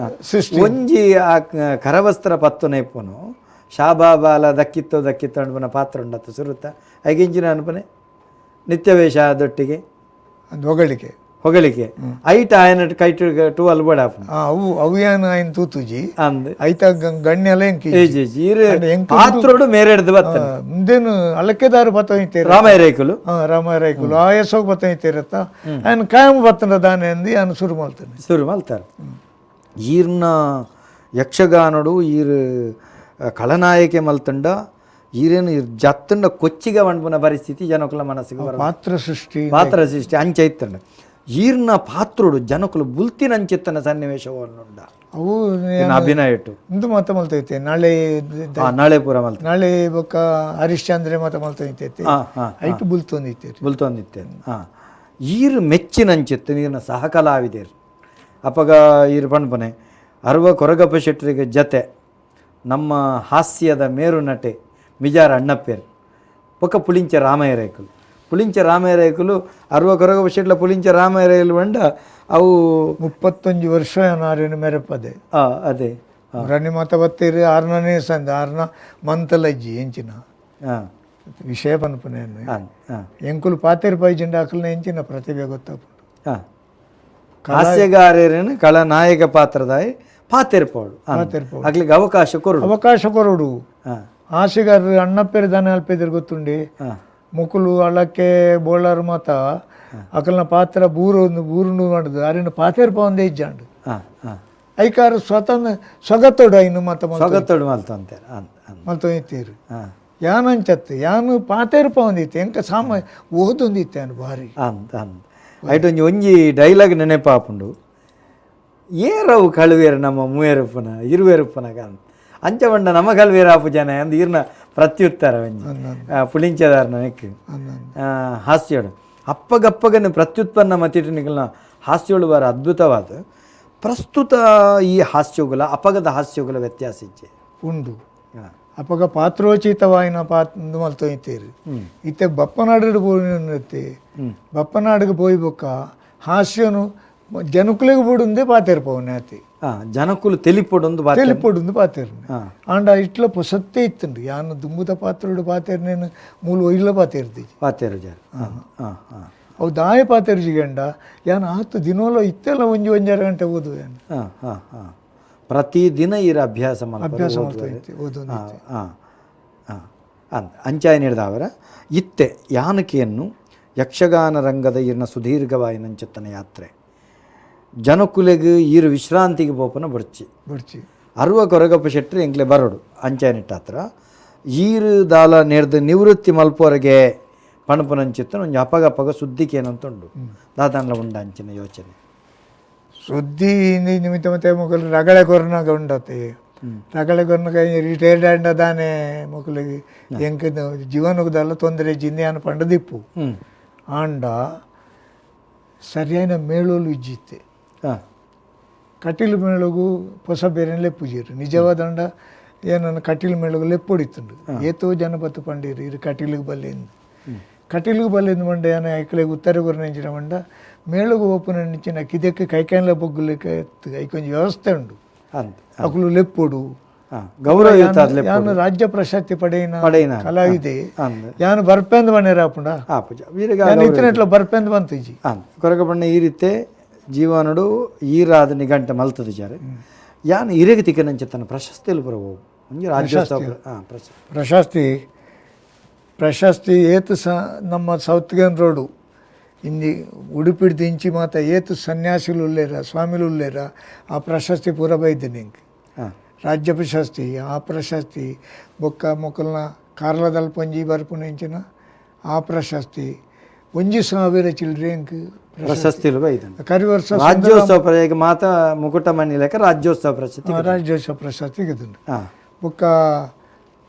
ಸೃಷ್ಟಿ ಒಂಜಿ ಆ ಕರವಸ್ತ್ರ ಪತ್ತು ನೈಪುನು ಶಾಬಾಬಾಲ ದಕ್ಕಿತ್ತೋ ದಕ್ಕಿತ್ತೋ ಅನ್ಪನ ಪಾತ್ರ ಉಂಡತ್ತು ಸುರುತ್ತ ಐಗಿಂಚಿನ ಅನ್ಪನೆ ನಿತ್ಯವೇಷ ದೊಟ್ಟಿಗೆ ಅದು ಹೊಗಳಿಕೆ ಹೊಗಳಿಕೆ ಐಟ ಆಯನ ಕೈಟು ಟುವಲ್ ಬೋಡ ಅವು ಅವು ಏನು ಆಯ್ನ ತೂತುಜಿ ಅಂದ್ ಐತ ಗಣ್ಯಲ ಎಂಕಿ ಪಾತ್ರೋಡು ಮೇರೆಡ್ದು ಬತ್ತ ಮುಂದೇನು ಅಳಕೆದಾರು ಬತ್ತೈತೇರು ರಾಮಯ್ಯ ರಾಮಯ್ಯ ಆಯಸೋಗ್ ಬತ್ತೈತೇರತ್ತ ఆయన ಕಾಯಂ ಬತ್ತನ ದಾನೆ ಅಂದು ఆయన ಶುರು ಮಾಡ್ತಾನೆ ಶುರು ಮಾಡ್ತಾರೆ. ಈರ್ನ ಯಕ್ಷಗಾನಡು ಈರ್ ಖಳನಾಯಕೆ ಮಲ್ತಂಡ ಈರೇನು ಜತ್ತಂಡ ಕೊಚ್ಚಿಗ వండుకున్న ಪರಿಸ್ಥಿತಿ ಜನಕುಲ ಮನಸ್ಸಿಗೆ ಪಾತ್ರ ಸೃಷ್ಟಿ ಪಾತ್ರ ಸೃಷ್ಟಿ ಅಂಚ ಇತ್ತಂಡ ಈರ್ನ ಪಾತ್ರುಡು ಜನಕುಲು ಬುಲ್ತಿನ ಅಂಚಿತ್ತನ ಸನ್ನಿವೇಶವನ್ನುಂಡ ಅವು ಅಭಿನಯ ಇಟ್ಟು ಇಂದು ಮಾತ ಮಲ್ತೈತೆ ನಾಳೆ ನಾಳೆ ಪೂರ ಮಲ್ತ ನಾಳೆ ಬೊಕ್ಕ ಹರಿಶ್ಚಂದ್ರೆ ಮಾತ ಮಲ್ತೈತೆ ಐಟು ಬುಲ್ತೊಂದಿತ್ತೆ ಬುಲ್ತೊಂದಿತ್ತೆ. ಈರು ಮೆಚ್ಚಿನಂಚಿತ್ತು ನೀರಿನ ಸಹಕಲಾವಿದೇರು ಅಪ್ಪಗ ಈರು ಪಣ್ಪನೆ ಅರ್ವ ಕೊರಗಪ್ಪ ಶೆಟ್ಟರಿಗೆ ಜತೆ ನಮ್ಮ ಹಾಸ್ಯದ ಮೇರು ನಟೆ ಮಿಜಾರ ಅಣ್ಣಪ್ಪೇರು ಪೊಕ್ಕ ಪುಳಿಂಚ ರಾಮಯ್ಯ ಪುಳಿಂಚ ರಾಮಯ್ಯ ಅರ್ವ ಕೊರಗಪ್ಪ ಶೆಟ್ಲ ಪುಳಿಂಚ ರಾಮಯ್ಯ ಬಂಡ ಅವು 31 ವರ್ಷ ನಾರೇನು ಮೆರಪದೆ. ಅದೇ ರಣ್ಣಿ ಮಾತ ಬತ್ತೀರಿ ಆರ್ನನೇ ಸಂದ ಆರ್ನ ಮಂತಲಜ್ಜಿ ಎಂಚಿನ ವಿಷಯ ಪನ್ಪನೆ ಎಂಕುಲು ಪಾತೇರು ಪೈಜಿಂಡ ಅಕಲ್ನ ಎಂಚಿನ ಪ್ರತಿಭೆ ಗೊತ್ತಾಪುಂಡು. ಹಾಸ್ಯಗಾರರೇನು ಖಳನಾಯಕ ಪಾತ್ರದಾಯಿ ಪಾತೆರ್ಪೋಡು ಅಗ್ಲಿಗೆ ಅವಕಾಶ ಕೊರಡು ಅವಕಾಶ ಕೊರಡು. ಹಾಸ್ಯಗಾರರು ಅಣ್ಣಪ್ಪೇರು ದಾನೆ ಅಲ್ಪೆದಿರು ಗೊತ್ತುಂಡಿ ಮುಕುಲು ಅಳಕ್ಕೆ ಬೋಳಾರು ಮಾತ ಅಕಲ್ನ ಪಾತ್ರ ಬೂರು ಬೂರುಂಡು ಮಾಡುದು ಅರಿನ ಪಾತೇರ್ಪ ಒಂದೇ ಇಜ್ಜಾಂಡು ಐಕಾರ ಸ್ವತಂತ್ರ ಸೊಗತೋಡು ಐನು ಮಾತ ಸೊಗತೋಡು ಮಲ್ತಂತೆ ಮಲ್ತೊಂದಿತ್ತೀರು ಯಾನಂಚತ್ತು ಯಾನು ಪಾತೇರ್ಪ ಒಂದಿತ್ತು ಎಂಕ ಸಾಮ ಓದೊಂದಿತ್ತೆ ಅನು ಭಾರಿ ಅಂತ ಅಂದ್ ಐಟೊಂಜಿ ಒಂಜಿ ಡೈಲಾಗ್ ನೆನೆಪಾಪುಂಡು ಏರವು ಕಳುವೇರು ನಮ್ಮ ಮೂವೇರುಪ್ಪನ ಇರುವೇರುಪ್ಪನಾಗ ಅಂತ ಅಂಚ ಬಂಡ ನಮ್ಮ ಕಲ್ವೇರ ಆಪು ಜನ ಅಂದ್ ಈರ್ನ ಪ್ರತ್ಯುತ್ತರ ಒಂಜಿ ಪುಳಿಂಚದಾರ್ನ ನೆಕ್ ಹಾಸ್ಯೋಡು ಅಪ್ಪಗಪ್ಪಗನೆ ಪ್ರತ್ಯುತ್ಪನ್ನ ಮತಿಟಿನಿಗಳನ್ನ ಹಾಸ್ಯೋಳು ಬಾರ ಅದ್ಭುತವಾದ ಪ್ರಸ್ತುತ ಈ ಹಾಸ್ಯಗಳ ಅಪಗದ ಹಾಸ್ಯಗಳ ವ್ಯತ್ಯಾಸ ಇಜ್ಜೆ ಉಂಡು. ಅಪಗ ಪಾತ್ರೋಚಿತವಾಯಿನ ಪಾತ್ರ ಮಲ್ತೊಯ್ತೇರು ಇತ್ತೆ ಬಪ್ಪನಾಡು ಪೋಯಿತ್ತೆ ಬಪ್ಪನಾಡಿಗೆ ಪೋಯಿ ಬೊಕ್ಕ ಹಾಸ್ಯನು ಜನಕುಲಿಗೆ ಬೋಡುಂದೇ ಪಾತೇರ್ಪವನೆ ಆತಿ ಜನಕುಲು ತೆಲಿಪೊಡೊಂದು ತೆಲಿಪೊಡೊಂದು ಪಾತೇರ್ನೆ ಆಂಡ ಇಟ್ಲ ಪೊಸತ್ತೇ ಇತ್ತುಂಡು ಯಾನು ದುಂಬುದ ಪಾತ್ರೋಡು ಪಾತೇರ್ನೇನು ಮೂಲ ಒಯ್ಲ ಪಾತೇರ್ದಿ ಪಾತೇರು ಅವು ದಾಯ ಪಾತೇರು ಜಿಗಂಡ ಯಾನು ಆತು ದಿನೋಲ ಇತ್ತೆಲ್ಲ ಒಂಜಿ ಒಂಜಾರು ಗಂಟೆ ಓದು ಯಾನು ಪ್ರತಿದಿನ ಈರ ಅಭ್ಯಾಸ ಅಭ್ಯಾಸ ಓದೊಂದು ಅಂಚಾಯ ನೀಡಿದವರ ಇತ್ತೆ ಯಾನಕಿಯನ್ನು ಯಕ್ಷಗಾನ ರಂಗದ ಈರ್ನ ಸುದೀರ್ಘವಾಯಿನಂಚತ್ತನ ಯಾತ್ರೆ ಜನಕುಲೆಗ್ ಈರು ವಿಶ್ರಾಂತಿಗೆ ಪೋಪನ ಬಡ್ಚಿ ಬಡ್ಚಿ ಅರ್ವ ಕೊರಗಪ್ಪ ಶೆಟ್ಟರು ಎಂಕ್ಲೆ ಬರೋಡು ಅಂಚಾಯನಿಟ್ಟಾತ್ರ ಈರು ದಾಲ ನೇರ್ದು ನಿವೃತ್ತಿ ಮಲ್ಪೋರೆಗೆ ಪಣಪುನಂಚಿತ್ತು ಒಂಜಿ ಅಪಗಪಗ ಸುದ್ದಿಗೆ ಏನಂತುಂಡು ದಾದಾನ್ಲ ಉಂಡ ಅಂಚಿನ ಯೋಚನೆ ಸುದ್ದಿ ನಿಮಿತ್ತ ಮತ್ತೆ ಮೊಕಲು ರಗಳೆ ಕೊರ್ನಾಗ ಉಂಡತೆ. ರಗಳೆ ಕೊರ್ನಾಗ ರಿಟೈರ್ಡ್ ಆಂಡ ದಾನೆ ಮೊಕಲಿಗೆ ಎಂಕ್ ಜೀವನದಲ್ಲ ತೊಂದರೆ ಜಿಂದೆ ಪಂಡದಿಪ್ಪು. ಆಂಡ ಸರಿಯಾದ ಮೇಳೋಲು ಇಜ್ಜಿತ್ತೆ. ಕಟೀಲು ಮೇಳಗು ಹೊಸ ಬೇರೆ ಲೆಪ್ಪುಜೀರು ನಿಜವಾದಂಡ ಏನನ್ನ ಕಟೀಲು ಮೇಳಗು ಲೆಪ್ಪೊಡಿತ್ತುಂಡು ಏತೋ ಜನ ಬತ್ತು ಪಂಡೀರು ಇರು ಕಟೀಲಿಗೆ ಬಲ್ಲೆಂದು ಕಟೀಲಿಗೆ ಬಲ್ಲೆಂದು ಮಂಡ ಏನ ಐಕ್ಲೆಗ್ ಉತ್ತರ ಕೊರ್ನೆಂಚಿನ ಮಂಡ ಮೇಳಗು ಓಪುನ ಕಿದಕ್ಕೆ ಕೈಕೈನ್ಲ ಬೊಗ್ಗುಲಿಕ್ಕೆ ಐಕೊಂಜಿ ವ್ಯವಸ್ಥೆ ಉಂಡು ಅಕುಲು ಲೆಪ್ಪೊಡು ಗೌರವಯುತ ಯಾನು ರಾಜ್ಯ ಪ್ರಶಸ್ತಿ ಪಡೆಯಿನ ಕಲಾವಿದೆ ಯಾನು ಬರ್ಪೆಂದು ಬಣ್ಣೇರಾಪುಂಡ ಇತ್ತನೆಟ್ಲ ಬರ್ಪೆಂದು ಬಂತಿಜಿ ಕೊರಗಬಣ್ಣ ಈ ರೀತಿ ಜೀವನಡು ಈರಾದ ನಿಘಂಟ ಮಲ್ತದ ಜಾರೆ ಯಾನು ಇರೆಗೆ ತಿಕ್ಕನಂಚೆ ತನ್ನ ಪ್ರಶಸ್ತಿಯಲ್ಲಿ ಬರವು ಒಂಜಿ ರಾಜ್ಯೋತ್ಸವ ಪ್ರಶಸ್ತಿ ಪ್ರಶಸ್ತಿ ಏತು ಸ ನಮ್ಮ south gane road ಇಂಜಿ ಉಡುಪಿಡ್ದು ಇಂಚಿ ಮಾತ ಏತು ಸನ್ಯಾಸಿಲು ಉಲ್ಲೇರ ಸ್ವಾಮಿಲು ಉಲ್ಲೇರ ಆ ಪ್ರಶಸ್ತಿ ಪೂರ ಬೈದಿನಿ ಇಂಕ್ ರಾಜ್ಯ ಪ್ರಶಸ್ತಿ ಆ ಪ್ರಶಸ್ತಿ ಬೊಕ್ಕ ಮೊಕಲ್ನ ಕಾರ್ಲದಲ್ಪ ಒಂಜಿ ಬರ್ಪುನ ಇಂಚಿನ ಆ ಪ್ರಶಸ್ತಿ 1000 ಚಿಲ್ಡ್ರೆ ಇಂಕ್ ಪ್ರಶಸ್ತಿ ಕರಿವರ್ಷ ರಾಜ್ಯೋತ್ಸವ ಮಾತ ಮುಕುಟಮಣಿ ಲೆಕ್ಕ ರಾಜ್ಯೋತ್ಸವ ಪ್ರಶಸ್ತಿ ರಾಜ್ಯೋತ್ಸವ ಪ್ರಶಸ್ತಿ ಗೆದ್ದುಂಡು. ಬೊಕ್ಕ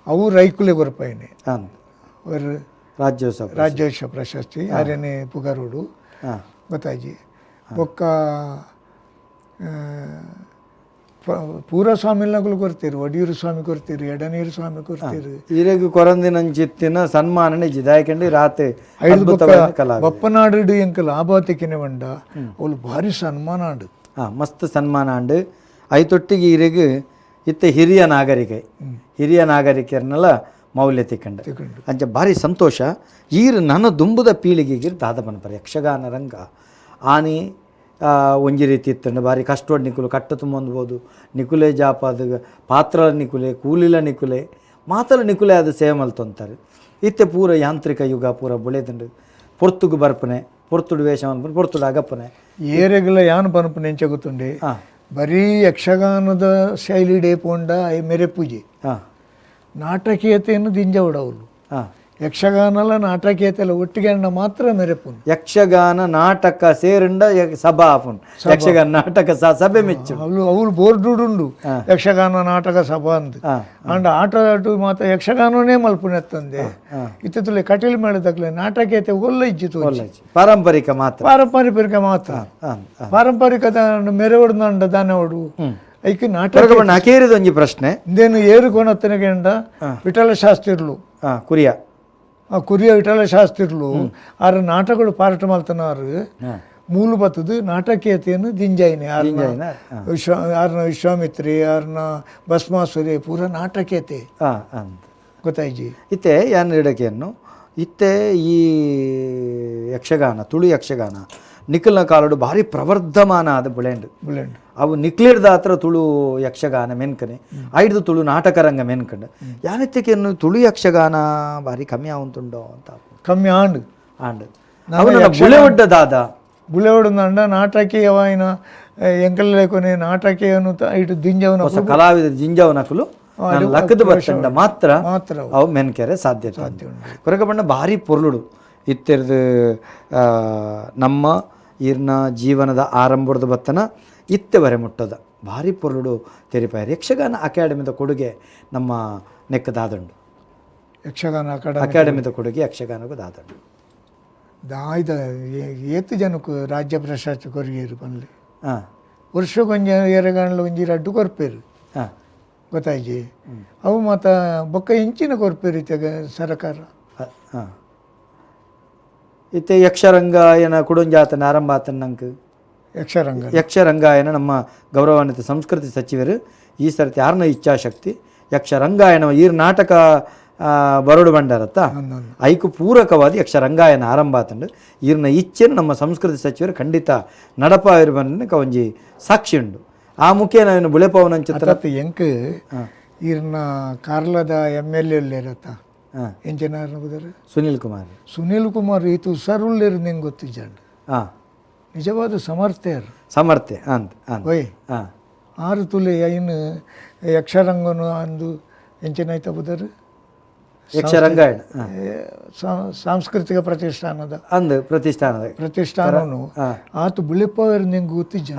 ಅವು ರೈಕುಲೆ ಕೊರ್ಪಾಯಿನಿ ರಾಜ್ಯೋತ್ಸವ ರಾಜ್ಯೋತ್ಸವ ಪ್ರಶಸ್ತಿ ಆರ್ಯನೇ ಪುಗರೋಡು ಗೊತ್ತಾಜಿ. ಬೊಕ್ಕ ಪೂರ ಸ್ವಾಮಿನಗಳು ಕೊರ್ತೀರು, ಒಡಿಯೂರು ಸ್ವಾಮಿ ಕೊರ್ತೀರು, ಎಡನೀರು ಸ್ವಾಮಿ ಕೊರ್ತೀರು. ಇರೆಗ್ ಕೊರಂದಿನಂಚಿತ್ತಿನ ಸನ್ಮಾನ ಜಿದಾಯಕಂಡಿ ರಾತೆ ಬಪ್ಪನಾಡು ಎಂಕಲ್ ಆಬಾತಿಕಿನ ಬಂಡ ಅವಳು ಭಾರಿ ಸನ್ಮಾನ ಆಂಡು. ಮಸ್ತ್ ಸನ್ಮಾನ ಆಂಡು. ಐತೊಟ್ಟಿಗೆ ಇರೆಗ್ ಇತ್ತ ಹಿರಿಯ ನಾಗರಿಕ ಹಿರಿಯ ನಾಗರಿಕರನ್ನೆಲ್ಲ ಮೌಲ್ಯ ತಿಕ್ಕಂಡು ಅಂಚ ಭಾರಿ ಸಂತೋಷ. ಈರ್ ನನ್ನ ದುಂಬುದ ಪೀಳಿಗೆಗೆ ದಾದ ಪನ್ಪರ ಯಕ್ಷಗಾನ ರಂಗ ಆನಿ ಒಂಜಿ ರೀತಿ ಇತ್ತಂಡು ಭಾರಿ ಕಷ್ಟೋಡ್ ನಿಕುಲು ಕಟ್ಟ ತುಂಬೊಂದ್ಬೋದು ನಿಕುಲೆ ಜಾಪಾದ ಪಾತ್ರ ನಿಕುಲೆ ಕೂಲಿಲ ನಿಕುಲೆ ಮಾತಲ ನಿಕುಲೆ ಅದು ಸೇವೆ ಮಲ್ತೊಂತಾರೆ. ಇತ್ತೆ ಪೂರ ಯಾಂತ್ರಿಕ ಯುಗ ಪೂರ ಬುಳೆದಂಡು ಪೊರ್ತುಗು ಬರ್ಪನೆ ಪೊರ್ತುಡು ವೇಷ ಮನ್ಪುನೆ ಪೊರ್ತುಡು ಅಗಪ್ಪನೆ ಏರೆಗ್ಲ ಯಾನ್ ಪನ್ಪುನೆ ಎಂಚ ಗೊತ್ತುಂಡೆ ಬರೀ ಯಕ್ಷಗಾನದ ಶೈಲಿ ಡೇ ಪೋಂಡ ಮೆರೆ ಪೂಜೆ ನಾಟಕೀಯತೆಯನ್ನು ದಿಂಜವಡವಲು ಯಕ್ಷಗಾನಲ ನಾಟಕೀಯತೆಲ್ಲ ಒಟ್ಟಿಗೆ ಅಣ್ಣ ಮಾತ್ರ ಮೆರೆಪುನು. ಯಕ್ಷಗಾನ ನಾಟಕ ಸೇರಂಡ ಸಭಾ ಆಪುಂಡು ಯಕ್ಷಗಾನ ನಾಟಕ ಸಭೆ ಮೆಚ್ಚು ಅವಳು ಅವಳು ಬೋರ್ಡ್ ಉಂಡು ಯಕ್ಷಗಾನ ನಾಟಕ ಸಭಾ ಅಂದ್ ಅಂಡ ಆಟ ಆಟ ಮಾತ್ರ ಯಕ್ಷಗಾನನೇ ಮಲ್ಪುನೆತ್ತಂದೆ ಇತ್ತುಲೆ ಕಟೀಲು ಮೇಳದಕ್ಲೆ ನಾಟಕೀಯತೆ ಒಲ್ಲ ಇಜ್ಜಿತು ಪಾರಂಪರಿಕ ಮಾತ್ರ ಪಾರಂಪರಿಕ ಮಾತ್ರ ಪಾರಂಪರಿಕ ಮೆರವಡು ದಾನವಡು ಐಕ್ ನಾಟಕ ಅಕೇರಿದ ಒಂಜಿ ಪ್ರಶ್ನೆ ಇಂದೇನು ಏರು ಕೋಣತ್ತನಗೆಂಡ ವಿಠಲ ಶಾಸ್ತ್ರಿಲು ಕುರಿಯ ಆ ಕುರಿಯ ವಿಠಲ ಶಾಸ್ತ್ರಿಲು ಆರ ನಾಟಕಗಳು ಪಾಠ ಮಲ್ತನಾರು ಮೂಲು ಬತ್ತದು ನಾಟಕೀಯತೆಯನ್ನು ದಿಂಜಾಯಿನಿ ಆರ್ನ ವಿಶ್ವಾಮಿತ್ರಿ ಆರ್ನ ಭಸ್ಮಾಸುರಿ ಪೂರ ನಾಟಕೀಯತೆ ಗೊತ್ತಾಯ್ಜಿ. ಇತ್ತೆ ಯಾನ್ ಇಡಕೆಯನ್ನು ಇತ್ತೆ ಈ ಯಕ್ಷಗಾನ ತುಳು ಯಕ್ಷಗಾನ ನಿಖಲ್ನ ಕಾಲಡು ಭಾರಿ ಪ್ರವರ್ಧಮಾನ ಆದ ಬುಳೆಂಡ್ ಬುಳೆಂಡ್ ಅವು ನಿಕ್ಲಿಡ್ದ ಹತ್ರ ತುಳು ಯಕ್ಷಗಾನ ಮೆನ್ಕನೆ ಐಡ್ದು ತುಳು ನಾಟಕ ರಂಗ ಮೆನ್ಕಂಡು ಯಾನಿತ್ತಕ್ಕೆ ತುಳು ಯಕ್ಷಗಾನ ಭಾರಿ ಕಮ್ಮಿ ಆವಂತುಂಡೋ ಅಂತ ಕಮ್ಮಿ ಆಂಡ್ ಆಂಡ್ ಅವನ ಬುಳೆವಡ್ಡ ದಾದ ಬುಳೆವಡ್ಡ ನಾಟಕೀಯವಾಯಿನ ಎಂಕಲ್ಲೇಕೊನೆ ನಾಟಕೀಯನು ಇటు ದಿಂಜವನ ಹೊಸ ಕಲಾವಿದ ಜಿಂಜವನಕುಲು ಲಕ್ಕದ ಬತ್ತಂಡ ಮಾತ್ರ ಮಾತ್ರ ಅವು ಮೆನ್ಕೆರೆ ಸಾಧ್ಯತೆ ಸಾಧ್ಯ ಉಂಟು. ಕೊರಗಬಣ್ಣ ಭಾರಿ ಪೊರ್ಲುಡು ಇತ್ತೆರ್ದು ನಮ್ಮ ಈರ್ನ ಜೀವನದ ಆರಂಭದ ಬತ್ತನ ಇತ್ತೆವರೆ ಮುಟ್ಟದ ಭಾರಿ ಪೊರ್ಲುಡು ತೆರಿಪಾಯರು. ಯಕ್ಷಗಾನ ಅಕಾಡೆಮಿದ ಕೊಡುಗೆ ನಮ್ಮ ನೆಕ್ಕದಾದಂಡು. ಯಕ್ಷಗಾನ ಅಕಾಡೆಮಿದ ಕೊಡುಗೆ ಯಕ್ಷಗಾನಕ್ಕೂ ದಾದಂಡು. ದಾಯ್ದ ಏತು ಜನಕ್ಕೆ ರಾಜ್ಯ ಪ್ರಶಸ್ತಿ ಕೊರಿಯೇರು ಪನ್ಲೆ ವರ್ಷಕ್ಕೊಂಜಿ ಎರಗಂಡ್ಲ ಒಂಜಿ ರಡ್ಡು ಕೊರ್ಪೇರು ಗೊತ್ತಾಯ್ಜಿ. ಅವು ಮಾತ ಬೊಕ್ಕ ಇಂಚಿನ ಕೊರ್ಪೇರು ಇತ್ತೆ ಸರಕಾರ. ಇತ್ತೆ ಯಕ್ಷರಂಗಾಯನ ಕುಡೊಂಜಾತನ ಆರಂಭ ಆತನ ನಂಗೆ ಯಕ್ಷರಂಗ ಯಕ್ಷರಂಗಾಯನ ನಮ್ಮ ಗೌರವಾನ್ವಿತ ಸಂಸ್ಕೃತಿ ಸಚಿವರು ಈ ಸರ್ತಿ ಯಾರನ್ನ ಇಚ್ಛಾಶಕ್ತಿ ಯಕ್ಷರಂಗಾಯನ ಈರ್ ನಾಟಕ ಬರೋಡು ಬಂಡಾರತ್ತ ಐಕು ಪೂರಕವಾದ ಯಕ್ಷರಂಗಾಯನ ಆರಂಭ ಆತಂಡು ಈರ್ನ ಇಚ್ಛೆನ ನಮ್ಮ ಸಂಸ್ಕೃತಿ ಸಚಿವರು ಖಂಡಿತ ನಡಪ ಇರ್ಬನ್ನ ಒಂಜಿ ಸಾಕ್ಷಿ ಉಂಡು. ಆ ಮುಖೇನ ಇವನು ಬುಳೆಪವನಂಚಿತ್ರ ಎಂಕ್ ಈರ್ನ ಕಾರ್ಲದ M L A ಇರತ್ತ ಎಂಚಿನ ಸುನಿಲ್ ಕುಮಾರ್. ಸುನಿಲ್ ಕುಮಾರ್ ಈತ ಹುಷಾರುಳ್ಳೇರು ನಿಂಗೆ ಗೊತ್ತಿಜ್ಜಂಡು. ನಿಜವಾದ ಸಮರ್ಥೆಯರು ಸಮರ್ಥೆ ಅಂತ ಓಯ್ ಆರು ತುಲೆ ಐನು ಯಕ್ಷರಂಗನು ಅಂದು ಎಂಚಿನಾಯ್ತ ಬುದರು ಯಕ್ಷರಂಗಾಯಣ ಸಾಂಸ್ಕೃತಿಕ ಪ್ರತಿಷ್ಠಾನದ ಅಂದು ಪ್ರತಿಷ್ಠಾನದ ಪ್ರತಿಷ್ಠಾನನು ಆತು ಬುಳಿಪವರ್ ನಿಂಗೆ ಗೊತ್ತಿಜ್ಜ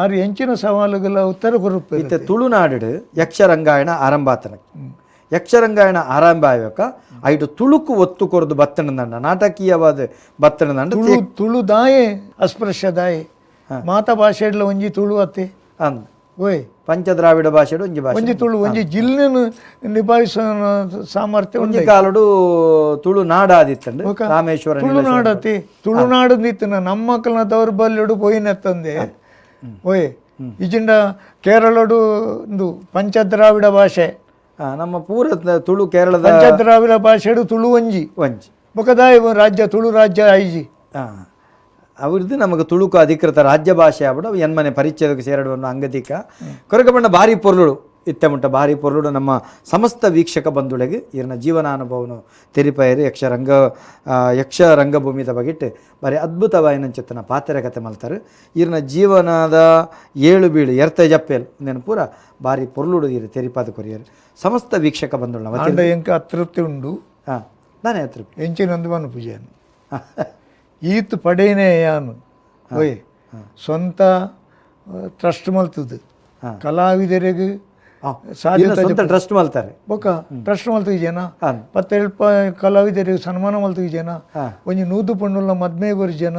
ಆರು ಎಂಚಿನ ಸವಾಲುಗಳ ಉತ್ತರ ಕೊರಪು. ಇತ್ತೆ ತುಳುನಾಡು ಯಕ್ಷರಂಗಾಯಣ ಆರಂಭ ಆತನ ಯಕ್ಷರಂಗಾಯಣ ಆರಂಭ ಆಯ್ಬೇಕ ಐಟು ತುಳುಕು ಒತ್ತು ಕೊರದು ಬತ್ತಣದಂಡ ನಾಟಕೀಯವಾದ ಬತ್ತಣದಂಡ ತುಳು ತುಳುದಾಯೆ ಅಸ್ಪೃಶ್ಯದಾಯೆ ಮಾತಾ ಭಾಷೆಡ್ಲ ಒಂಜಿ ತುಳು ಅತ್ತೆ ಅಂದ್ ಓಯ್ ಪಂಚದ್ರಾವಿಡ ಭಾಷೆಡು ಒಂಜಿ ಭಾಷೆ ಒಂಜಿ ತುಳು ಒಂಜಿ ಜಿಲ್ಲೆನು ನಿಭಾಯಿಸೋ ಸಾಮರ್ಥ್ಯ ಒಂಜಿ ಕಾಲಡು ತುಳು ನಾಡಾದಿತ್ತಂಡು ರಾಮೇಶ್ವರ ತುಳುನಾಡತಿ ತುಳುನಾಡು ನಿತ್ತಿನ ನಮ್ಮ ಮಕ್ಕಳನ್ನ ದೌರ್ಬಲ್ಯಡು ಪೋಯಿನೆತ್ತಂದೆ ಓಯ್ ಇಜಿಂಡ ಕೇರಳಡು ಒಂದು ಪಂಚದ್ರಾವಿಡ ಭಾಷೆ ನಮ್ಮ ಪೂರ ತುಳು ಕೇರಳದ ಪಂಚದ್ರಾವಿಡ ಭಾಷೆಡು ತುಳು ಒಂಜಿ ಒಂಜಿ ಬೊಕದಾಯ ರಾಜ್ಯ ತುಳು ರಾಜ್ಯ ಐಜಿ ಅವ್ರದ್ದು ನಮಗೆ ತುಳುಕು ಅಧಿಕೃತ ರಾಜ್ಯ ಭಾಷೆ ಆಗ್ಬಿಡು ಎನ್ಮನೆ ಪರಿಚಯಕ್ಕೆ ಸೇರಡುವನ್ನು ಅಂಗದಿಕ ಕೊರಗಬಣ್ಣ ಭಾರಿ ಪೊರ್ಲುಡು ಇತ್ತೆ ಮುಟ್ಟ ಭಾರಿ ಪೊರ್ಲುಡು ನಮ್ಮ ಸಮಸ್ತ ವೀಕ್ಷಕ ಬಂಧುಳೆಗೆ ಇರನ ಜೀವನಾನುಭವನು ತೆರಿಪಯರು ಯಕ್ಷರಂಗ ಯಕ್ಷ ರಂಗಭೂಮಿದ ಬಗೆಟ್ ಭಾರಿ ಅದ್ಭುತವಾಯಿನಂಚಿತ್ತನ ಪಾತ್ರೆ ಕತೆ ಮಲ್ತಾರೆ. ಇರನ ಜೀವನದ ಏಳು ಬೀಳು ಎರ್ತೆ ಜಪ್ಪೇಲ್ ನೆನ ಪೂರ ಭಾರಿ ಪೊರ್ಲುಡು ಇರು ತೆರಿಪಾದ ಕೊರಿಯರು ಸಮಸ್ತ ವೀಕ್ಷಕ ಬಂಧುಳ ಎಂಕ ಅತೃಪ್ತಿ ಉಂಡು. ಹಾಂ ನಾನೇ ಅತೃಪ್ತಿ ಎಂಚಿನಂದು ಮನು ಪೂಜೆಯನ್ನು ಈತ್ ಪಡೇನೆ ಯಾನು ಓಯ್ ಸ್ವಂತ ಟ್ರಸ್ಟ್ ಮಲ್ತದ್ದು ಕಲಾವಿದರಿಗೆ ಸ್ವಂತ ಟ್ರಸ್ಟ್ ಮಲ್ತಾರೆ ಬೊಕ್ಕ ಟ್ರಸ್ಟ್ ಮಲ್ತಿಗೆ ಜನ ಪತ್ತೆಲ್ಪ ಕಲಾವಿದರಿಗೆ ಸನ್ಮಾನ ಮಲ್ತಿಗೆ ಜನ ಒಂಜಿ ನೂದು ಪಣ್ಣುಲ್ಲ ಮದ್ಮೆ ಬರು ಜನ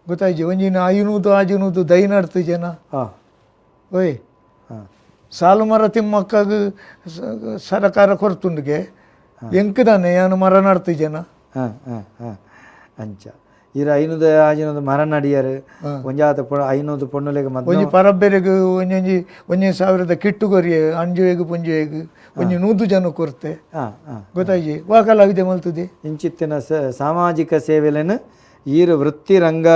ಗೊತ್ತಾಯ್ಜಿ ಒಂಜಿ ಐನೂದು ಆಜಿನೂದು ದೈ ನಡ್ತು ಜನ ಓಯ್ ಸಾಲು ಮರ ತಿಮ್ಮಕ್ಕಾಗ ಸರಕಾರ ಕೊರ್ತುಂಡಿಗೆ ಎಂಕದಾನೆ ಯಾನು ಮರ ನಡ್ತು ಜನ. ಅಂಚ ಇರ ಐನೂದು ಆಜಿನೂದು ಮರ ನಡಿಯರು ಒಂಜಾತ ಐನೂದು ಪೊಣ್ಣುಲೆಗ್ ಮದ್ಮೆ ಒಂಜಿ ಪರಬ್ಬೆರೆಗ್ ಒಂಜೊಂಜಿ ಒಂಜಿ ಸಾವಿರದ ಕಿಟ್ಟು ಕೊರಿಯೆ ಅಂಜುವೆಗ್ ಪುಂಜುವೆಗ್ ಒಂಜಿ 100 ಜನ ಕೊರ್ತೆ ಗೊತ್ತಾಯ್ಜಿ ವಾ ಕಲಾವಿದೆ ಮಲ್ತದೆ. ಇಂಚಿತ್ತಿನ ಸಾಮಾಜಿಕ ಸೇವೆಲೆನ್ ಈರು ವೃತ್ತಿ ರಂಗ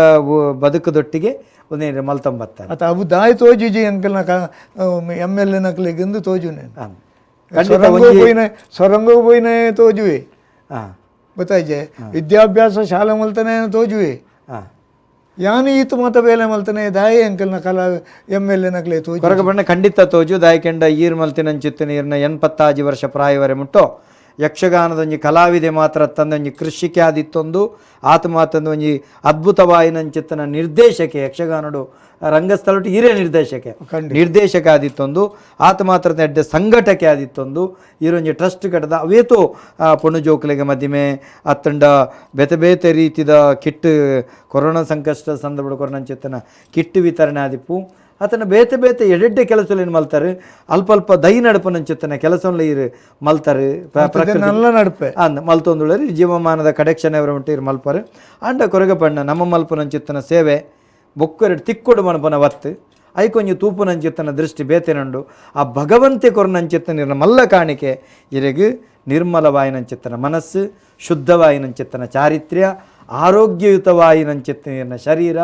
ಬದುಕುದೊಟ್ಟಿಗೆ ಒಂದೇನು ಮಲ್ತಂಬತ್ತಾರೆ ಅತ ಅವು ದಾಯಿ ತೋಜುಜಿ ಅಂಕಲ್ನ M L A ನಕ್ಲೆಗ್ ತೋಜುನೆ ಸೊರಂಗೋ ಪೋಯಿನ ತೋಜುವೆ ಗೊತ್ತಾಯ್ಜೆ ವಿದ್ಯಾಭ್ಯಾಸ ಶಾಲೆ ಮಲ್ತನೆ ತೋಜುವೆ ಯಾನು ಈತು ಮತ ಬೇಲೆ ಮಲ್ತನೆ ದಾಯಿ ಅಂಕಲ್ನ ಕಲಾ M L A ನಕ್ಲೆ ತೋಜು ಕೊರಗ ಬಣ್ಣ ಖಂಡಿತ ತೋಜು ದಾಯಿಕೆಂಡ ಈರ್ ಮಲ್ತಿನಂಚಿತ್ತಿನ ಈರ್ನ 85 ವರ್ಷ ಪ್ರಾಯವರೆ ಮುಟ್ಟೋ ಯಕ್ಷಗಾನದೊಂಜಿ ಕಲಾವಿದೆ ಮಾತ್ರ ತಂದೊಂಜಿ ಕೃಷಿಕೆ ಆದಿತ್ತೊಂದು ಆತ ಮಾತಂದು ಒಂಜಿ ಅದ್ಭುತವಾಯಿನಂಚಿತ್ತನ ನಿರ್ದೇಶಕೆ ಯಕ್ಷಗಾನಡು ರಂಗಸ್ಥಳಟು ಹಿರಿಯ ನಿರ್ದೇಶಕೆ ನಿರ್ದೇಶಕ ಆದಿತ್ತೊಂದು ಆತ ಮಾತ್ರ ಎಡ್ಡೆ ಸಂಘಟಕೆ ಆದಿತ್ತೊಂದು ಈರೊಂಜಿ ಟ್ರಸ್ಟ್ ಕಟ್ಟದ ಅವೇತೋ ಪೊಣ್ಣು ಜೋಕುಲೆಗೆ ಮದಿಮೆ ಅತ್ತಂಡ ಬೇತೆ ಬೇತೆ ರೀತಿದ ಕಿಟ್ ಕೊರೋನಾ ಸಂಕಷ್ಟ ಸಂದರ್ಭ ಕೊರೋನಂಚಿತ್ತನ ಕಿಟ್ ವಿತರಣೆ ಆದಿಪ್ಪು ಆತನ ಬೇತೆ ಬೇತೆ ಎಡೆಡ್ಡೆ ಕೆಲಸಲೇನು ಮಲ್ತಾರೆ ಅಲ್ಪ ಅಲ್ಪ ದೈ ನಡಪನಂಚಿತ್ತನ ಕೆಲಸಲ್ಲ ಇರು ಮಲ್ತಾರೆ ನಲ್ಲ ನಡುಪೆ ಅಂದ್ ಮಲ್ತೊಂದುಳ್ಳರಿ ಜೀವಮಾನದ ಕಡೆಕ್ಷನ್ ಅವರ ಮಟ್ಟ ಇರು ಮಲ್ಪಾರು ಅಂಡ ಕೊರಗಪಣ್ಣ ನಮ್ಮ ಮಲ್ಪನಂಚಿತ್ತನ ಸೇವೆ ಬೊಕ್ಕೆರಡು ತಿಕ್ಕೊಡು ಮನಪನ ವತ್ತು ಐಕೊಂಜಿ ತೂಪುನಂಚಿತ್ತನ ದೃಷ್ಟಿ ಬೇತೆನಂಡು ಆ ಭಗವಂತೆ ಕೊರನಂಚಿತ್ತನ ಇರನ ಮಲ್ಲ ಕಾಣಿಕೆ ಇರೆಗ್ ನಿರ್ಮಲವಾಯಿನಂಚಿತ್ತನ ಮನಸ್ಸು ಶುದ್ಧವಾಯಿನಂಚಿತ್ತನ ಚಾರಿತ್ರ್ಯ ಆರೋಗ್ಯಯುತವಾಯಿನಂಚಿತ್ತನ ಇರನ ಶರೀರ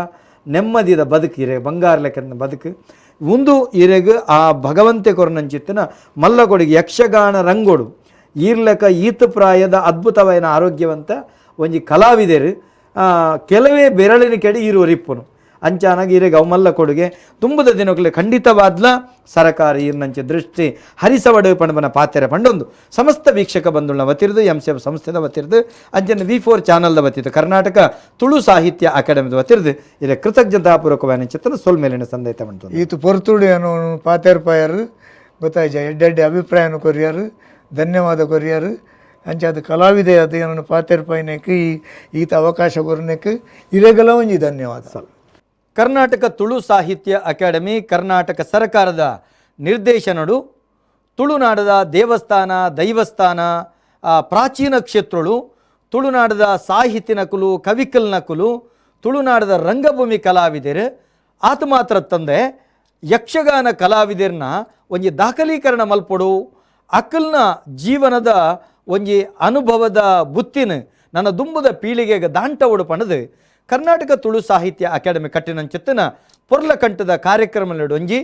ನೆಮ್ಮದಿದ ಬದುಕು ಇರೆ ಬಂಗಾರ ಲೆಕ್ಕದ ಬದುಕು ಒಂದು ಇರೆಗ್ ಆ ಭಗವಂತೆ ಕೊರನಂಚಿತ್ತನ ಮಲ್ಲ ಕೊಡುಗೆ ಯಕ್ಷಗಾನ ರಂಗೋಡು ಈರ್ಲೆಕ್ಕ ಈತ ಪ್ರಾಯದ ಅದ್ಭುತವಾಯಿನ ಆರೋಗ್ಯವಂತ ಒಂಜಿ ಕಲಾವಿದರು ಕೆಲವೇ ಬೆರಳಿನ ಕೆಡಿ ಈರುವರಿಪ್ಪುನು ಅಂಚಾನಾಗ ಇರೆಗ್ ಅವು ಮಲ್ಲ ಕೊಡುಗೆ ತುಂಬದ ದಿನಕ್ಕಲೆ ಖಂಡಿತವಾದ್ಲ ಸರಕಾರ ಈರ್ನಂಚೆ ದೃಷ್ಟಿ ಹರಿಸವಡು ಪಣಬನ ಪಾತೆರೆ ಪಂಡೊಂದು ಸಮಸ್ತ ವೀಕ್ಷಕ ಬಂಧುಳ್ನ ವತಿರ್ದು ಎಂ ಸಿ ಸಂಸ್ಥೆದ ವತಿರ್ದು ಅಂಚನೆ V4 ಚಾನಲ್ದ ವತಿರ್ದು ಕರ್ನಾಟಕ ತುಳು ಸಾಹಿತ್ಯ ಅಕಾಡೆಮಿದ ವತಿರ್ದು ಇರೆ ಕೃತಜ್ಞತಾಪೂರ್ವಕವಾದ ಚಿತ್ರನ ಸೊಲ್ಮೇಲಿನ ಸಂದೇತ ಉಂಟು. ಈತು ಪೊರ್ತುಡು ಏನೋ ಪಾತೆರ್ ಪಾಯರು ಗೊತ್ತಾಯ್ಜ ಎಡ್ಡೆಡ್ಡೆ ಅಭಿಪ್ರಾಯನ ಕೊರಿಯರು ಧನ್ಯವಾದ ಕೊರಿಯರು ಅಂಚೆ ಅದು ಕಲಾವಿದೆ ಅದು ಏನನ್ನು ಪಾತೆರ್ ಪಾಯಿನಕ್ಕೆ ಈತ ಅವಕಾಶ ಕೊರನೆಕ್ ಇರೆಗಲ ಒಂಜಿ ಧನ್ಯವಾದ. ಕರ್ನಾಟಕ ತುಳು ಸಾಹಿತ್ಯ ಅಕಾಡೆಮಿ ಕರ್ನಾಟಕ ಸರ್ಕಾರದ ನಿರ್ದೇಶನಡು ತುಳುನಾಡದ ದೇವಸ್ಥಾನ ದೈವಸ್ಥಾನ ಪ್ರಾಚೀನ ಕ್ಷೇತ್ರಗಳು ತುಳುನಾಡದ ಸಾಹಿತಿ ನಕಲು ಕವಿಕಲ್ ನಕಲು ತುಳುನಾಡದ ರಂಗಭೂಮಿ ಕಲಾವಿದರು ಆತ ಮಾತ್ರ ತಂದೆ ಯಕ್ಷಗಾನ ಕಲಾವಿದರನ್ನ ಒಂಜಿ ದಾಖಲೀಕರಣ ಮಲ್ಪೊಡು ಅಕಲ್ನ ಜೀವನದ ಒಂಜಿ ಅನುಭವದ ಬುತ್ತಿನ ನನ್ನ ದುಂಬುದ ಪೀಳಿಗೆಗೆ ದಾಂಟ ಪಣದು ಕರ್ನಾಟಕ ತುಳು ಸಾಹಿತ್ಯ ಅಕಾಡೆಮಿ ಕಟ್ಟಿನಂಚಿತ್ತಿನ ಪೊರ್ಲಕಂಠದ ಕಾರ್ಯಕ್ರಮ ಒಂಜಿ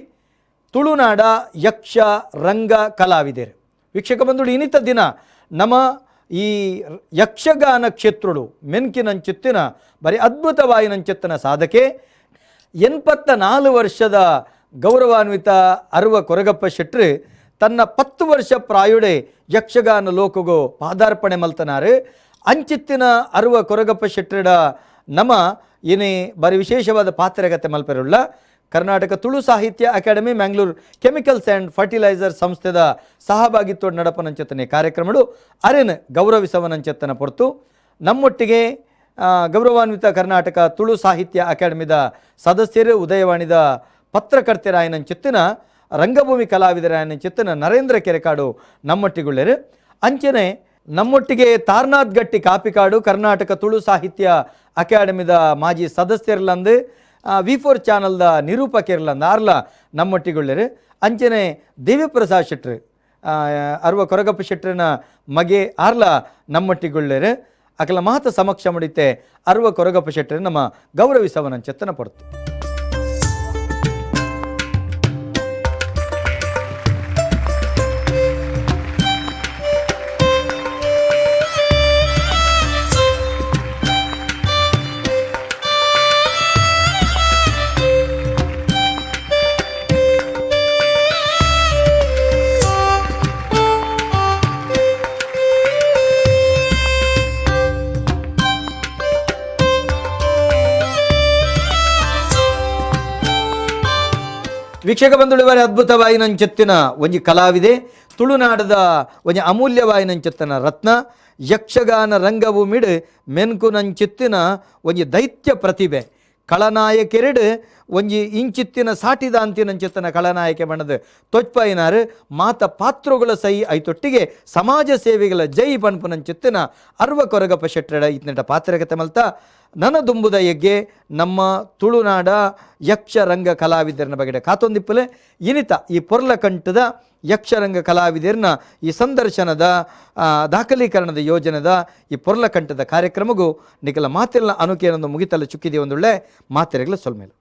ತುಳುನಾಡ ಯಕ್ಷ ರಂಗ ಕಲಾವಿದರು ವೀಕ್ಷಕ ಬಂಧುಗಳು ಇನ್ನಿತ ದಿನ ನಮ್ಮ ಈ ಯಕ್ಷಗಾನ ಕ್ಷೇತ್ರಡು ಮೆನ್ಕಿನಂಚಿತ್ತಿನ ಬರೀ ಅದ್ಭುತವಾಯಿನಂಚಿತ್ತಿನ ಸಾಧಕೆ 84 ವರ್ಷದ ಗೌರವಾನ್ವಿತ ಅರುವ ಕೊರಗಪ್ಪ ಶೆಟ್ರು ತನ್ನ 10 ವರ್ಷ ಪ್ರಾಯುಡೆ ಯಕ್ಷಗಾನ ಲೋಕಗೋ ಪಾದಾರ್ಪಣೆ ಮಲ್ತನಾರು. ಅಂಚಿತ್ತಿನ ಅರುವ ಕೊರಗಪ್ಪ ಶೆಟ್ಟರ ನಮ ಏನೇ ಬಾರಿ ವಿಶೇಷವಾದ ಪಾತ್ರಗತೆ ಮಲ್ಪೆರುಳ್ಳ. Karnataka Tulu Sahitya Academy Mangalore chemicals and fertiliser ಸಂಸ್ಥೆದ ಸಹಭಾಗಿತ್ವ ನಡಪನಂಚೆತ್ತನೆ ಕಾರ್ಯಕ್ರಮಡು ಅರೆನ್ ಗೌರವಿಸವನಂಚೆತ್ತನ ಪೊರ್ತು ನಮ್ಮೊಟ್ಟಿಗೆ ಗೌರವಾನ್ವಿತ ಕರ್ನಾಟಕ ತುಳು ಸಾಹಿತ್ಯ ಅಕಾಡೆಮಿದ ಸದಸ್ಯರು, ಉದಯವಾಣಿದ ಪತ್ರಕರ್ತರಾಯನಂಚೆತ್ತಿನ ರಂಗಭೂಮಿ ಕಲಾವಿದರಾಯನಂಚೆತ್ತಿನ ನರೇಂದ್ರ ಕೆರೆಕಾಡು ನಮ್ಮೊಟ್ಟಿಗುಳ್ಳರು. ಅಂಚನೆ ನಮ್ಮೊಟ್ಟಿಗೆ ತಾರ್ನಾಥ್ ಗಟ್ಟಿ ಕಾಪಿಕಾಡು ಕರ್ನಾಟಕ ತುಳು ಸಾಹಿತ್ಯ ಅಕಾಡೆಮಿದ ಮಾಜಿ ಸದಸ್ಯರ್ಲಂದು V4 ಚಾನಲ್ದ ನಿರೂಪಕಿರ್ಲಂದು ಆರ್ಲ ನಮ್ಮೊಟ್ಟಿಗುಳ್ಳರು. ಅಂಚನೆ ದೇವಿಪ್ರಸಾದ್ ಶೆಟ್ರು ಅರ್ವ ಕೊರಗಪ್ಪ ಶೆಟ್ರನ ಮಗೆ ಆರ್ಲ ನಮ್ಮೊಟ್ಟಿಗುಳ್ಳರು. ಅಕಲ ಮಹತ ಸಮಕ್ಷ ಮುಡಿತೆ ಅರ್ವ ಕೊರಗಪ್ಪ ಶೆಟ್ಟರ್ ನಮ್ಮ ಗೌರವಿಸವನಂಚೆತ್ತನ ಪಡ್ತು. ವೀಕ್ಷಕ ಬಂಧುಳಿವರೆ, ಅದ್ಭುತವಾಯಿನಂಚೆತ್ತಿನ ಒಂಜಿ ಕಲಾವಿದೆ, ತುಳುನಾಡದ ಒಂಜಿ ಅಮೂಲ್ಯವಾಯಿನಂಚೆತ್ತನ ರತ್ನ, ಯಕ್ಷಗಾನ ರಂಗಭೂಮಿಡ್ ಮೆನ್ಕುನಂಚಿತ್ತಿನ ಒಂಜಿ ದೈತ್ಯ ಪ್ರತಿಭೆ, ಕಳನಾಯಕೆರಡು ಒಂಜಿ ಇಂಚಿತ್ತಿನ ಸಾಟಿದಾಂತಿನಂಚಿತ್ತನ ಕಳನಾಯಕೆ ಬಣ್ಣದ ತೊಚ್ಪಾಯಿನಾರು, ಮಾತ ಪಾತ್ರಗಳ ಸೈ ಐತೊಟ್ಟಿಗೆ ಸಮಾಜ ಸೇವೆಗಳ ಜೈ ಪನ್ಪುನಂಚಿತ್ತಿನ ಅರ್ವ ಕೊರಗಪ್ಪ ಶೆಟ್ಟಡ ಇತ್ನೆಟ ಪಾತ್ರಗತೆ ಮಲ್ತ ನನ್ನ ದುಂಬುದ ಯಗ್ಗೆ ನಮ್ಮ ತುಳುನಾಡ ಯಕ್ಷರಂಗ ಕಲಾವಿದರನ ಬಗೆಡ ಕಾತೊಂದಿಪ್ಪಲೆ ಇನಿತ ಈ ಪೊರ್ಲಕಂಠದ ಯಕ್ಷರಂಗ ಕಲಾವಿದರನ್ನ ಈ ಸಂದರ್ಶನದ ದಾಖಲೀಕರಣದ ಯೋಜನೆದ ಈ ಪೊರ್ಲಕಂಠದ ಕಾರ್ಯಕ್ರಮಗೂ ನಿಖಲ ಮಾತಿಲ್ಲ ಅನುಕೇನೊಂದು ಮುಗಿತಲ್ಲ ಚುಕ್ಕಿದೆ ಒಂದೊಳ್ಳೆ ಮಾತೆರೆಗಳ ಸೊಲ್ಮೇಲು.